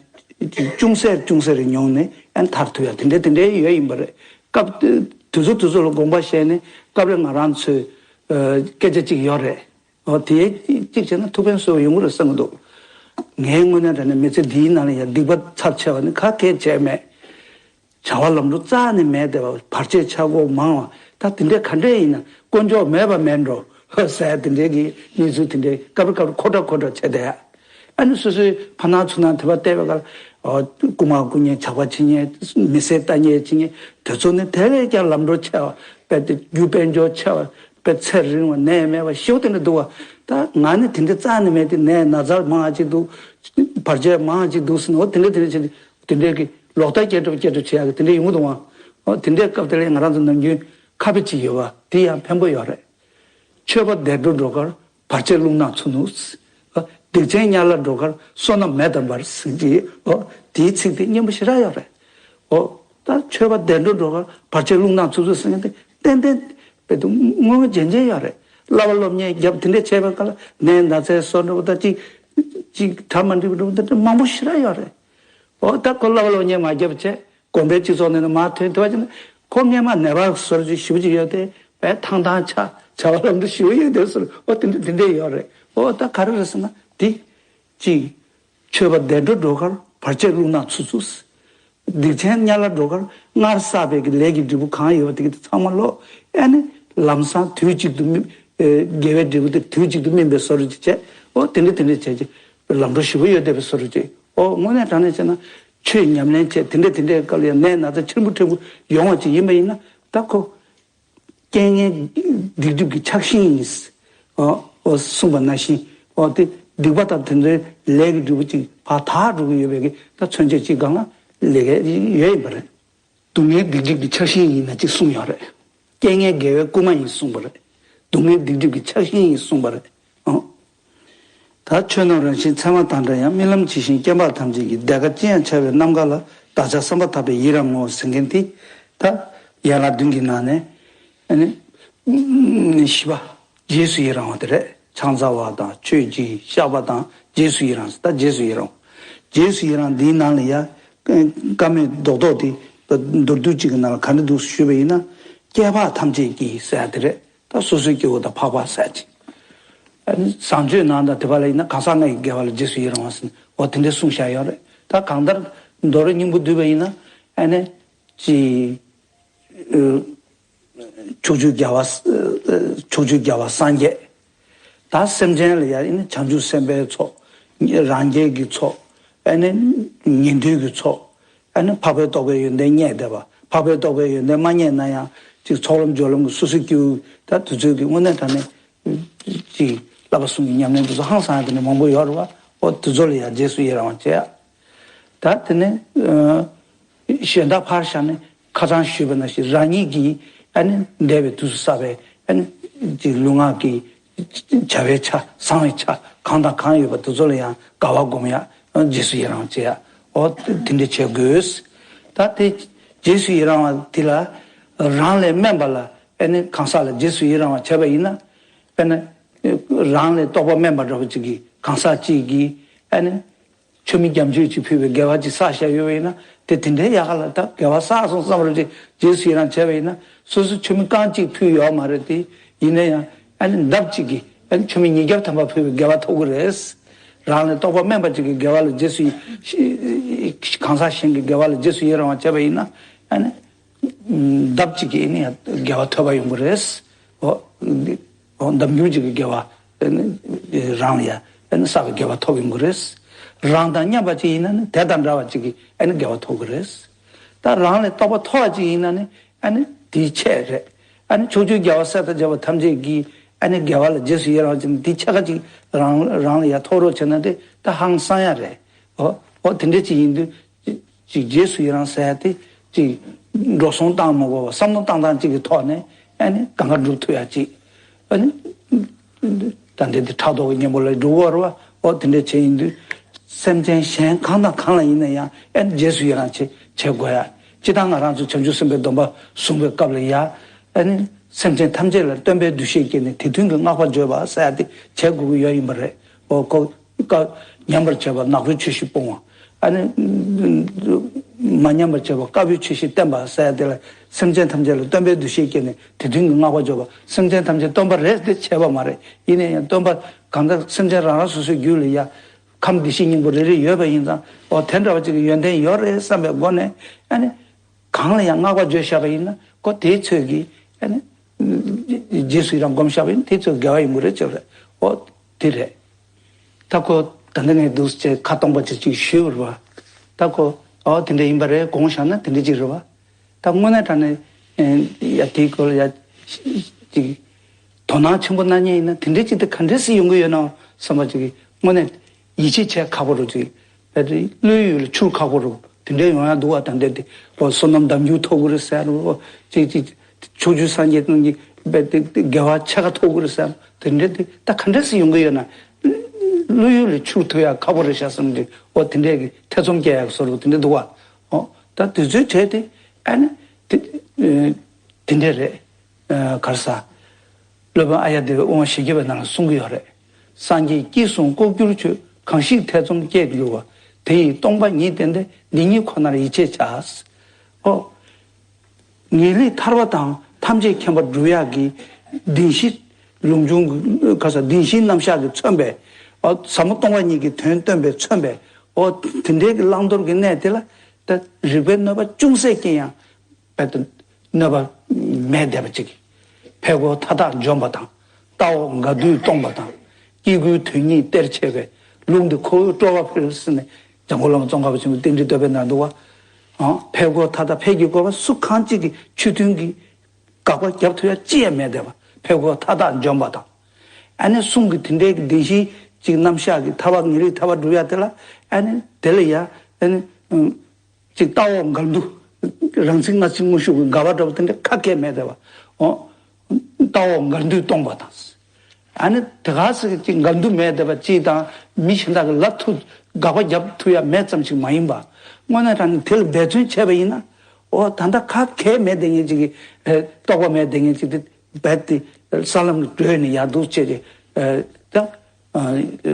ཅུང་ཟད་ཅུང་ཟད་རེ་མྱོང་ནས་ཡང་ཐར་ཐུབ་ཡ་དེ་འདྲའི་དེ་འདྲའི་ཡོད་ཡིན་པ་རེད། སྐབས་དེ་དུས་ཚོད་དུས་ཚོད་ལ་དགོངས་པ་བཞེས་ནས་སྐབས་རེ་ང་རང་ཚོའི་སྐད་ཆ་གཅིག་ཡོད་རེད། འོ་དེ་གཅིག་བྱས་ན་ཐུགས་ཕན་གསོས་པ་ཡོང་གི་རེད་བསམ་གི་འདུག་ངའི་དངོས་གནས་དྲང་གནས་མི་ཚེ་འདིའི་ནང་ལ་ཡང་སྡིག་པ་ཚབས་ཆེ་བ་ནི་ག་གེ་བྱས་མེད། བྱ་བ་ལམ་འགྲོ་རྩ་ནས་མེད་བསྡད་པ། བར་ཆད་ཆག་སྒོ་མང་བ། ད་དེ་འདྲའི་ག་འདྲས་ཡིན་ན་དཀོན་མཆོག་མེད་པ་མེད་འགྲོ་ཟེར་དེ་འདྲའི་གི་གནས་ཚུལ་དེ་འདྲའི་སྐབས་རེ་སྐབས་རེ་མཁོ་སྤྲོད་མཁོ་སྤྲོད་བྱས་བསྡད་ཡ། ཨ་ནི་སོ་སོའི་ཕ་ནང་ཚུར་ནང་དེ་བ་བལྟས་པའི་སྐབས་ཨོ་རྐུ་མ་རྐུ་མཁན་ཇག་པ་བྱེད་མཁན་མི་སེར་ལྟ་མཁན་བྱེད་མཁན་དེ་ཚོ་ནི་དེ་བས་ཀྱང་ལམ་འགྲོ་ཆེ་བ་དཔེ་དེ་རྒྱུ་དཔལ་འབྱོར་ཆེ་བ་དཔེ་ཚེ་རིང་བ་ནད་མེད་པ་ཞེ་པོ་དེ་འདྲ་འདུག་བ། ད་ང་ནི་དེ་འདྲ་རྩ་ནས་མེད་དེ་ནད་ན་ཚ་མང་ཅིག་འདུག་བར་ཆད་མང་ཅིག་འདུག་ཟེར་ནས་ཨོ་དེ་འདྲ་དེ་འདྲ་བྱེད་དེ། དེ་འདྲའི་གི་ལོག་ལྟ་སྐྱེ་གྲབས་སྐྱེ་གྲབས་བྱེད་ཡག་གི་དེ་འདྲ་ཡོང་གི་འདུག་ཨང་། ཨོ་དེ་འདྲའི་སྐབས་དེ་ལ་ང་རང་ཚོ་ནམ་རྒྱུན་ཁ་དཔེ་ཅིག་ཡོད་པ་དེ་ཡང་ཕན་པོ་ཡོད་རེད། ཆོས་པ་བདེ་འགྲོ་འགྲོ་ཁར་བར་ཆད་རླུང་ནག་ཚུ་ནུས། ཨོ་སྡིག་ཅན་དམྱལ་ལ་འགྲོ་ཁར་བསོད་ནམས་མེ་ལྟར་འབར་ཟེར་གྱི་ཨོ་དེའི་ཚིག་དེ་སྙན་པོ་ཞེ་དྲག་ཡོད་རེད། ཨོ་ད་ཆོས་པ་བདེ་འགྲོ་འགྲོ་ཁར་བར་ཆད་རླུང་ནག་ཚུ་ཚུ་ཟེར་མཁན་དེ་ཏན་ཏན་དཔེ་དུ་དངོས་པོ་རྗེན་རྗེན་ཡོད་རེད། བསླབ་པ་སློབ་གཉེར་རྒྱབ་དེ་འདྲ་བྱས་པའི་སྐབས་ལ་ནད་ན་ཚའི་བསོད་འགྲོ་ད་ཅིག་ཅིག་གྲ་མ་འགྲིག་པ་འགྲོ་ད་མང་པོ་ཞེ་དྲག་ཡོད་རེད། ཨོ་ད་ཁོ་བསླབ་པ་སློབ་གཉེར་མ་བརྒྱབ་བྱས་དགོན་པའི་སྤྱི་ཚོགས་ནང་ནས་མར་ཐོན་ཐུབ་པ་ཅིག་ན་ཁོ་སྔས་མ་ནད་པ་བཟོ་འདྲ་ཞེ་པོ་ཅིག་ཡོད་དེ་དཔེ་ཐང་ཐང་ཆགས་བྱ་བ་ལམ་འགྲོ་ཞེ་པོ་ཡོད་དེ་ཟེར། ཨོ་དེ་འདྲ་དེ་འདྲ་ཡོད་རེད། ཨོ་ད་ག་རེ་རེད་ཟེར་ན་དེ་ཅིག་ཆོས་པ་བདེ་འགྲོ་འགྲོ་ཁར་བར་ཆད་རླུང་ནག་ཚུ་ཚུ། སྡིག་ཅན་དམྱལ་ལ་འགྲོ་ཁར་སྔར་བསགས་པའི་གི་ལས་ཀྱི་འབྲས་བུ་གང་ཡོད་པ་དེ་གི་ཚང་མ་ལོ་ཨེ་ནི་ལམ་སང་དུས་གཅིག་ཏུ་སྨིན། ཨེ་དགེ་བའི་འབྲས་བུ་དེ་དུས་གཅིག་ཏུ་སྨིན་པའི་བཟོ་འདྲ་ཅིག་བྱས། ཨོ་དེ་འདྲ་དེ་འདྲ་བྱས་ཀྱི་ལམ་འགྲོ་ཞེ་པོ་ཡོད་བསྡད་པའི་བཟོ་འདྲ་ཅིག་ཨོ་དངོས་གནས་དྲང་གནས་བྱས་ན་ཆོས་ཉམས་ལེན་བྱས་དེ་འདྲ་དེ་འདྲའི་སྐབས་ལ་ཡང་ནད་ན་ཚ་ཕྲན་བུ་ཕྲན་བུ་ཡོང་བ་ཅིག་ཡིན་པ་ཡིན་ན་ད་ཁོ། རྐྱེན་ངན་སྡིག་སྒྲིབ་ཀྱི་ཆགས་ཤིང་ཡིན། ཨོ་ཨོ་གསུངས་པ་ནང་བཞིན་ཨོ་དེ་སྡིག་པ་དང་དེ་ཚོའི་ལས་ཀྱི་འབྲས་བུ་ཅིག་ཕར་དག་འགྲོ་གི་ཡོད་པའི་གི་ད་མཚོན་བྱེད་ཅིག་སྒང་ལ་ལས་ཀ་ཡོད་ཡིན་པ་རེད། སྡུག་བསྔལ་སྡིག་སྒྲིབ་ཀྱི་ཆགས་ཤིང་ཡིན་ན་ཅིག་གསུངས་ཡོད་རེད། རྐྱེན་ངན་དགེ་བའི་སྐུལ་མ་ཡིན་གསུངས་པ་རེད། སྡུག་བསྔལ་སྡིག་སྒྲིབ་ཀྱི་ཆགས་ཤིང་ཡིན་གསུངས་པ་རེད། ཨོ། ད་ཆོས་རྣམས་རང་བཞིན་ཚད་མ་དང་འདྲ་ཡང་། རྨི་ལམ་ཇི་བཞིན་སྐྱེ་འཕགས་ཐམས་ཅད་ཀྱི། བདེ་དགའ་ཅི་ཡང་འཆར་བའི་རྣམ་དཀར་ལ། བདག་ཅག་བསམ་པ་ཐག་པས་ཡི་རང་ངོ་། ཟེར་མཁན་དེ་ད་ཡན་ལག་བདུན་གྱི་ནང་ནས་ཨ་ནི་བཞི་པ་རྗེས་སུ་ཡི་རང་བ་དེ་རེད། ཕྱག་འཚལ་བ་དང་མཆོད་ཅིང་བཤགས་པ་དང་རྗེས་སུ་ཡི་རང་། ད་རྗེས་སུ་ཡི་རང་། རྗེས་སུ་ཡི་རང་འདིའི་ནང་ལ་ཡ་བཀའ་མོལ་རྡོག་རྡོག་དེ་མདོར་བསྡུས་གཅིག་གི་ནང་ལ་ག་འདྲ་འདུག་ཞུས་པ་ཡིན་ན། སྐྱེ་འཕགས་ཐམས་ཅད་ཀྱི་ཟེར་ཡ་དེ་རེད། ད་སོ་སོའི་སྐྱེ་བོ་དང་འཕགས་པ་ཟེར་ཅིག་བཟང་སྤྱོད་ནང་དང་དེ་བ་ལ་ཡིན་ན་གང་ཟག་ལྔ་ཡི་དགེ་བ་ལ་རྗེས་སུ་ཡི་རང་བ་ཟེར་ནས་འོ་དེ་འདྲ་གསུངས་བཞག་ཡོད་རེད། ད་གང་ལྟར་མདོར་སྙིང་པོ་བསྡུས་པ་ཡིན་ན་ཨ་ནི་ཅི་ཕྱོགས་བཅུའི་རྒྱལ་བ་ཕྱོགས་བཅུའི་རྒྱལ་བ་སངས་རྒྱས། ད་སེམས་ཅན་ལ་ཡང་ཨ་ནི་བྱང་ཆུབ་སེམས་དཔའི་ཚོགས། རང་རྒྱལ་གྱི་ཚོགས། ཨ་ནི་ཉན་ཐོས་ཀྱི་ཚོགས། ཨ་ནི་འཕགས་པའི་རྟོགས་པའི་ཡོན་ཏན་རྙེད་བསྡད་པ། འཕགས་པའི་རྟོགས་པའི་ཡོན་ཏན་མ་རྙེད་ན་ཡང་ཅིག་ཚོགས་ལམ་སྦྱོར་ལམ་གྱི་སོ་སོའི་སྐྱེ་བོ་ད་དེ་ཚོའི་གི་དངོས་གནས་དྲང་གནས་ཅིག་བསླབ་པ་གསུམ་གྱི་ཉམས་ལེན་དེ་ཚོ་ཧང་སང་ཡ་དེ་འདྲ་མང་པོ་ཡོད་རེད་བ། འོ་དེ་ཚོ་ལ་ཡང་རྗེས་སུ་ཡི་རང་བ་བྱེད་ཡ། ད་དེ་ནས་ཨ་གཞན་དག་ཕར་བཞག་ནས་ཁ་སང་ཞུས་པ་ནང་བཞིན་རང་ཉིད་ཀྱིས་ཨ་ནི་འདས་པའི་དུས་སུ་བསགས་པའི་ཨ་ནི་ཅིག་ལུས་ངག་གི་བྱ་བའི་ཆ་བཟང་བའི་ཆ་གང་དང་གང་ཡོད་པ་དེ་ཚོ་ལ་ཡང་དགའ་བ་སྒོམ་ཡ། རྗེས་སུ་ཡི་རང་བྱེད་ཡ། འོ་དེ་འདྲ་བྱེད་དགོས། ད་དེ་རྗེས་སུ་ཡི་རང་བ་དེ་ལ་རང་ལས་དམན་པ་ལ་ཨ་ནི་གང་ཟག་ལ་རྗེས་སུ་ཡི་རང་བ་བྱས་པ་ཡིན་ན་དཔེར་ན་རང་ལས་རྟོགས་པ་དམན་པ་འདྲ་བོ་ཅིག་གིས་གང་ཟག་ཅིག་གིས་ཨ་ནི། མཆོད་མེ་རྒྱ་མཆོད་ཅིག་ཕུལ་བའི་དགེ་བ་ཅིག་བསགས་བཞག་ཡོད་པ་ཡིན་ན་དེ་དེ་འདྲའི་ཡག་ག་ལ་ད་དགེ་བ་བསགས་སོང་བསམ་རོགས་ཅིག་རྗེས་སུ་ཡི་རང་བྱས་པ་ཡིན་ན་སོ་སོ་མཆོད་མེ་རྐང་གཅིག་ཕུལ་ཡོད་མ་རེད་དེ། ཡིན་ན་ཡང་ཨ་ནི་ལྡབ་གཅིག་གིས་ཨ་ནི་ཆུ་མིག་ཉིས་བརྒྱ་ཐམ་པ་ཕུལ་བའི་དགེ་བ་ཐོབ་ཀྱི་རེད། རང་ལས་རྟོགས་པ་དམན་པ་གཅིག་གིས་དགེ་བ་ལ་རྗེས་སུ་ཡི་གང་ཟག་གཞན་གྱི་དགེ་བ་ལ་རྗེས་སུ་ཡི་རང་བ་བྱས་པ་ཡིན་ན་ཨ་ནི་ལྡབ་གཅིག་གིས་ཨ་ནི་ཡང་དགེ་བ་ཐོབ་པ་ཡོང་གི་རེད། འོ། འོ་ལྡབ་འགྱུར་གཅིག་གི་དགེ་བ་ཨ་ནི་རང་ལ་ཡང་ཨ་ནི་བསགས་པའི་དགེ་བ་ཐོབ་ཡོང་གི་རེད། རང་དང་མཉམ་པ་གཅིག་ཡིན་ན་ནི་དེ་དང་འདྲ་བ་གཅིག་གིས་ཨ་ནི་དགེ་བ་ཐོབ་ཀྱི་རེད། ད་རང་ལས་རྟོགས་པ་མཐོ་བ་གཅིག་ཡིན་ན་ནི་ཨ་ནི་དེའི་ཆེད་རེད། ཨ་ནི་ཕྱོགས་བཅུའི་རྒྱལ་བ་སྲས་དང་བཅས་པ་ཐམས་ཅད་ཀྱིས་ཨ་ནི་དགེ་བ་ལ་རྗེས་སུ་ཡི་རང་བྱས་ནས་དེའི་ཕྱེད་ཀ་གཅིག་རང་རང་ལ་ཡང་ཐོབ་རོགས་བྱས་ན་དེ་ད་ཧང་སང་ཡ་རེད། འོ་འོ་དེ་འདྲ་གཅིག་ཡིན་དུས་ཅིག་རྗེས་སུ་ཡི་རང་ཟེར་ཡ་དེ་ཅིག་འགྲོ་སོང་བཏང་མ་དགོས་པ་བསམ་བློ་བཏང་སྟངས་གཅིག་གི་ཐོག་ནས་ཨ་ནི་གང་ག་འགྲུབ་ཐུབ་ཡ་གཅིག་ཨ་ནི། ད་འདི་དེ་ཕྲག་དོག་གི་གཉེན་པོ་ལ་འགྲོ་གི་ཡོད་རེད་བ། འོ་དེ་འདྲ་བྱས་ཡིན་དུས། སེམས་ཅན་གཞན་གང་དང་གང་ལ་ཡིན་ན་ཡང་ཨ་ནི་རྗེས་སུ་ཡི་རང་བྱེད་བྱེད་དགོས་ཡ། སྤྱིར་བཏང་ང་རང་ཚོ་བྱང་ཆུབ་སེམས་དཔའི་སྡོམ་པ་བཟུང་བའི་སྐབས་ལ་ཡ། ཨ་ནི་སེམས་ཅན་ཐམས་ཅད་ལ་སྟོན་པའི་འདུ་ཤེས་བསྐྱེད་ནས་དེ་མཐུན་གྱི་བསྔགས་པ་བརྗོད་པ་ཟེར་ཡ་དེ་བྱེད་དགོས་ཀྱི་ཡོད་ཡིན་པ་རེད། འོ་ཁོ། སྐབས་ཉམས་པར་བྱེད་པ་ནག་པོའི་ཆོས་བཞི་སྤོང་བ། ཨ་ནི། མ་ཉམས་པར་བྱེད་པ་དཀའ་བའི་ཆོས་བཞི་བསྟན་པ་ཟེར་ཡ་དེ་ལ་སེམས་ཅན་ཐམས་ཅད་ལ་སྟོན་པའི་འདུ་ཤེས་བསྐྱེད་ནས་དེ་མཐུན་གྱི་བསྔགས་པ་བརྗོད་པ། སེམས་ཅན་ཐམས་ཅད་སྟོན་པ་རེད་དེ་བྱས་པ་མ་རེད། ཡིན་ན་ཡང་སྟོན་པ་གང་ལྟར་སེམས་ཅན་རང་རང་སོ་སོའི་རྒྱུད་ལ་ཡ། ཁམས་བདེ་གཤེགས་སྙིང་པོ་རེ་རེ་ཡོད་པ་ཡིན་ཙང་འོ་དེ་འདྲ་བ་ཅིག་གི་ཡོན་ཏན་ཡོད་རེད་བསམ་པའི་སྒོ་ནས་ཨ་ནི། གང་ལ་ཡང་བསྔགས་པ་བརྗོད་བཞག་པ་ཡིན་ན་ཁོ་དེའི་ཚོད་ཀྱིས་ཨ་ནི། རྗེས་སུ་ཡི་རང་སྒོམ་བཞག་པ་ཡིན་དེའི་ཚོད་དགེ་བ་ཡོང་གི་རེད་ཅེས་རེད། འོ་དེ་རེད། ད་ཁོ་ད་ལྟ་ངས་འདུག་ཅེས་ཁ་སྟོང་པ་ཅིག་ཅིག་ཞུས་པ་རེད་བ། ད་ཁོ་ཨོ་དེ་འདྲ་ཡིན་པ་རེད་དགོངས་བཞག་ན་དེ་འདྲ་ཅིག་རེད་བ། ད་དངོས་གནས་དྲང་གནས་ཡ་དེའི་སྐོར་ལ་ཡ་ཅིག་དོ་སྣང་ཆེན་པོ་གནང་མཁན་ཡིན་ན་དེ་འདྲ་ཅིག་དེ་ག་འདྲས་སེ་ཡོང་གི་ཡོད་ན་བསམ་པ་ཅིག་གིས་དངོས་གནས་ཡིད་ཆེས་བྱས་ཁག་པོ་རུ་ཅིག་བལ་ཏེ་བློའི་ཡུལ་ལ་ཆུར་ཁག་པོ་རུ་དེ་འདྲའི་ཡོང་ཡ་འདུག་བ། ད་འདྲ་དེ་ཨོ་བསོད་ནམས་ལྡབ་འགྱུར་ཐོབ་གི་རེད་ཟེར་རུ་ཨོ་ཅིག་ཅིག་ཕྱོགས་བཅུའི་སངས་རྒྱས་རྣམས་ཀྱིས་བལ་ཏེ་དགེ་བ་ཕྱེད་ཀ་ཐོབ་གི་རེད་ཟེར་དེ་འདྲ་དེ་ད་ག་འདྲ་སེ་ཡོང་གི་ཡོད་ན། བློའི་ཡུལ་ལ་ཆུར་ཐུག་ཡ་ཁག་པོ་རེད་ཤག་བསམ་གི་ཨོ་དེ་འདྲའི་གི་ཐེ་ཚོམ་སྐྱེ་ཡ་བཟོ་རུ་དེ་འདྲ་འདུག་བ། ཨོ་ད་དུས་ཚོད་བྱས་ཏེ་ཨ་ནི་དེ་དེ་འདྲ་རེད། གར་ས། སློབ་དཔོན་ཨཱརྱ་དེ་བའི་དབུ་མ་བཞི་བརྒྱ་པའི་ནང་ལ་གསུང་གི་ཡོད་རེད། སངས་རྒྱས་སྐྱེས་གསུམ་ལྐོག་གྱུར་ཆོས། གང་ཞིག་ཐེ་ཚོམ་སྐྱེས་འགྱུར་བ། དེ་ཡི་སྟོང་པ་ཉིད་བསྟན་ཏེ། འདི་ཉིད་ཁོ་ནར་ཡིད་ཆེས་བྱ། ཨོ། ངེས་ལེགས་ཐར་པ་དང་ཐམས་ཅད་མཁྱེན་པ་སྒྲུབ་ཡག་གི་བདེན་བཞི། ལུགས་འབྱུང་གི་ག་ས་བདེན་བཞིའི་རྣམ་གཞག་གིས་མཚོན་པའི། ཨོ་ཟབ་མོ་སྟོང་པ་ཉིད་ཀྱི་དོན་སྟོན་པས་མཚོན་པའི། ཨོ་དེ་འདྲའི་གི་བླང་དོར་གྱི་གནས་དེ་ལ་ད་རིག་པའི་གནོད་པ་ཅུང་ཟད་ཀྱང་ཡང་། རྦད་དེ་གནོད་པ་མེད་བསྡད་པ་ཅིག་ཕས་རྒོལ་མཐའ་དག་འཇོམས་པ་དང་། ལྟ་བ་འགལ་འདུས་སྟོང་པ་དང་། སྐྱེ་དགུའི་དོན་གཉིས་སྟེར་བྱེད་པའི་ལུགས་འདི་ཁོ་བོས་སྤྲོ་བ་འཕེལ་ཟེར་ནས་འཇམ་མགོན་བླ་མ་ཙོང་ཁ་པ་ཆེན་པོས་རྟེན་འབྲེལ་བསྟོད་པའི་ནང་འདུག་བ། ཨང་། ཕས་རྒོལ་མཐའ་དག་ཕས་ཀྱི་རྒོལ་བ་སུ་གང་གཅིག་གིས་ཆོས་མཐུན་གྱི་དགག་པ་རྒྱབ་ཐུབ་ཡ་ཅི་ཡང་མེད་བསྡད་པ། ཕས་རྒོལ་མཐའ་དག་འཇོམས་པ་དང་། ཨ་ནི་གསུང་གི་དེ་འདྲའི་གི་བདེན་བཞིའི་ཅིག་རྣམ་གཞག་གི་ཐར་པ་ངེས་ལེགས་ཐར་པ་སྒྲུབ་ཡ་དེ་ལ་ཨ་ནི་དེ་ལ་ཡ་ཨ་ནི། ཅིག་ལྟ་བ་འགལ་འདུ། རང་ཚིག་སྔ་ཕྱི་དངོས་ཤུགས་ཀྱི་འགལ་བ་འདྲ་བོ་དེ་འདྲ་ཁ་སྐད་མེད་བསྡད་པ། འོ། ལྟ་བ་འགལ་འདུས་སྟོང་པ་དང་། ཨ་ནི་དེ་ག་ཟེར་ཅིག་འགལ་འདུ་མེད་བསྡད་པ་ཅིག་དང་མི་གཞན་དག་གི་ལབ་ཐུབ་དགག་པ་རྒྱབ་ཐུབ་ཡ་མེད་ཙམ་ཞིག་མ་ཡིན་པ། དངོས་གནས་དྲང་གནས་དེ་ལ་འབད་བརྩོན་བྱས་པ་ཡིན་ན། འོ་ད་ལྟ་ཁ་སྐད་མེད་བསྡད་མཁན་ཅིག་གི་རྟོགས་པ་མེད་བསྡད་མཁན་ཅིག་དེ། རྦད་དེ་ས་ལམ་གྱི་བགྲོད་ནས་ཡར་འདུག་བྱས་ཏེ་ད་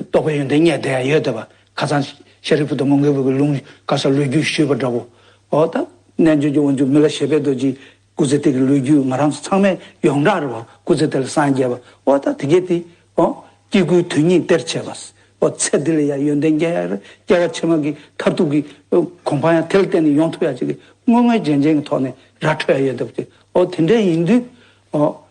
རྟོགས་པའི་ཡོན་ཏན་རྙེད་བསྡད་ཡ་ཡོད་བསྡད་པ། ཁ་སང་ཤཱ་རིའི་བུ་དང་མོའུ་འགལ་བུ་གི་ལུང་ག་ས་ལོ་རྒྱུས་ཞུས་པ་འདྲ་བོ། འོ་ད་རྣལ་འབྱོར་གྱི་དབང་ཕྱུག་མི་ལ་བཞད་པའི་རྡོ་རྗེའི་སྐུ་ཚེ་དེ་གི་ལོ་རྒྱུས་ང་རང་ཚོ་ཚང་མས་ཡོངས་གྲགས་རེད་བ། སྐུ་ཚེ་དེ་ལ་སངས་རྒྱས་པ། འོ་ད་དེ་གས་དེ་འོ་སྐྱེ་དགུའི་དོན་གཉིས་སྟེར་བྱེད་པ། འོ་ཚེ་འདི་ལ་ཡང་ཡོན་ཏན་རྒྱས་ཡ་རེད། སྐྱེ་བ་ཕྱི་མ་གི་མཐར་ཐུག་གི་གོ་འཕང་ཡང་དེ་ལ་བརྟེན་ནས་ཡོང་ཐུབ་ཡ་ཅིག་གི་དངོས་དངོས་རྗེན་རྗེན་གྱི་ཐོག་ནས་ར་འཕྲོད་ཡ་ཡོད་བསྡད་པ་ཅིག་འོ་དེ་འདྲ་ཡིན་དུས་འོ།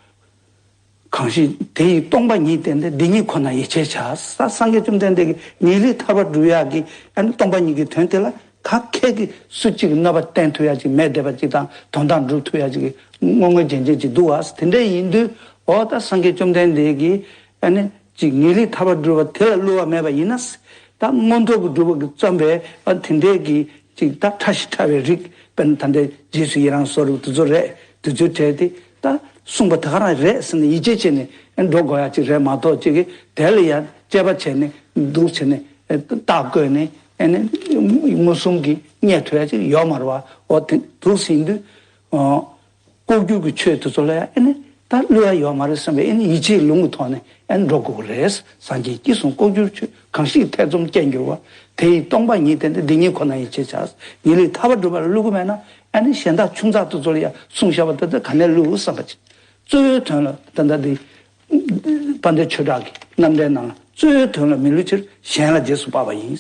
གང་ཞིག་དེ་ཡི་སྟོང་པ་ཉིད་བསྟན་ཏེ། འདི་ཉིད་ཁོ་ན་ཡིད་ཆེས་བྱ། ས་སངས་རྒྱས་བཅོམ་ལྡན་འདས་ཀྱིས་ངེས་ལེགས་ཐར་པ་སྒྲུབ་ཡག་གི་ཨ་ནི་སྟོང་པ་ཉིད་ཀྱི་དོན་དེ་ལ་ག་གེ་གིས་སུ་གཅིག་གིས་གནོད་པ་བསྟན་ཐུབ་ཡག་ཅིག་མེད་བསྡད་པ་ཅིག་དང་དོན་དག་འགྲུབ་ཐུབ་ཡག་ཅིག་གི་དངོས་དངོས་རྗེན་རྗེན་ཅིག་འདུག་བ། དེ་འདྲ་ཡིན་དུས་འོ་ད་སངས་རྒྱས་བཅོམ་ལྡན་འདས་ཀྱིས་ཨ་ནི་ཅིག་ངེས་ལེགས་ཐར་པ་སྒྲུབ་པ་དེ་ལ་བསླུ་བ་མེད་པ་ཡིན་ན། ད་མངོན་མཐོ་གི་སྒྲུབ་པ་གིས་བརྩམས་པའི་ཨ་དེ་འདྲའི་གི་ཅིག་ད་ཕྲ་ཞིང་ཕྲ་བའི་རིགས། དཔེར་ན་ད་ལྟའི་རྗེས་སུ་ཡི་རང་བཟོ་རིགས་དེ་ཚོ་རེད། དེ་ཚོའི་གྲས་དེ་ད་གསུངས་པ་ད་ག་རང་རེད་ཟེར་ནས་ཡིད་ཆེས་བྱས་ནས་འགྲོ་དགོས་ཡ་ཅིག་རེད་མ་གཏོགས། ཅིག་གིས་དེ་ལ་ཡ་དཔྱད་པ་བྱས་ནས་འདུག་བྱས་ནས་རྟགས་བཀོད་ནས་ཨ་ནི་མངོན་སུམ་གྱིས་རྙེད་ཐུབ་ཡ་ཅིག་ཡོད་མ་རེད་བ། འོ་དེ་འདུག་ཟིན་དུས། ལྐོག་གྱུར་གྱི་ཆོས་དེ་ཚོ་ལ་ཨ་ནི་ད་བསླུ་བ་ཡོད་མ་རེད་བསམ་པའི་ཨ་ནི་ཡིད་ཆེས་ལུང་གི་ཐོག་ནས་ཨ་ནི་འགྲོ་དགོས་ཀྱི་རེད། སངས་རྒྱས་སྐྱེས་གསུམ་ལྐོག་གྱུར་ཆོས། གང་ཞིག་ཐེ་ཚོམ་སྐྱེས་འགྱུར་བ། དེ་ཡི་སྟོང་པ་ཉིད་བསྟན་ཏེ། འདི་ཉིད་ཁོ་ན་ཡིད་ཆེས་བྱ། ངེས་ལེགས་ཐར་པ་སྒྲུབ་པ་ལ་བསླུ་གི་མེད་ན་ཨ་ནི་གཞན་དག་ཆུང་ཙག་དེ་ཚོ་ལ་ཡང་གསུངས་བཞག་པ་དེ་ཚོ་ག་ནས་བསླུ་བསམ་པ་ཅིག་གཙོ་བོའི་དོན་ལ་ད་ལྟ་འདི་དཔལ་ལྡན་ཆོས་གྲགས་ཀྱི་རྣམ་འགྲེལ་ནང་ལ། གཙོ་བོའི་དོན་ལ་མི་སླུ་ཕྱིར། གཞན་ལ་རྗེས་སུ་དཔག་པ་ཡིན།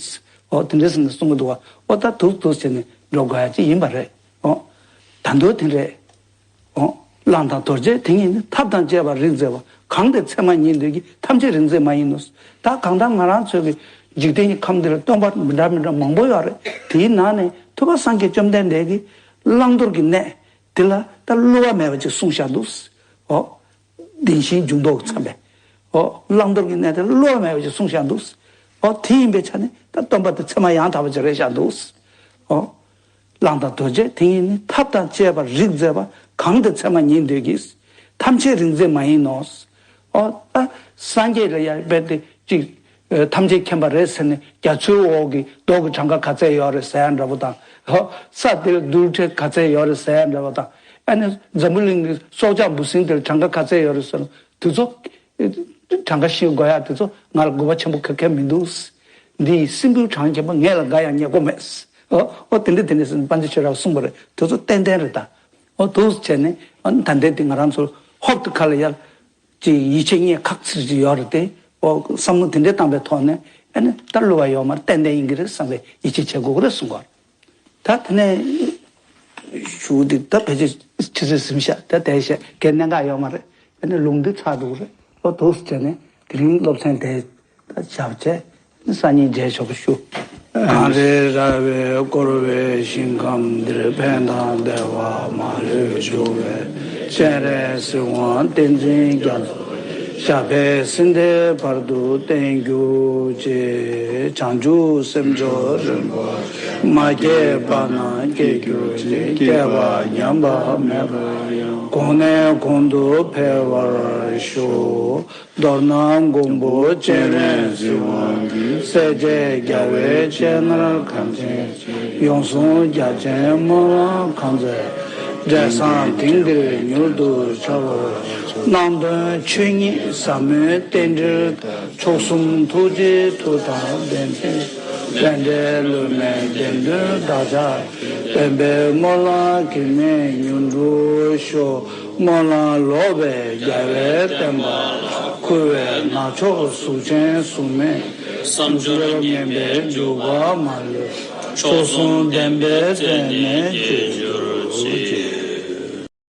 འོ་དེ་འདྲ་ཟེར་ནས་གསུང་གི་འདུག་བ། འོ་ད་དུས་དུས་བྱས་ནས་འགྲོ་དགོས་ཡ་ཅིག་ཡིན་པ་རེད། འོ་ད་དུང་དེ་རེད། འོ། གླང་དང་རྡོ་རྗེ་དེ་ཉིད་ནི། ཐབས་དང་བཅས་པར་རིགས་མཛད་པ། གང་དེ་ཚད་མར་ཉིད་འདོད་ཀྱི། ཐམས་ཅད་རིག་མཛད་མ་ཡིན་ནོ། ད་གང་ལྟར་ང་རང་ཚོའི་གི་འཇིག་རྟེན་གྱི་ཁམས་འདི་ལ་སྟོན་པ་མི་འདྲ་མི་འདྲ་མང་པོ་ཡོད་རེད། དེའི་ནང་ནས་ཐུབ་པ་སངས་རྒྱས་བཅོམ་ལྡན་འདས་ཀྱིས་བླང་དོར་གྱི་གནས་དེ་ལ་ད་བསླུ་བ་མེད་པ་ཅིག་གསུངས་བཞག་འདུག། འོ། བདེན་ཞེན་འཇུག་ལྡོག་གིས་མཚམས་པའི། འོ། བླང་དོར་གྱི་གནས་དེ་ལ་བསླུ་བ་མེད་པ་ཅིག་གསུངས་བཞག་འདུག། འོ་དེ་ཡིན་པའི་ཆ་ནས་ད་སྟོན་པ་དེ་ཚད་མ་ཡང་དག་པ་ཅིག་རེད་བཞག་འདུག། འོ། གླང་དང་རྡོ་རྗེ་དེ་ཉིད་ནི། ཐབས་དང་བཅས་པར་རིགས་མཛད་པ། གང་དེ་ཚད་མར་ཉིད་འདོད་ཀྱི། ཐམས་ཅད་རིགས་མཛད་མ་ཡིན་ནོ། ཨོ། ཨ། སངས་རྒྱས་ལ་ཡང་རྦད་དེ་གཅིག་ཨ། ཐམས་ཅད་མཁྱེན་པ་རེད་ཟེར་ནས་རྒྱ་མཚོའི་འོག་གི་རྡོ་གི་གྲངས་ཀ་ག་ཚད་ཡོད་རེད་ཟེར་ཡ་འདྲ་པོ་དང་། ཧོ། ས་དེར་རྡུལ་ཕྲན་ག་ཚད་ཡོད་རེད་ཟེར་ཡ་འདྲ་པོ་དང་། ཨ་ནི་འཛམ་བུ་གླིང་གི་སྲོག་ཆགས་འབུ་སྲིན་དེར་གྲངས་ཀ་ག་ཚད་ཡོད་རེད་ཟེར་ན། དེ་ཚོ་གྲངས་ཀ་ཤེས་དགོས་ཡ་དེ་ཚོ་ང་ལ་དགོས་པ་ཆེན་པོ་ག་གེ་མི་འདུག། འདི་ཡི་སྲིན་བུའི་གྲངས་མཁྱེན་པ། ངེད་ལ་འགའ་ཡང་རྙེད་དགོས་མེད། ཨོ། ཨོ། དེ་འདྲ་དེ་འདྲ་ཟེར་ནས་དཔལ་ལྡན་ཆོས་གྲགས་གསུངས་པ་རེད། དེ་ཚོ་ཏན་ཏན་རེད་ད། ཨོ། འདུག་བྱས་ནས། ཨ། ད་ལྟའི་དེ་ང་རང་ཚོར་ཧོབ་ཏེ་ཁ་ལ་ཡར་ཅིག་ཡིད་ཆེས་རྙེད་ཁག་ཚིག་ཅིག་ཡོད་རེད་དེ། ཨོ། བསམ་བློ་དེ་འདྲ་བཏང་པའི་ཐོག་ནས། ཨ་ནི་ད་བསླུ་བ་ཡོད་མ་རེད། ཏན་ཏན་ཡིན་གྱི་རེད་བསམ་པའི་ཡིད་ཆེས་བྱེད་དགོས་ཀྱི་རེད་གསུང་གི་ཡོད་རེད། ད་དེ་ནས་ཞུ་འདི་ད་ཕལ་ཆེར་ཆུ་ཚོད་ཟིན་ཤག། ད་དེ་ཤག་གའི་གནད་འགག་ཡོད་མ་རེད། ཨ་ནི་ལུང་འདི་ཚར་འདུག་རེད། ཨོ། འདུག་བྱས་ནས་དེ་རིང་སློབ་ཚན་དེ་ད་བཞག་བྱས། སང་ཉིན་མཇལ་ཆོག་པ་ཞུ། གངས་རི་ར་བས་བསྐོར་བའི་ཞིང་ཁམས་འདིར། ཕན་དང་བདེ་བ་མ་ལུས་འབྱུང་བའི། སྤྱན་རས་གཟིགས་དབང་བསྟན་འཛིན་རྒྱ་མཚོ། ཞབས་པད་སྲིད་མཐའི་བར་དུ་བརྟན་གྱུར་ཅིག། བྱང་ཆུབ་སེམས་མཆོག་རིན་པོ་ཆེ། མ་སྐྱེས་པ་རྣམས་སྐྱེ་གྱུར་ཅིག། སྐྱེས་པ་ཉམས་པ་མེད་པར་ཡང་། གོང་ནས་གོང་དུ་འཕེལ་བར་ཤོག། མདོར་ན་མགོན་པོ་སྤྱན་རས་གཟིགས་དབང་གིས། སྲས་བཅས་རྒྱལ་བའི་སྤྱན་སྔར་གངས་ཅན་ཡོངས་བཟུང་རྒྱ་ཆེན་སྨོན་ལམ་གང་མཛད། འབྲས་བཟང་དེང་འདིར་མྱུར་དུ་འཆར་བར་ཤོག། རྣམ་གྲོལ་ཆོས་ཉིད་ཟབ་མོའི་རྟེན་འབྲེལ་དང་། མཆོག་གསུམ་ཐུགས་རྗེའི་མཐུ་དང་ལྡན་ཅིང་། བསྟན་འབྲེལ་ལུས་མེད་བདེན་དོན་བདག་ཅག་གི། བསྟན་པའི་སྨོན་ལམ་གེགས་མེད་མྱུར་འགྲུབ་ཤོག། སྨོན་ལམ་ལོག་པའི་རྒྱལ་བའི་བསྟན་པ་ལ། འཁུ་བའི་ནག་ཕྱོགས་གཟུགས་ཅན་གཟུགས་མེད་ཀྱི། བསམ་སྦྱོར་ངན་པའི་འཇུག་པ་མ་ལུས་པ། མཆོག་གསུམ་བདེན་པའི་རྩལ་ནས་རྒྱས་གྱུར་ཅིག།